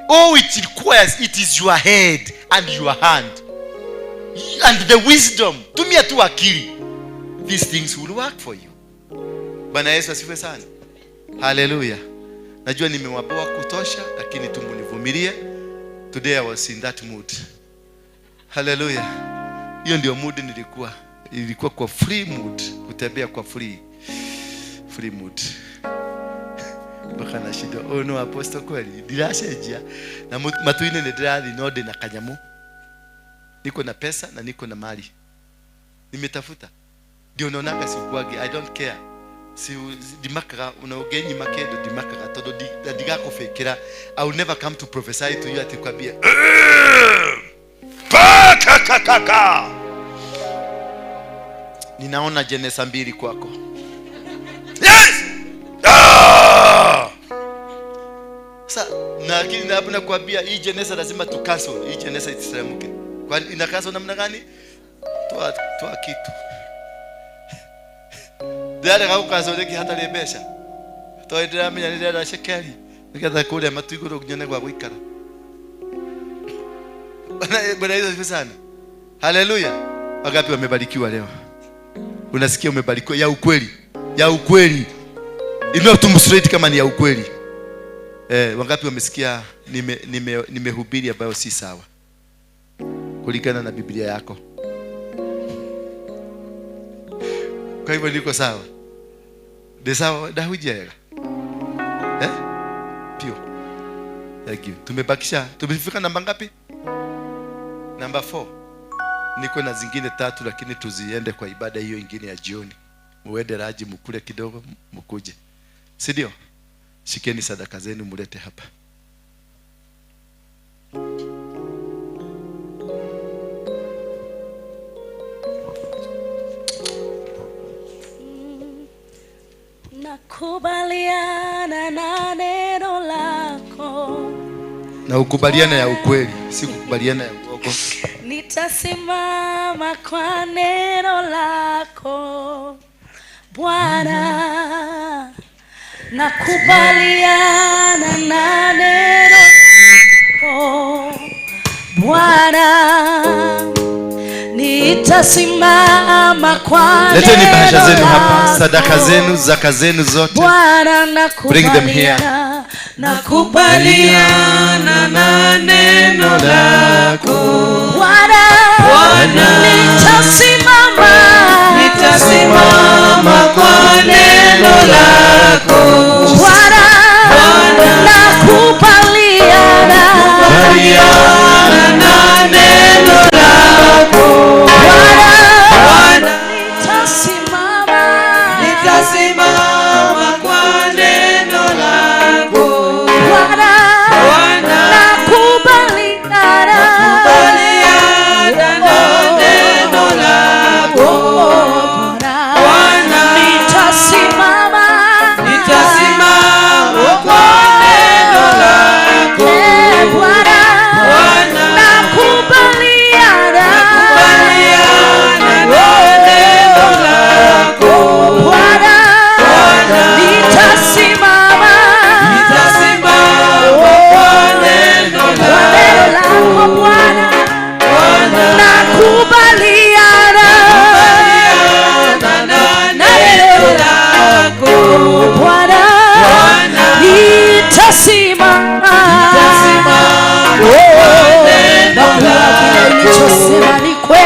All it requires, it is your head and your hand. And the wisdom. Tumia tu akili. These things will work for you. Bwana Yesu asifiwe sana. Hallelujah. Najua nimewaboa kutosha, lakini tu mnivumilie. Today I was in that mood. Hallelujah. Hiyo ndio mood nilikuwa. Ilikuwa kwa free mood, kutembea kwa free mood. Mpaka na shida. Oh no, apostle kweli. Ndirashenjia. Na matuine ni ndirathi no ndina kanyamu. Niko na pesa na niko na mali. Nimetafuta. Ndio naonaga sikuagi. I don't care. Si dimakaga unaogenyi makedo dimakaga todo ndigakufekera. I will never come to prophesy to you ati kwambia kaka. Ninaona Genesa 2 kwako. Yes. Ah! Sasa na lakini hapo nakwambia hii Genesa lazima tu cancel. Hii Genesa isiteremke. Kwa ina cancel namna gani? Toa kitu. Ndare gaukacoreki hatarĩ mbeca tondũ ndĩramenya nĩ ndĩrenda cekeri nĩgetha kũrĩa matu igũrũ nyone gwa gũikara. Bwana Yesu asifiwe sana. Haleluya. Wangapi wamebarikiwa leo? Unasikia umebarikiwa ya ukweli. Ya ukweli. Inua tu straight kama ni ya ukweli. Wangapi wamesikia nimehubiri ambayo si sawa kulingana na Biblia yako? Kwa hivyo niko sawa. De sawa dahujega. Eh? Pio. Thank you. Tumebakisha, tumefika namba ngapi? Namba 4. Niko na zingine 3 lakini tuziende kwa ibada hiyo ingine ya jioni. Muende raji mukule kidogo mukuje. Si ndio? Shikeni sadaka zenu mulete hapa. Nakubaliana na neno lako. Na ukubaliana ya ukweli, si kukubaliana ya uongo. Nitasimama kwa neno lako Bwana. Nakubaliana na neno lako Bwana. Nitasimama kwa neno. Leteni bahasha zenu hapa, sadaka zenu, zaka zenu zote. Bwana, bring them here. Nakubaliana na neno lako Bwana, nitasimama, nitasimama kwa neno lako Bwana, nakubaliana, nakubaliana na neno lako Bwana, Bwana, nitasimama, nitasimama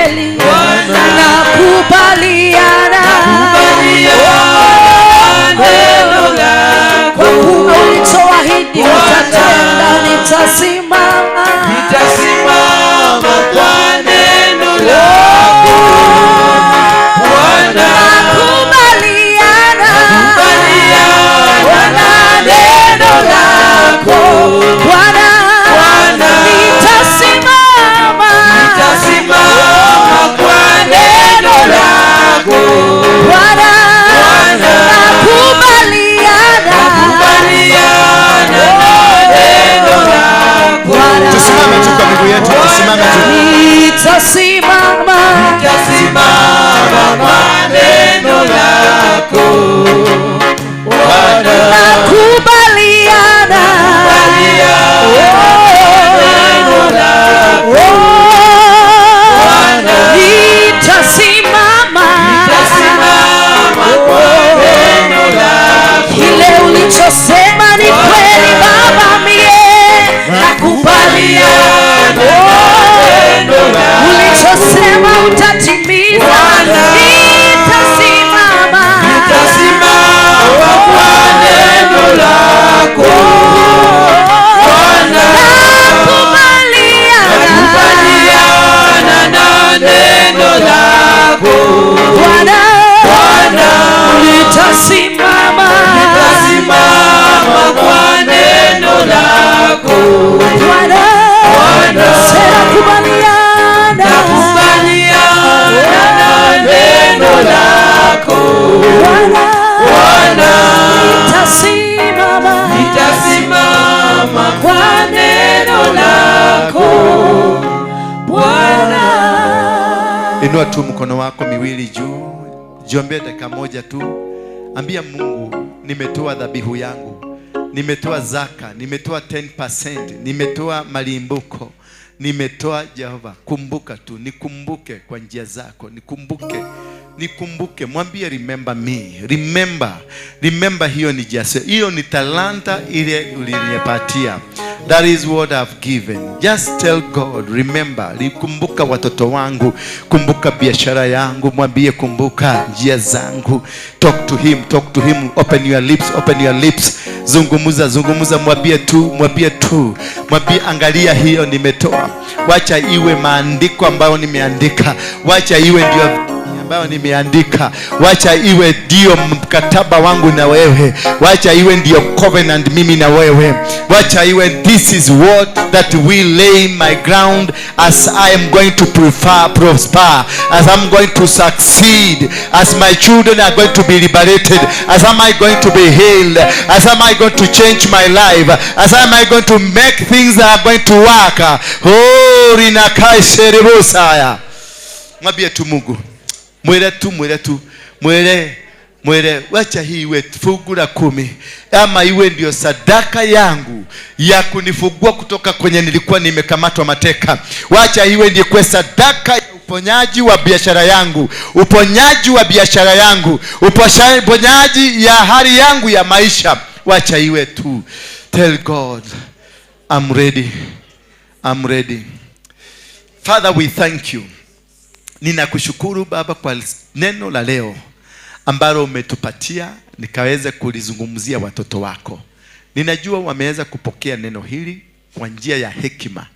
kweli. Nakubaliana neno lako, kwa kuwa ulichoahidi utatenda. Nitasimama, nitasimama kwa neno lako Bwana. Nakubaliana na neno lako Bwana. Nitasimama, nitasimama kwa neno lako Bwana. Nakubaliana, nakubaliana na neno lako. Tusimame tu kwa miguu yetu, tusimame tu. Nitasimama, nitasimama kwa neno lako Bwana. Nakubaliana, neno lako Bwana. Nitasimama, nitasimama kwa neno lako. Kile ulichosema ni kweli Baba, mie nakubaliana. Ulichosema utatimiza. Nitasimama, nitasimama kwa neno lako Bwana. Nakubaliana, nakubaliana na neno lako Bwana. Bwana. Nitasimama, nitasimama kwa neno lako Bwana. Bwana. Nakubaliana, nakubaliana na neno lako Bwana. Bwana. Nitasimama, nitasimama kwa neno lako Bwana. Inua tu mkono wako miwili juu, jiombee dakika moja tu. Ambia Mungu, nimetoa dhabihu yangu, nimetoa zaka, nimetoa 10%, nimetoa malimbuko, nimetoa. Jehova, kumbuka tu, nikumbuke kwa njia zako, nikumbuke, nikumbuke. Mwambie remember me, remember, remember. Hiyo ni jasho, hiyo ni talanta ile ulinipatia. That is what I've given. Just tell God, remember, kumbuka watoto wangu, kumbuka biashara yangu, mwambie kumbuka njia zangu. Talk to him, talk to him, open your lips, open your lips. Zungumuza, zungumuza, mwambie tu, mwambie tu, mwambie angalia hiyo nimetoa. Wacha iwe maandiko ambayo nimeandika, wacha iwe ndio ambayo nimeandika, wacha iwe ndio mkataba wangu na wewe, wacha iwe ndio covenant mimi na wewe, wacha iwe this is what that will lay my ground as I am going to prosper, as I'm going to succeed, as my children are going to be liberated, as am I going to be healed, as am I going to change my life, as am I going to make things that are going to work. Oh, rinakaisherebosaya. Mwambie tu Mungu, mwere tu, mwere tu, mwere, mwere, wacha hii iwe fungu la 10, ama iwe ndio sadaka yangu ya kunifungua kutoka kwenye nilikuwa nimekamatwa mateka. Wacha iwe ndio kwa sadaka ya uponyaji wa biashara yangu, uponyaji wa biashara yangu, uponyaji ya hali yangu ya maisha. Wacha iwe tu. Tell God, I'm ready, I'm ready. Father, we thank you. Ninakushukuru Baba kwa neno la leo ambalo umetupatia nikaweze kulizungumzia watoto wako. Ninajua wameweza kupokea neno hili kwa njia ya hekima,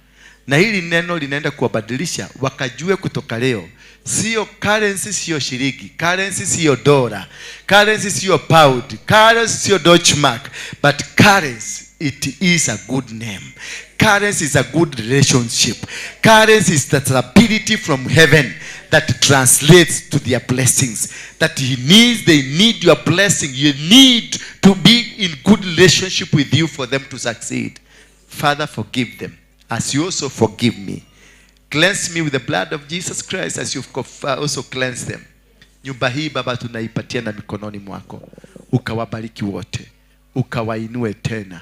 na hili neno linaenda kuwabadilisha wakajue kutoka leo, sio currency, sio shilingi, currency sio dola, currency sio pound, currency sio Deutschmark, but currency it is a good name. Currency is a good relationship. Currency is the ability from heaven that translates to their blessings. That he needs, they need your blessing. You need to be in good relationship with you for them to succeed. Father, forgive them as you also forgive me. Cleanse me with the blood of Jesus Christ as you've also cleansed them. Nyumba hii Baba tunaipatia na mikononi mwako. Ukawabariki wote, ukawainue tena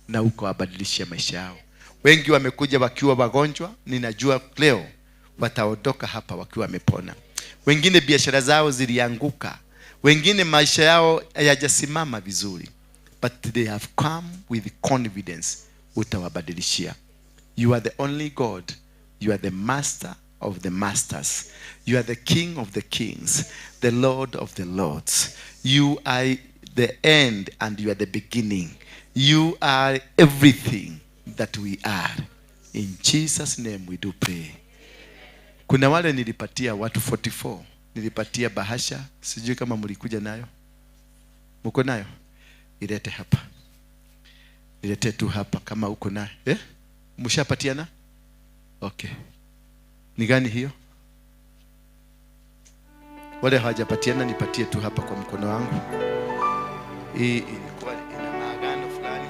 na ukawabadilishie maisha yao. Wengi wamekuja wakiwa wagonjwa, ninajua leo wataondoka hapa wakiwa wamepona. Wengine biashara zao zilianguka, wengine maisha yao hayajasimama vizuri, but they have come with confidence utawabadilishia. You are the only God, you are the master of the masters. You are the King of the kings, the Lord of the lords. You are the end and you are the beginning. You are everything that we are. In Jesus name we do pray. Kuna wale nilipatia watu 44. Nilipatia bahasha, sijui kama mlikuja nayo. Mko nayo? Ilete hapa. Nilete tu hapa kama uko nayo. Eh? Mshapatiana? Okay. Ni gani hiyo? Wale hawajapatiana nipatie tu hapa kwa mkono wangu. Hii ilikuwa ina maagano fulani.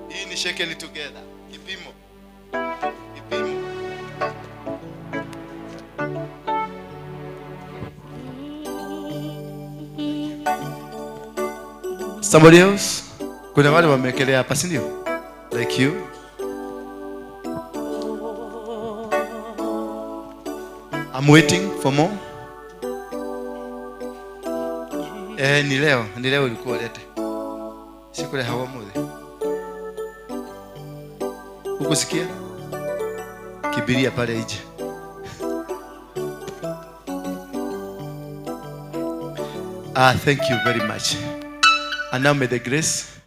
Hii ni shekeli together. Kipimo. Kipimo. Somebody else? Kuna wale wamekelea hapa, si ndio? Like you. I'm waiting for more. Ni leo ulikuwa ulete. Sikule hawa mudhi. Ukusikia? Kibiria pale nje. Thank you very much. And now may the grace